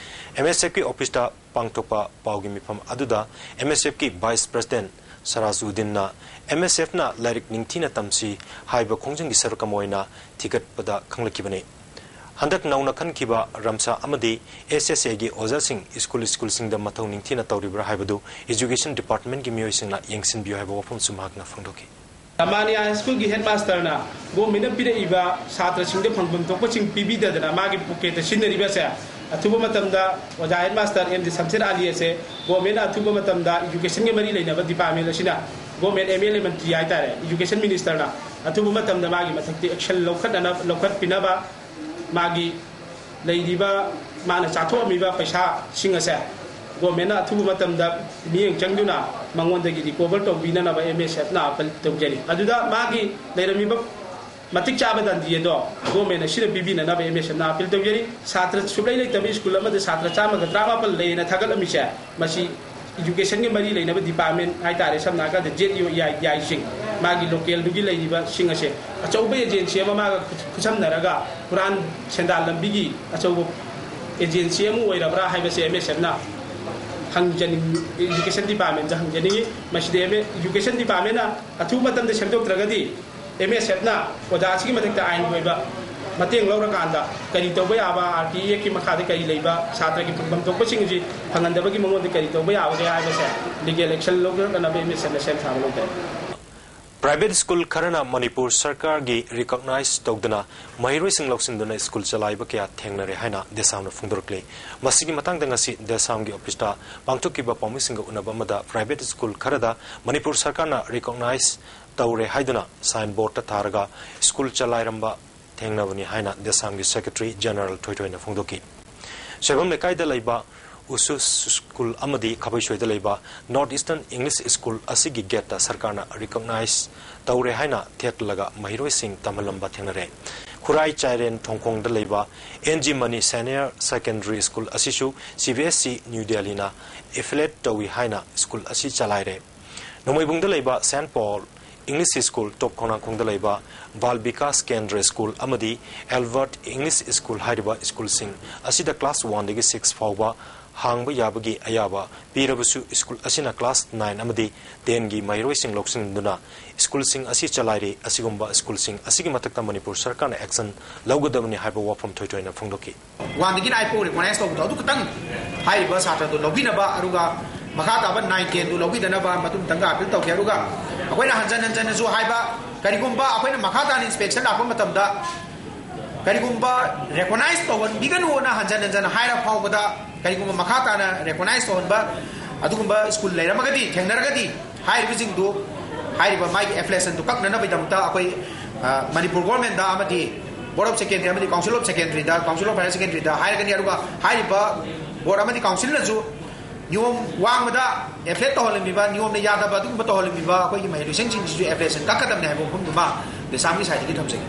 ꯑꯦꯝ ꯑꯦꯁ ꯑꯦꯐꯀꯤ ꯑꯣꯐꯤꯁꯇ ꯄꯥꯡꯊꯣꯛꯄ ꯄꯥꯎꯒꯤ ꯃꯤꯐꯝ ꯑꯗꯨꯗ ꯑꯦꯝ ꯑꯦꯁ ꯑꯦꯐꯀꯤ ꯚꯥꯏꯁ ꯄ꯭ꯔꯁꯤꯗꯦꯟꯠ ꯁꯔꯥꯖ ꯎꯗꯤꯟꯅ ꯑꯦꯝ ꯑꯦꯁ ꯑꯦꯐꯅ ꯂꯥꯏꯔꯤꯛ ꯅꯤꯡꯊꯤꯅ ꯇꯝꯁꯤ ꯍꯥꯏꯕ ꯈꯣꯡꯖꯪꯒꯤ ꯁꯔꯨꯛ ꯑꯃ ꯑꯣꯏꯅ ꯊꯤꯒꯠꯄꯗ ꯈꯪꯂꯛꯈꯤꯕꯅꯤ꯫ ꯍꯟꯗꯛ ꯅꯧꯅ ꯈꯟꯈꯤꯕ ꯔꯝꯁꯥ ꯑꯃꯗꯤ ꯑꯦꯁ ꯑꯦꯁ ꯑꯦꯒꯤ ꯑꯣꯖꯥꯁꯤꯡ ꯁ꯭ꯀꯨꯜ ꯁ꯭ꯀꯨꯜꯁꯤꯡꯗ ꯃꯊꯧ ꯅꯤꯡꯊꯤꯅ ꯇꯧꯔꯤꯕ꯭ꯔꯥ ꯍꯥꯏꯕꯗꯨ ꯏꯖꯨꯀꯦꯁꯟ ꯗꯤꯄꯥꯔꯠꯃꯦꯟꯒꯤ ꯃꯤꯑꯣꯏꯁꯤꯡꯅ ꯌꯦꯡꯁꯤꯟꯕꯤꯌꯨ ꯍꯥꯏꯕ ꯋꯥꯐꯝꯁꯨ ꯃꯍꯥꯛꯅ ꯐꯣꯡꯗꯣꯛꯈꯤ꯫ ꯔꯃꯥꯅꯤꯌꯥ ꯍꯥꯏ ꯁ꯭ꯀꯨꯜꯒꯤ ꯍꯦꯗꯃꯥꯁꯇꯔꯅ ꯒꯣꯔꯃꯦꯟꯅ ꯄꯤꯔꯛꯏꯕ ꯁꯥꯇ꯭ꯔꯁꯤꯡꯗ ꯐꯪꯐꯝ ꯊꯣꯛꯄꯁꯤꯡ ꯄꯤꯕꯤꯗꯗꯅ ꯃꯥꯒꯤ ꯄꯣꯀꯦꯠꯇ ꯁꯤꯖꯤꯟꯅꯔꯤꯕꯁꯦ, ꯑꯊꯨꯕ ꯃꯇꯝꯗ ꯑꯣꯖꯥ ꯍꯦꯗꯃꯥꯁꯇꯔ ꯑꯦꯝ ꯖꯦ ꯁꯝꯁꯦꯔ ꯑꯂꯤ ꯑꯁꯦ ꯒꯣꯔꯃꯦꯟꯅ ꯑꯊꯨꯕ ꯃꯇꯝꯗ ꯏꯖꯨꯀꯦꯁꯟꯒ ꯃꯔꯤ ꯂꯩꯅꯕ ꯗꯤꯄꯥꯔꯠꯃꯦꯟ ꯑꯁꯤꯅ, ꯒꯣꯔꯃꯦꯟ ꯑꯦꯝ ꯑꯦꯜ ꯑꯦ ꯃꯟꯇ꯭ꯔꯤ ꯍꯥꯏꯇꯥꯔꯦ, ꯏꯖꯨꯀꯦꯁꯟ ꯃꯤꯅꯤꯁꯇꯔꯅ ꯑꯊꯨꯕ ꯃꯇꯝꯗ ꯃꯥꯒꯤ ꯃꯊꯛꯇ ꯑꯦꯛꯁꯟ ꯂꯧꯈꯠꯅꯅ-, ꯂꯧꯈꯠꯄꯤꯅꯕ, ꯃꯥꯒꯤ ꯂꯩꯔꯤꯕ, ꯃꯥꯅ ꯆꯥꯊꯣꯛꯑꯝꯃꯤꯕ ꯄꯩꯁꯥꯁꯤꯡ ꯑꯁꯦ ꯒꯣꯔꯃꯦꯟꯅ ꯑꯊꯨꯕ ꯃꯇꯝꯗ ꯃꯤꯠꯌꯦꯡ ꯆꯪꯗꯨꯅ ꯃꯉꯣꯟꯗꯒꯤ ꯔꯤꯀꯣꯚꯔ ꯇꯧꯕꯤꯅꯅꯕ ꯑꯦꯝ ꯑꯦꯁ ꯑꯦꯐꯅ ꯑꯥꯄꯤꯜ ꯇꯧꯖꯔꯤ꯫ ꯑꯗꯨꯗ ꯃꯥꯒꯤ ꯂꯩꯔꯝꯃꯤꯕ ꯃꯇꯤꯛ ꯆꯥꯕ ꯗꯟꯗꯤ ꯑꯗꯣ ꯒꯣꯔꯃꯦꯟ ꯑꯁꯤꯅ ꯄꯤꯕꯤꯅꯅꯕ ꯑꯦꯝ ꯑꯦꯁ ꯑꯦꯐꯅ ꯑꯥꯄꯤꯜ ꯇꯧꯖꯔꯤ꯫ ꯁꯥꯇ꯭ꯔ ꯁꯨꯛꯂꯩ ꯂꯩꯇꯕ ꯁ꯭ꯀꯨꯜ ꯑꯃꯗ ꯁꯥꯇ꯭ꯔ ꯆꯥꯝꯃꯒ ꯇꯔꯥꯃꯥꯄꯜ ꯂꯩꯌꯦꯅ ꯊꯥꯒꯠꯂꯝꯃꯤꯁꯦ, ꯃꯁꯤ ꯏꯖꯨꯀꯦꯁꯟꯒ ꯃꯔꯤ ꯂꯩꯅꯕ ꯗꯤꯄꯥꯔꯠꯃꯦꯟ ꯍꯥꯏꯇꯥꯔꯦ, ꯁꯝꯅ ꯍꯥꯏꯔꯀꯥꯟꯗ ꯖꯦꯠ ꯌꯨ ꯑꯦ ꯑꯥꯏ ꯗꯤ ꯑꯥꯏꯁꯤꯡ, ꯃꯥꯒꯤ ꯂꯣꯀꯦꯜꯗꯨꯒꯤ ꯂꯩꯔꯤꯕꯁꯤꯡ ꯑꯁꯦ ꯑꯆꯧꯕ ꯑꯦꯖꯦꯟꯁꯤ ꯑꯃ ꯃꯥꯒ ꯈꯨꯠ-, ꯈꯨꯠꯁꯝꯅꯔꯒ ꯍꯨꯔꯥꯟ ꯁꯦꯟꯗꯥꯟ ꯂꯝꯕꯤꯒꯤ ꯑꯆꯧꯕ ꯑꯦꯖꯦꯟꯁꯤ ꯑꯃ ꯑꯣꯏꯔꯕ꯭ꯔꯥ ꯍꯥꯏꯕꯁꯦ ꯑꯦꯝ ꯑꯦꯁ ꯑꯦꯐꯅ ꯍꯪꯖꯅꯤꯡ-, ꯏꯖꯨꯀꯦꯁꯟ ꯗꯤꯄꯥꯔꯠꯃꯦꯟꯗ ꯍꯪꯖꯅꯤꯡꯉꯤ꯫ ꯃꯁꯤꯗ ꯑꯦꯝ ꯑꯦ-, ꯏꯖꯨꯀꯦꯁꯟ ꯗꯤꯄꯥꯔꯠꯃꯦꯟꯅ ꯑꯊꯨꯕ ꯃꯇꯝꯗ ꯁꯦꯝꯗꯣꯛꯇ꯭ꯔꯒꯗꯤ ꯑꯦꯝ ꯑꯦꯁ ꯑꯦꯐꯅ ꯑꯣꯖꯥ ꯑꯁꯤꯒꯤ ꯃꯊꯛꯇ ꯑꯥꯏꯟꯒꯤ ꯑꯣꯏꯕ ꯃꯇꯦꯡ ꯂꯧꯔꯀꯥꯟꯗ ꯀꯔꯤ ꯇꯧꯕ ꯌꯥꯕ, ꯑꯥꯔ ꯇꯤ ꯑꯦꯛꯀꯤ ꯃꯈꯥꯗ ꯀꯔꯤ ꯂꯩꯕ, ꯁꯥꯇ꯭ꯔꯒꯤ ꯐꯪꯐꯝ ꯊꯣꯛꯄꯁꯤꯡ ꯑꯁꯤ ꯐꯪꯍꯟꯗꯕꯒꯤ ꯃꯉꯣꯟꯗ ꯀꯔꯤ ꯇꯧꯕ ꯌꯥꯕꯒꯦ ꯍꯥꯏꯕꯁꯦ ꯂꯤꯒꯦꯜ ꯑꯦꯛꯁꯟ ꯂꯧꯗꯨꯅꯅꯕ ꯑꯦꯝ ꯑꯦꯁ ꯑꯦꯐꯅ ꯁꯦꯝ ꯁꯥꯕ ꯂꯧꯖꯔꯤ꯫ ꯄ꯭ꯔꯥꯏꯚꯦꯠ ꯁ꯭ꯀꯨꯜ ꯈꯔꯅ ꯃꯅꯤꯄꯨꯔ ꯁꯔꯀꯥꯔꯒꯤ ꯔꯤꯀꯣꯛꯅꯥꯏꯖ ꯇꯧꯗꯅ ꯃꯍꯩꯔꯣꯏꯁꯤꯡ ꯂꯧꯁꯤꯟꯗꯨꯅ ꯁ꯭ꯀꯨꯜ ꯆꯂꯥꯏꯕ ꯀꯌꯥ ꯊꯦꯡꯅꯔꯦ ꯍꯥꯏꯅ ꯗꯦꯁꯥꯝꯅ ꯐꯣꯡꯗꯣꯔꯛꯂꯤ꯫ ꯃꯁꯤꯒꯤ ꯃꯇꯥꯡꯗ ꯉꯁꯤ ꯗꯦꯁꯥꯝꯒꯤ ꯑꯣꯐꯤꯁꯇ ꯄꯥꯡꯊꯣꯛꯈꯤꯕ ꯄꯥꯎꯃꯤꯁꯤꯡꯒ ꯎꯅꯕ ꯑꯃꯗ ꯄ꯭ꯔꯥꯏꯚꯦꯠ ꯁ꯭ꯀꯨꯜ ꯈꯔꯗ ꯃꯅꯤꯄꯨꯔ ꯁꯔꯀꯥꯔꯅ ꯔꯤꯀꯣꯛꯅꯥꯏꯖ ꯇꯧꯔꯦ ꯍꯥꯏꯗꯨꯅ ꯁꯥꯏꯟ ꯕꯣꯔꯗꯇ ꯊꯥꯔꯒ ꯁ꯭ꯀꯨꯜ ꯆꯂꯥꯏꯔꯝꯕ ꯊꯦꯡꯅꯕꯅꯤ ꯍꯥꯏꯅ ꯗꯦꯁꯥꯝꯒꯤ ꯁꯦꯀ꯭ꯔꯦꯇꯔꯤ ꯖꯦꯅꯔꯦꯜ ꯊꯣꯏꯊꯣꯏꯅ ꯐꯣꯡꯗꯣꯛꯈꯤ꯫ ꯁꯣꯏꯕꯝ ꯂꯩꯀꯥꯏꯗ ꯂꯩꯕ ꯎꯁꯨ ꯁ꯭ꯀꯨꯜ ꯑꯃꯗꯤ ꯈꯥꯕꯩꯁꯣꯏꯗ ꯂꯩꯕ ꯅꯣꯔꯠ ꯏꯁꯇꯔꯟ ꯏꯪꯂꯤꯁ ꯁ꯭ꯀꯨꯜ ꯑꯁꯤꯒꯤ ꯒꯦꯠꯇ ꯁꯔꯀꯥꯔꯅ ꯔꯤꯀꯣꯛꯅꯥꯏꯖ ꯇꯧꯔꯦ ꯍꯥꯏꯅ ꯊꯦꯠꯂꯒ ꯃꯍꯩꯔꯣꯏꯁꯤꯡ ꯇꯝꯍꯜꯂꯝꯕ ꯊꯦꯡꯅꯔꯦ꯫ ꯈꯨꯔꯥꯏ ꯆꯥꯏꯔꯦꯟ ꯊꯣꯡꯈꯣꯡꯗ ꯂꯩꯕ N G Mani senior secondary school ꯑꯁꯤꯁꯨ C B S E New ꯗꯦꯜꯂꯤꯅ ꯑꯦꯐꯤꯂꯦꯠ ꯇꯧꯏ ꯍꯥꯏꯅ ꯁ꯭ꯀꯨꯜ ꯑꯁꯤ ꯆꯂꯥꯏꯔꯦ꯫ ꯅꯣꯡꯃꯩꯕꯨꯡꯗ ꯂꯩꯕ ꯁꯦꯟꯠ ꯄꯣꯜ ꯏꯪꯂꯤꯁ ꯁ꯭ꯀꯨꯜ, ꯇꯣꯞ ꯈꯣꯡꯅꯥꯡꯈꯣꯡꯗ ꯂꯩꯕ ꯕꯥꯜ ꯕꯤꯀꯥꯁ ꯀꯦꯟꯗ꯭ꯔ ꯁ꯭ꯀꯨꯜ ꯑꯃꯗꯤ ꯑꯦꯜꯕꯔꯠ ꯏꯪꯂꯤꯁ ꯁ꯭ꯀꯨꯜ ꯍꯥꯏꯔꯤꯕ ꯁ꯭ꯀꯨꯜꯁꯤꯡ ꯑꯁꯤꯗ ꯀ꯭ꯂꯥꯁ ꯋꯥꯟꯗꯒꯤ ꯁꯤꯛꯁ ꯐꯥꯎꯕ ꯍꯥꯡꯕ ꯌꯥꯕꯒꯤ ꯑꯌꯥꯕ ꯄꯤꯔꯕꯁꯨ, ꯁ꯭ꯀꯨꯜ ꯑꯁꯤꯅ class nine ꯑꯃꯗꯤ ten ꯒꯤ ꯃꯍꯩꯔꯣꯏꯁꯤꯡ ꯂꯧꯁꯤꯟꯗꯨꯅ ꯁ꯭ꯀꯨꯜꯁꯤꯡ ꯑꯁꯤ ꯆꯂꯥꯏꯔꯤ꯫ ꯑꯁꯤꯒꯨꯝꯕ ꯁ꯭ꯀꯨꯜꯁꯤꯡ ꯑꯁꯤꯒꯤ ꯃꯊꯛꯇ ꯃꯅꯤꯄꯨꯔ ꯁꯔꯀꯥꯔꯅ action ꯂꯧꯒꯗꯕꯅꯤ ꯍꯥꯏꯕ ꯋꯥꯐꯝ ꯊꯣꯏꯊꯣꯏꯅ ꯐꯣꯡꯗꯣꯛꯈꯤ꯫ One ꯗꯒꯤꯅ ꯑꯩꯠ ꯐꯥꯎ recognize ꯇꯧꯕꯗꯣ ꯑꯗꯨ ꯈꯛꯇꯪ ꯍꯥꯏꯔꯤꯕ ꯁꯥꯇ꯭ꯔꯗꯣ ꯂꯧꯕꯤꯅꯕ, ꯑꯗꯨꯒ ꯃꯈꯥ ꯇꯥꯕ nine ten ꯗꯨ ꯂꯧꯕꯤꯗꯅꯕ ꯃꯇꯨꯡ ꯃꯊꯪꯒ appeal ꯇꯧꯒꯦ꯫ ꯑꯗꯨꯒ ꯑꯩꯈꯣꯏꯅ ꯍꯟꯖꯟ ꯍꯟꯖꯟꯅꯁꯨ ꯍꯥꯏꯕ, ꯀꯔꯤꯒꯨꯝꯕ ꯑꯩꯈꯣꯏꯅ ꯃꯈꯥ ꯇꯥꯅ inspection ꯂꯥꯛꯄ ꯃꯇꯝꯗ ꯀꯔꯤꯒꯨꯝꯕ recognize ꯇꯧꯍꯟꯕꯤꯒꯅꯨꯅ ꯍꯟꯖꯟ ꯍꯟꯖꯟ ꯍꯥꯏꯔ ꯐꯥꯎꯕꯗ, ꯀꯔꯤꯒꯨꯝꯕ ꯃꯈꯥ ꯇꯥꯅ recognize ꯇꯧꯍꯟꯕ ꯑꯗꯨꯒꯨꯝꯕ ꯁ꯭ꯀꯨꯜ ꯂꯩꯔꯝꯃꯒꯗꯤ, ꯊꯦꯡꯅꯔꯒꯗꯤ, ꯍꯥꯏꯔꯤꯕꯁꯤꯡꯗꯨ, ꯍꯥꯏꯔꯤꯕ ꯃꯥꯒꯤ affiliation ꯗꯨ ꯀꯛꯅꯅꯕꯒꯤꯗꯃꯛꯇ ꯑꯩꯈꯣꯏ, ꯑ, ꯃꯅꯤꯄꯨꯔ government ꯗ ꯑꯃꯗꯤ Board of Secondary ꯑꯃꯗꯤ Council of Secondary the, Council of Higher Secondary ꯗ ꯍꯥꯏꯔꯒꯅꯤ꯫ ꯑꯗꯨꯒ ꯍꯥꯏꯔꯤꯕ board ꯑꯃꯗꯤ council ꯅꯁꯨ ꯅꯤꯌꯣꯝ ꯋꯥꯡꯃꯗ affiliate ꯇꯧꯍꯜꯂꯝꯃꯤꯕ, ꯅꯤꯌꯣꯝꯅ ꯌꯥꯗꯕ ꯑꯗꯨꯒꯨꯝꯕ ꯇꯧꯍꯜꯂꯝꯃꯤꯕ ꯑꯩꯈꯣꯏꯒꯤ ꯃꯍꯩꯔꯣꯏꯁꯤꯡꯁꯤꯡꯁꯤꯁꯨ affiliation ꯀꯛꯀꯗꯕꯅꯤ ꯍꯥꯏꯕ ꯋꯥꯐꯝꯗꯨꯃ ꯗꯦꯁꯥꯝꯒꯤ side ꯗꯒꯤ ꯊꯝꯖꯒꯦ꯫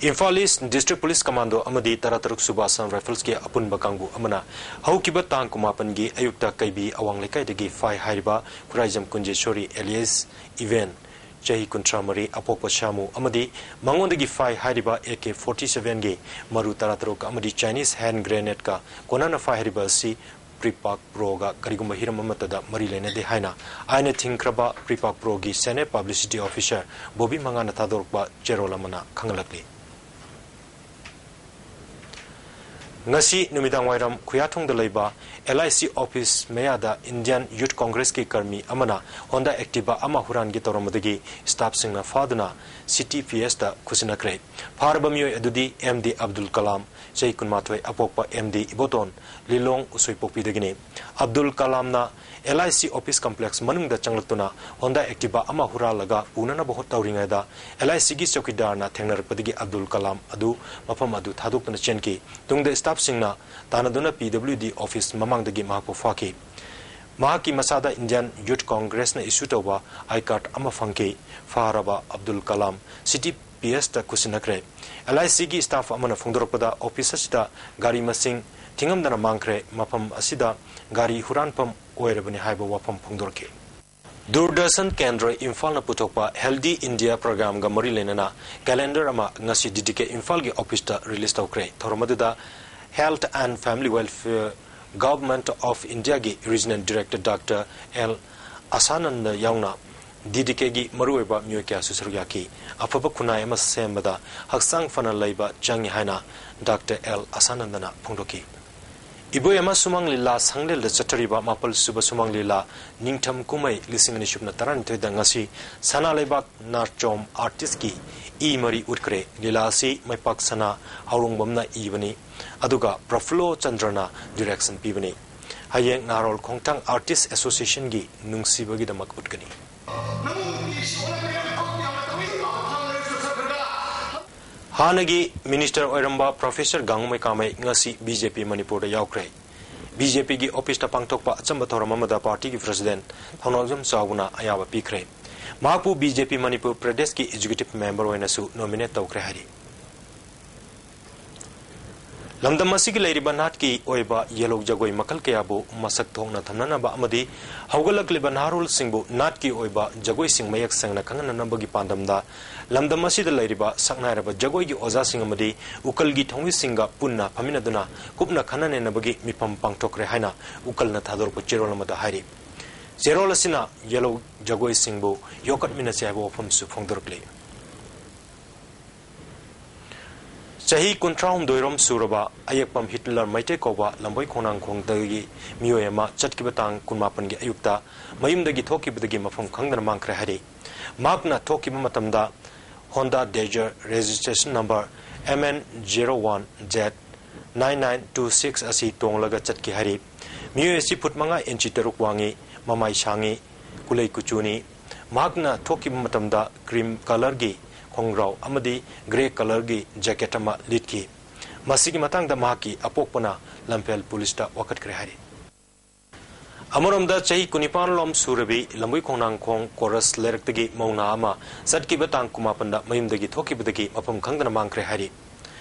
Imphal East District Police Commando ꯑꯃꯗꯤ ꯇꯔꯥꯇꯔꯨꯛ ꯁꯨꯕ Assam Rifles ꯀꯤ ꯑꯄꯨꯟꯕ ꯀꯥꯡꯕꯨ ꯑꯃꯅ ꯍꯧꯈꯤꯕ ꯇꯥꯡ ꯀꯨꯟꯃꯥꯄꯟꯒꯤ ꯑꯌꯨꯛꯇ ꯀꯩꯕꯤ ꯑꯋꯥꯡ ꯂꯩꯀꯥꯏꯗꯒꯤ ꯐꯥꯏ ꯍꯥꯏꯔꯤꯕ ꯈꯨꯔꯥꯏꯖꯝ ꯀꯨꯟꯖꯦꯁꯣꯔꯤ alias Even, ꯆꯍꯤ ꯀꯨꯟꯊ꯭ꯔꯥ ꯃꯔꯤ, ꯑꯄꯣꯛꯄ ꯁꯥꯃꯨ ꯑꯃꯗꯤ ꯃꯉꯣꯟꯗꯒꯤ ꯐꯥꯏ ꯍꯥꯏꯔꯤꯕ A K forty seven ꯒꯤ ꯃꯔꯨ ꯇꯔꯥꯇꯔꯨꯛ ꯑꯃꯗꯤ Chinese hand grenade ꯀ ꯀꯣꯟꯅꯅ ꯐꯥꯏ ꯍꯥꯏꯔꯤꯕ ꯑꯁꯤ Prepak Pro ꯒ ꯀꯔꯤꯒꯨꯝꯕ ꯍꯤꯔꯝ ꯑꯃꯠꯇꯗ ꯃꯔꯤ ꯂꯩꯅꯗꯦ ꯍꯥꯏꯅ ꯑꯥꯏꯟꯅ ꯊꯤꯡꯈ꯭ꯔꯕ Prepak Pro ꯒꯤ Senior Publicity Officer ꯕꯣꯕꯤ ꯃꯉꯥꯅ ꯊꯥꯗꯣꯔꯛꯄ ꯆꯦꯔꯣꯜ ꯑꯃꯅ ꯈꯪꯍꯜꯂꯛꯂꯤ꯫ ꯉꯁꯤ ꯅꯨꯃꯤꯗꯥꯡ ꯋꯥꯏꯔꯝ ꯈꯨꯌꯥꯊꯣꯡꯗ ꯂꯩꯕ L I C office ꯃꯌꯥꯗ Indian Youth Congress ꯀꯤ ꯀꯔꯃꯤ ꯑꯃꯅ Honda Activa ꯑꯃ ꯍꯨꯔꯥꯟꯒꯦ ꯇꯧꯔꯝꯕꯗꯒꯤ staff ꯁꯤꯡꯅ ꯐꯥꯗꯨꯅ City P S ꯇ ꯈꯨꯠꯁꯤꯟꯅꯈ꯭ꯔꯦ꯫ ꯐꯥꯔꯕ ꯃꯤꯑꯣꯏ ꯑꯗꯨꯗꯤ M D Abdul Kalam, ꯆꯍꯤ ꯀꯨꯟꯃꯥꯊꯣꯏ, ꯑꯄꯣꯛꯄ M D Iboton, Lilong ꯎꯁꯣꯏꯄꯣꯛꯄꯤꯗꯒꯤꯅꯤ꯫ Abdul ꯀꯂꯥꯝꯅ L I C office complex ꯃꯅꯨꯡꯗ ꯆꯪꯂꯛꯇꯨꯅ Honda Activa ꯑꯃ ꯍꯨꯔꯥꯜꯂꯒ ꯄꯨꯅꯅꯕ ꯍꯣꯠ ꯇꯧꯔꯤꯉꯩꯗ L I C ꯒꯤ ꯆꯧꯀꯤꯗꯥꯔꯅ ꯊꯦꯡꯅꯔꯛꯄꯗꯒꯤ ꯑꯕꯗꯨꯜ ꯀꯂꯥꯝ ꯑꯗꯨ ꯃꯐꯝ ꯑꯗꯨ ꯊꯥꯗꯣꯛꯇꯨꯅ ꯆꯦꯟꯈꯤ꯫ ꯇꯨꯡꯗ staff ꯁꯤꯡꯅ ꯇꯥꯟꯅꯗꯨꯅ P W D office ꯃꯃꯥꯡꯗꯒꯤ ꯃꯍꯥꯛꯄꯨ ꯐꯥꯈꯤ꯫ ꯃꯍꯥꯛꯀꯤ ꯃꯆꯥꯗ Indian Youth Congress ꯅ issue ꯇꯧꯕ I card ꯑꯃ ꯐꯪꯈꯤ꯫ ꯐꯥꯔꯕ Abdul Kalam City P S ꯇ ꯈꯨꯠꯁꯤꯟꯅꯈ꯭ꯔꯦ꯫ L I C ꯒꯤ staff ꯑꯃꯅ ꯐꯣꯡꯗꯣꯔꯛꯄꯗ, office ꯑꯁꯤꯗ ꯒꯥꯔꯤ ꯃꯁꯤꯡ ꯊꯤꯉꯝꯗꯅ ꯃꯥꯡꯈ꯭ꯔꯦ, ꯃꯐꯝ ꯑꯁꯤꯗ ꯒꯥꯔꯤ ꯍꯨꯔꯥꯟꯐꯝ ꯑꯣꯏꯔꯕꯅꯤ ꯍꯥꯏꯕ ꯋꯥꯐꯝ ꯐꯣꯡꯗꯣꯔꯛꯈꯤ꯫ ꯗꯨꯔꯗꯔꯁꯟ ꯀꯦꯟꯗ꯭ꯔ ꯏꯝꯐꯥꯜꯅ ꯄꯨꯊꯣꯛꯄ Healthy India program ꯒ ꯃꯔꯤ ꯂꯩꯅꯅ calendar ꯑꯃ ꯉꯁꯤ D D K ꯏꯝꯐꯥꯜꯒꯤ office ꯇ release ꯇꯧꯈ꯭ꯔꯦ꯫ ꯊꯧꯔꯝ ꯑꯗꯨꯗ Health and Family Welfare Government of Indiaꯒꯤ Regional Director Doctor L ꯑꯁꯥꯅꯟꯗ ꯌꯥꯎꯅ DDKꯒꯤ ꯃꯔꯨꯑꯣꯏꯕ ꯃꯤꯑꯣꯏ ꯀꯌꯥꯁꯨ ꯁꯔꯨꯛ ꯌꯥꯈꯤ꯫ ꯑꯐꯕ ꯈꯨꯟꯅꯥꯏ ꯑꯃ ꯁꯦꯝꯕꯗ ꯍꯛꯆꯥꯡ ꯐꯅ ꯂꯩꯕ ꯆꯪꯏ ꯍꯥꯏꯅ Doctor L ꯑꯁꯥꯅꯟꯗꯅ ꯐꯣꯡꯗꯣꯛꯈꯤ꯫ ꯏꯕꯣꯌꯥꯃ ꯁꯨꯃꯥꯡ ꯂꯤꯂꯥ ꯁꯪꯂꯦꯟꯗ ꯆꯠꯊꯔꯤꯕ ꯃꯥꯄꯜ ꯁꯨꯕ ꯁꯨꯃꯥꯡ ꯂꯤꯂꯥ ꯅꯤꯡꯊꯝ ꯀꯨꯝꯍꯩ ꯂꯤꯁꯤꯡ ꯑꯅꯤ ꯁꯨꯞꯅ ꯇꯔꯥꯅꯤꯊꯣꯏꯗ ꯉꯁꯤ ꯁꯅꯥ ꯂꯩꯕꯥꯛ ꯅꯥꯆꯣꯝ ꯑꯥꯔꯇꯤꯁꯀꯤ ꯏ ꯃꯔꯤ ꯎꯠꯈ꯭ꯔꯦ꯫ ꯂꯤꯂꯥ ꯑꯁꯤ ꯃꯩꯄꯥꯛ ꯁꯅꯥ ꯍꯥꯎꯔꯣꯡꯕꯝꯅ ꯏꯕꯅꯤ, ꯑꯗꯨꯒ ꯄ꯭ꯔꯐꯨꯜꯂꯣ ꯆꯟꯗ꯭ꯔꯅ direction ꯄꯤꯕꯅꯤ꯫ ꯍꯌꯦꯡ ꯅꯍꯥꯔꯣꯜ ꯈꯣꯡꯊꯥꯡ ꯑꯥꯔꯇꯤꯁ ꯑꯦꯁꯣꯁꯤꯌꯦꯁꯟꯒꯤ ꯅꯨꯡꯁꯤꯕꯒꯤꯗꯃꯛ ꯎꯠꯀꯅꯤ꯫ ꯍꯥꯟꯅꯒꯤ ꯃꯤꯅꯤꯁꯇꯔ ꯑꯣꯏꯔꯝꯕ ꯄ꯭ꯔꯣꯐꯦꯁꯔ ꯒꯥꯡꯉꯨꯃꯩ ꯀꯥꯃꯩ ꯉꯁꯤ BJP ꯃꯅꯤꯄꯨꯔꯗ ꯌꯥꯎꯈ꯭ꯔꯦ꯫ BJPꯒꯤ ꯑꯣꯐꯤꯁꯇ ꯄꯥꯡꯊꯣꯛꯄ ꯑꯆꯝꯕ ꯊꯧꯔꯝ ꯑꯃꯗ ꯄꯥꯔꯇꯤꯒꯤ ꯄ꯭ꯔꯁꯤꯗꯦꯟꯠ ꯊꯧꯅꯥꯎꯖꯝ ꯆꯥꯎꯕꯅ ꯑꯌꯥꯕ ꯄꯤꯈ꯭ꯔꯦ꯫ ꯃꯍꯥꯛꯄꯨ BJP ꯃꯅꯤꯄꯨꯔ ꯄ꯭ꯔꯗꯦꯁꯀꯤ ꯑꯦꯛꯖꯤꯀ꯭ꯌꯨꯇꯤꯚ ꯃꯦꯝꯕꯔ ꯑꯣꯏꯅꯁꯨ ꯅꯣꯃꯤꯅꯦꯠ ꯇꯧꯈ꯭ꯔꯦ ꯍꯥꯏꯔꯤ꯫ ꯂꯝꯗꯝ ꯑꯁꯤꯒꯤ ꯂꯩꯔꯤꯕ ꯅꯥꯠꯀꯤ ꯑꯣꯏꯕ ꯌꯦꯜꯍꯧ ꯖꯒꯣꯏ ꯃꯈꯜ ꯀꯌꯥꯕꯨ ꯃꯁꯛ ꯊꯣꯛꯅ ꯊꯝꯅꯅꯕ ꯑꯃꯗꯤ ꯍꯧꯒꯠꯂꯛꯂꯤꯕ ꯅꯍꯥꯔꯣꯜꯁꯤꯡꯕꯨ ꯅꯥꯠꯀꯤ ꯑꯣꯏꯕ ꯖꯒꯣꯏꯁꯤꯡ ꯃꯌꯦꯛ ꯁꯦꯡꯅ ꯈꯪꯍꯟꯅꯅꯕꯒꯤ ꯄꯥꯟꯗꯝꯗ ꯂꯝꯗꯝ ꯑꯁꯤꯗ ꯂꯩꯔꯤꯕ ꯁꯛꯅꯥꯏꯔꯕ ꯖꯒꯣꯏꯒꯤ ꯑꯣꯖꯥꯁꯤꯡ ꯑꯃꯗꯤ ꯎꯀꯜꯒꯤ ꯊꯧꯃꯤꯁꯤꯡꯒ ꯄꯨꯟꯅ ꯐꯝꯃꯤꯟꯅꯗꯨꯅ ꯀꯨꯞꯅ ꯈꯟꯅ ꯅꯩꯅꯕꯒꯤ ꯃꯤꯐꯝ ꯄꯥꯡꯊꯣꯛꯈ꯭ꯔꯦ ꯍꯥꯏꯅ ꯎꯀꯜꯅ ꯊꯥꯗꯣꯔꯛꯄ ꯆꯦꯔꯣꯜ ꯑꯃꯗ ꯍꯥꯏꯔꯤ꯫ ꯆꯦꯔꯣꯜ ꯑꯁꯤꯅ ꯌꯦꯜꯍꯧ ꯖꯒꯣꯏꯁꯤꯡꯕꯨ ꯌꯣꯛꯈꯠꯃꯤꯟꯅꯁꯤ ꯍꯥꯏꯕ ꯋꯥꯐꯝꯁꯨ ꯐꯣꯡꯗꯣꯔꯛꯂꯤ꯫ ꯆꯍꯤ ꯀꯨꯟꯊ꯭ꯔꯥꯍꯨꯝꯗꯣꯏꯔꯣꯝ ꯁꯨꯔꯕ ꯑꯌꯦꯛꯄꯝ ꯍꯤꯠꯂꯔ ꯃꯩꯇꯩ ꯀꯧꯕ ꯂꯝꯕꯣꯏ ꯈꯣꯡꯅꯥꯡꯈꯣꯡꯗꯒꯤ ꯃꯤꯑꯣꯏ ꯑꯃ ꯆꯠꯈꯤꯕ ꯇꯥꯡ ꯀꯨꯟꯃꯥꯄꯟꯒꯤ ꯑꯌꯨꯛꯇ ꯃꯌꯨꯝꯗꯒꯤ ꯊꯣꯛꯈꯤꯕꯗꯒꯤ ꯃꯐꯝ ꯈꯪꯗꯅ ꯃꯥꯡꯈ꯭ꯔꯦ ꯍꯥꯏꯔꯤ꯫ ꯃꯍꯥꯛꯅ ꯊꯣꯛꯈꯤꯕ ꯃꯇꯝꯗ Honda Desire registration number MN zero one Z nine nine two six ꯑꯁꯤ ꯇꯣꯡꯂꯒ ꯆꯠꯈꯤ ꯍꯥꯏꯔꯤ꯫ ꯃꯤꯑꯣꯏ ꯑꯁꯤ ꯐꯨꯠ ꯃꯉꯥ ꯏꯟꯆꯤ ꯇꯔꯨꯛ ꯋꯥꯡꯉꯤ, ꯃꯃꯥꯏ ꯁꯥꯡꯉꯤ, ꯀꯨꯂꯩ ꯀꯨꯆꯨꯅꯤ꯫ ꯃꯍꯥꯛꯅ ꯊꯣꯛꯈꯤꯕ ꯃꯇꯝꯗ cream colourꯒꯤ ꯈꯣꯡꯒ꯭ꯔꯥꯎ ꯑꯃꯗꯤ grey colourꯒꯤ jacket ꯑꯃ ꯂꯤꯠꯈꯤ꯫ ꯃꯁꯤꯒꯤ ꯃꯇꯥꯡꯗ ꯃꯍꯥꯛꯀꯤ ꯑꯄꯣꯛꯄꯅ ꯂꯝꯐꯦꯜ ꯄꯨꯂꯤꯁꯇ ꯋꯥꯀꯠꯈ꯭ꯔꯦ ꯍꯥꯏꯔꯤ꯫ ꯑꯃꯔꯣꯝꯗ ꯆꯍꯤ ꯀꯨꯟꯅꯤꯄꯥꯟ ꯂꯣꯝ ꯁꯨꯔꯕꯤ ꯂꯝꯕꯣꯏ ꯈꯣꯡꯅꯥꯡꯈꯣꯡ ꯀꯣꯔꯁ ꯂꯩꯔꯛꯇꯒꯤ ꯃꯧ ꯅꯍꯥ ꯑꯃ ꯆꯠꯈꯤꯕ ꯇꯥꯡ ꯀꯨꯟꯃꯥꯄꯟꯗ ꯃꯌꯨꯝꯗꯒꯤ ꯊꯣꯛꯈꯤꯕꯗꯒꯤ ꯃꯐꯝ ꯈꯪꯗꯅ ꯃꯥꯡꯈ꯭ꯔꯦ ꯍꯥꯏꯔꯤ꯫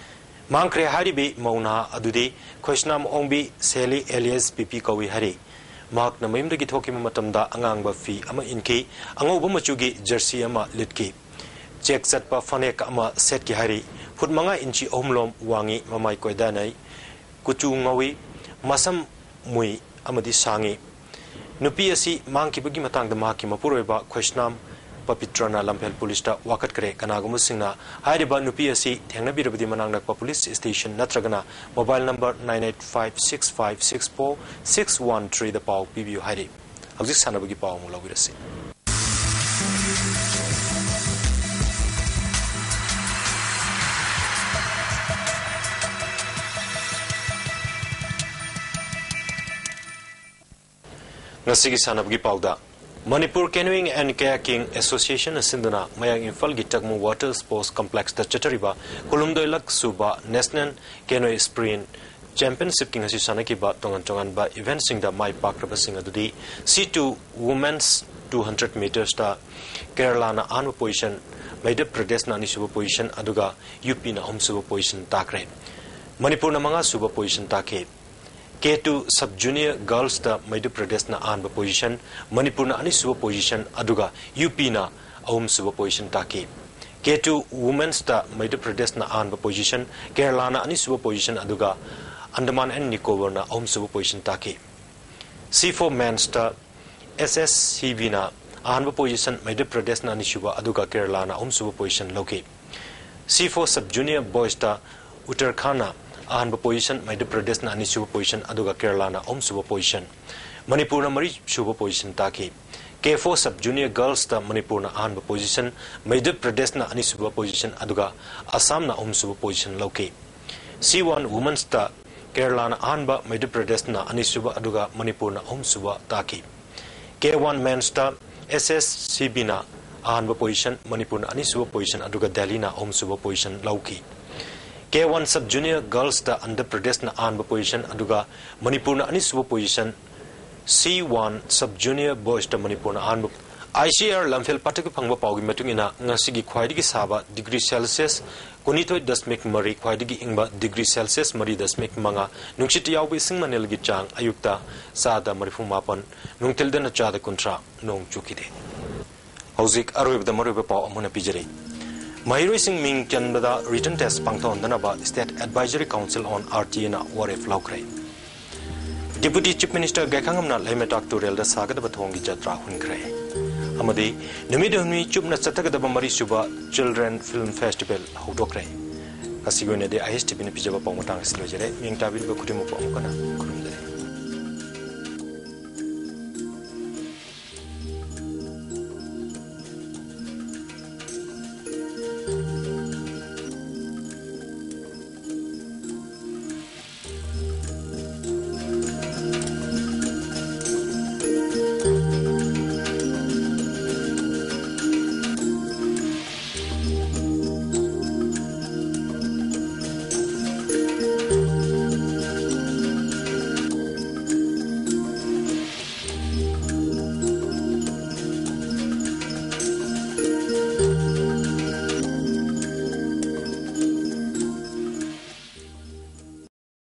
ꯃꯥꯡꯈ꯭ꯔꯦ ꯍꯥꯏꯔꯤꯕꯤ ꯃꯧ ꯅꯍꯥ ꯑꯗꯨꯗꯤ ꯈꯣꯏꯁꯅꯥꯝ ꯑꯣꯡꯕꯤ ꯁꯦꯂꯤ alias ꯄꯤꯄꯤ ꯀꯧꯏ ꯍꯥꯏꯔꯤ꯫ ꯃꯍꯥꯛꯅ ꯃꯌꯨꯝꯗꯒꯤ ꯊꯣꯛꯈꯤꯕ ꯃꯇꯝꯗ ꯑꯉꯥꯡꯕ ꯐꯤ ꯑꯃ ꯏꯟꯈꯤ, ꯑꯉꯧꯕ ꯃꯆꯨꯒꯤ jersey ꯑꯃ ꯂꯤꯠꯈꯤ꯫ Check ꯆꯠꯄ ꯐꯅꯦꯛ ꯑꯃ ꯁꯦꯠꯈꯤ ꯍꯥꯏꯔꯤ꯫ ꯐꯨꯠ ꯃꯉꯥ ꯏꯟꯆꯤ ꯑꯍꯨꯝ ꯂꯣꯝ ꯋꯥꯡꯉꯤ, ꯃꯃꯥꯏ ꯀꯣꯏꯗꯥꯅꯩ, ꯀꯨꯆꯨ ꯉꯧꯏ, ꯃꯁꯝ ꯃꯨꯏ ꯑꯃꯗꯤ ꯁꯥꯡꯏ꯫ ꯅꯨꯄꯤ ꯑꯁꯤ ꯃꯥꯡꯈꯤꯕꯒꯤ ꯃꯇꯥꯡꯗ ꯃꯍꯥꯛꯀꯤ ꯃꯄꯨꯔꯣꯏꯕ ꯈꯣꯏꯁꯅꯥꯝ ꯄꯕꯤꯇ꯭ꯔꯅ ꯂꯝꯐꯦꯜ ꯄꯨꯂꯤꯁꯇ ꯋꯥꯀꯠꯈ꯭ꯔꯦ꯫ ꯀꯅꯥꯒꯨꯝꯕꯁꯤꯡꯅ ꯍꯥꯏꯔꯤꯕ ꯅꯨꯄꯤ ꯑꯁꯤ ꯊꯦꯡꯅꯕꯤꯔꯕꯗꯤ ꯃꯅꯥꯛ ꯅꯛꯄ ꯄꯨꯂꯤꯁ ꯁ꯭ꯇꯦꯁꯟ ꯅꯠꯇ꯭ꯔꯒꯅ mobile number nine eight five six five six four six one three ꯗ ꯄꯥꯎ ꯄꯤꯕꯤꯌꯨ ꯍꯥꯏꯔꯤ꯫ ꯍꯧꯖꯤꯛ ꯁꯥꯟꯅꯕꯒꯤ ꯄꯥꯎ ꯑꯃꯨꯛ ꯂꯧꯕꯤꯔꯁꯤ꯫ ꯉꯁꯤꯒꯤ ꯁꯥꯟꯅꯕꯒꯤ ꯄꯥꯎꯗ, Manipur Canoeing and Kayaking Association ꯅ ꯁꯤꯟꯗꯨꯅ ꯃꯌꯥꯡ ꯏꯝꯐꯥꯜꯒꯤ ꯇꯛꯃꯨ Water Sports Complex ꯇ ꯆꯠꯊꯔꯤꯕ ꯀꯨꯟꯍꯨꯝꯗꯣꯏ ꯂꯛ ꯁꯨꯕ National Canoe Sprint Championship ꯀꯤ ꯉꯁꯤ ꯁꯥꯟꯅꯈꯤꯕ ꯇꯣꯉꯥꯟ ꯇꯣꯉꯥꯟꯕ event ꯁꯤꯡꯗ ꯃꯥꯏ ꯄꯥꯛꯈ꯭ꯔꯕꯁꯤꯡ ꯑꯗꯨꯗꯤ C two Women's two hundred meters ꯇ ꯀꯦꯔꯂꯥꯅ ꯑꯍꯥꯟꯕ position, ꯃꯙ꯭ꯌ ꯄ꯭ꯔꯗꯦꯁꯅ ꯑꯅꯤꯁꯨꯕ position, ꯑꯗꯨꯒ UP ꯅ ꯑꯍꯨꯝꯁꯨꯕ position ꯇꯥꯈ꯭ꯔꯦ꯫ ꯃꯅꯤꯄꯨꯔꯅ ꯃꯉꯥꯁꯨꯕ position ꯇꯥꯈꯤ꯫ K two Sub Junior Girls ꯇ ꯃꯙ꯭ꯌ ꯄ꯭ꯔꯗꯦꯁꯅ ꯑꯍꯥꯟꯕ position, ꯃꯅꯤꯄꯨꯔꯅ ꯑꯅꯤꯁꯨꯕ position, ꯑꯗꯨꯒ UP ꯅ ꯑꯍꯨꯝꯁꯨꯕ position ꯇꯥꯈꯤ꯫ K two Women's ꯇ ꯃꯙ꯭ꯌ ꯄ꯭ꯔꯗꯦꯁꯅ ꯑꯍꯥꯟꯕ position, ꯀꯦꯔꯂꯥꯅ ꯑꯅꯤꯁꯨꯕ position, ꯑꯗꯨꯒ ꯑꯟꯗꯃꯥꯟ ꯑꯦꯟ ꯅꯤꯀꯣꯕꯔꯅ ꯑꯍꯨꯝꯁꯨꯕ position ꯇꯥꯈꯤ꯫ C four Men's ꯇ SSCB ꯅ ꯑꯍꯥꯟꯕ position, ꯃꯙ꯭ꯌ ꯄ꯭ꯔꯗꯦꯁꯅ ꯑꯅꯤꯁꯨꯕ, ꯑꯗꯨꯒ ꯀꯦꯔꯂꯥꯅ ꯑꯍꯨꯝꯁꯨꯕ position ꯂꯧꯈꯤ꯫ C four Sub Junior Boys ꯇ ꯎꯠꯇꯔꯈꯥꯟꯅ ꯑꯍꯥꯟꯕ position, ꯃꯙ꯭ꯌ ꯄ꯭ꯔꯗꯦꯁꯅ ꯑꯅꯤꯁꯨꯕ position, ꯑꯗꯨꯒ ꯀꯦꯔꯂꯥꯅ ꯑꯍꯨꯝꯁꯨꯕ position꯫ ꯃꯅꯤꯄꯨꯔꯅ ꯃꯔꯤꯁꯨꯕ position ꯇꯥꯈꯤ꯫ K four Sub Junior Girls ꯇ ꯃꯅꯤꯄꯨꯔꯅ ꯑꯍꯥꯟꯕ position, ꯃꯙ꯭ꯌ ꯄ꯭ꯔꯗꯦꯁꯅ ꯑꯅꯤꯁꯨꯕ position, ꯑꯗꯨꯒ ꯑꯁꯥꯝꯅ ꯑꯍꯨꯝꯁꯨꯕ position ꯂꯧꯈꯤ꯫ C one Women's ꯇ ꯀꯦꯔꯂꯥꯅ ꯑꯍꯥꯟꯕ, ꯃꯙ꯭ꯌ ꯄ꯭ꯔꯗꯦꯁꯅ ꯑꯅꯤꯁꯨꯕ, ꯑꯗꯨꯒ ꯃꯅꯤꯄꯨꯔꯅ ꯑꯍꯨꯝꯁꯨꯕ ꯇꯥꯈꯤ꯫ K one Men's ꯇ SSCB ꯅ ꯑꯍꯥꯟꯕ position, ꯃꯅꯤꯄꯨꯔꯅ ꯑꯅꯤꯁꯨꯕ position, ꯑꯗꯨꯒ ꯗꯦꯜꯂꯤꯅ ꯑꯍꯨꯝꯁꯨꯕ position ꯂꯧꯈꯤ꯫ K one Sub Junior Girls ꯇ ꯑꯟꯙ꯭ꯔ ꯄ꯭ꯔꯗꯦꯁꯅ ꯑꯍꯥꯟꯕ position, ꯑꯗꯨꯒ ꯃꯅꯤꯄꯨꯔꯅ ꯑꯅꯤꯁꯨꯕ position꯫ C one Sub Junior Boys ꯇ ꯃꯅꯤꯄꯨꯔꯅ ꯑꯍꯥꯟꯕ꯫ ICAR ꯂꯝꯐꯦꯜ ꯄꯥꯠꯇꯒꯤ ꯐꯪꯕ ꯄꯥꯎꯒꯤ ꯃꯇꯨꯡ ꯏꯟꯅ, ꯉꯁꯤꯒꯤ ꯈ꯭ꯋꯥꯏꯗꯒꯤ ꯁꯥꯕ degree Celsius ꯀꯨꯟꯅꯤꯊꯣꯏ ꯗꯁꯃꯤꯛ ꯃꯔꯤ, ꯈ꯭ꯋꯥꯏꯗꯒꯤ ꯏꯪꯕ degree Celsius ꯃꯔꯤ ꯗꯁꯃꯤꯛ ꯃꯉꯥ, ꯅꯨꯡꯁꯤꯠꯇ ꯌꯥꯎꯕ ꯏꯁꯤꯡ ꯃꯅꯤꯜꯒꯤ ꯆꯥꯡ ꯑꯌꯨꯛꯇ ꯆꯥꯗ ꯃꯔꯤꯐꯨ ꯃꯥꯄꯟ, ꯅꯨꯡꯊꯤꯜꯗꯅ ꯆꯥꯗ ꯀꯨꯟꯊ꯭ꯔꯥ, ꯅꯣꯡ ꯆꯨꯈꯤꯗꯦ꯫ ꯍꯧꯖꯤꯛ ꯑꯔꯣꯏꯕꯗ ꯃꯔꯨꯑꯣꯏꯕ ꯄꯥꯎ ꯑꯃꯨꯛ ꯍꯟꯅ ꯄꯤꯖꯔꯤ꯫ ꯃꯍꯩꯔꯣꯏꯁꯤꯡ ꯃꯤꯡ ꯆꯟꯕꯗ written test ꯄꯥꯡꯊꯣꯛꯍꯟꯗꯅꯕ State Advisory Council on RTI ꯅ ꯋꯥꯔꯦꯞ ꯂꯧꯈ꯭ꯔꯦ꯫ Deputy Chief Minister ꯒꯥꯏꯈꯥꯉꯝꯅ ꯂꯩꯃꯇꯥꯛ ꯇꯨꯔꯦꯜꯗ ꯁꯥꯒꯗꯕ ꯊꯣꯡꯒꯤ ꯖꯇ꯭ꯔꯥ ꯍꯨꯟꯈ꯭ꯔꯦ꯫ ꯑꯃꯗꯤ ꯅꯨꯃꯤꯠ ꯍꯨꯝꯅꯤ ꯆꯨꯞꯅ ꯆꯠꯊꯒꯗꯕ ꯃꯔꯤꯁꯨꯕ Children Film Festival ꯍꯧꯗꯣꯛꯈ꯭ꯔꯦ꯫ ꯉꯁꯤꯒꯤ ꯑꯣꯏꯅꯗꯤ ISTVꯅ ꯄꯤꯖꯕ ꯄꯥꯎ ꯃꯇꯥꯡ ꯑꯁꯤ ꯂꯣꯏꯖꯔꯦ꯫ ꯃꯤꯡ ꯇꯥꯕꯤꯔꯤꯕ ꯈꯨꯗꯤꯡꯃꯛꯄꯨ ꯑꯃꯨꯛ ꯍꯟꯅ ꯈꯨꯔꯨꯝꯖꯔꯤ꯫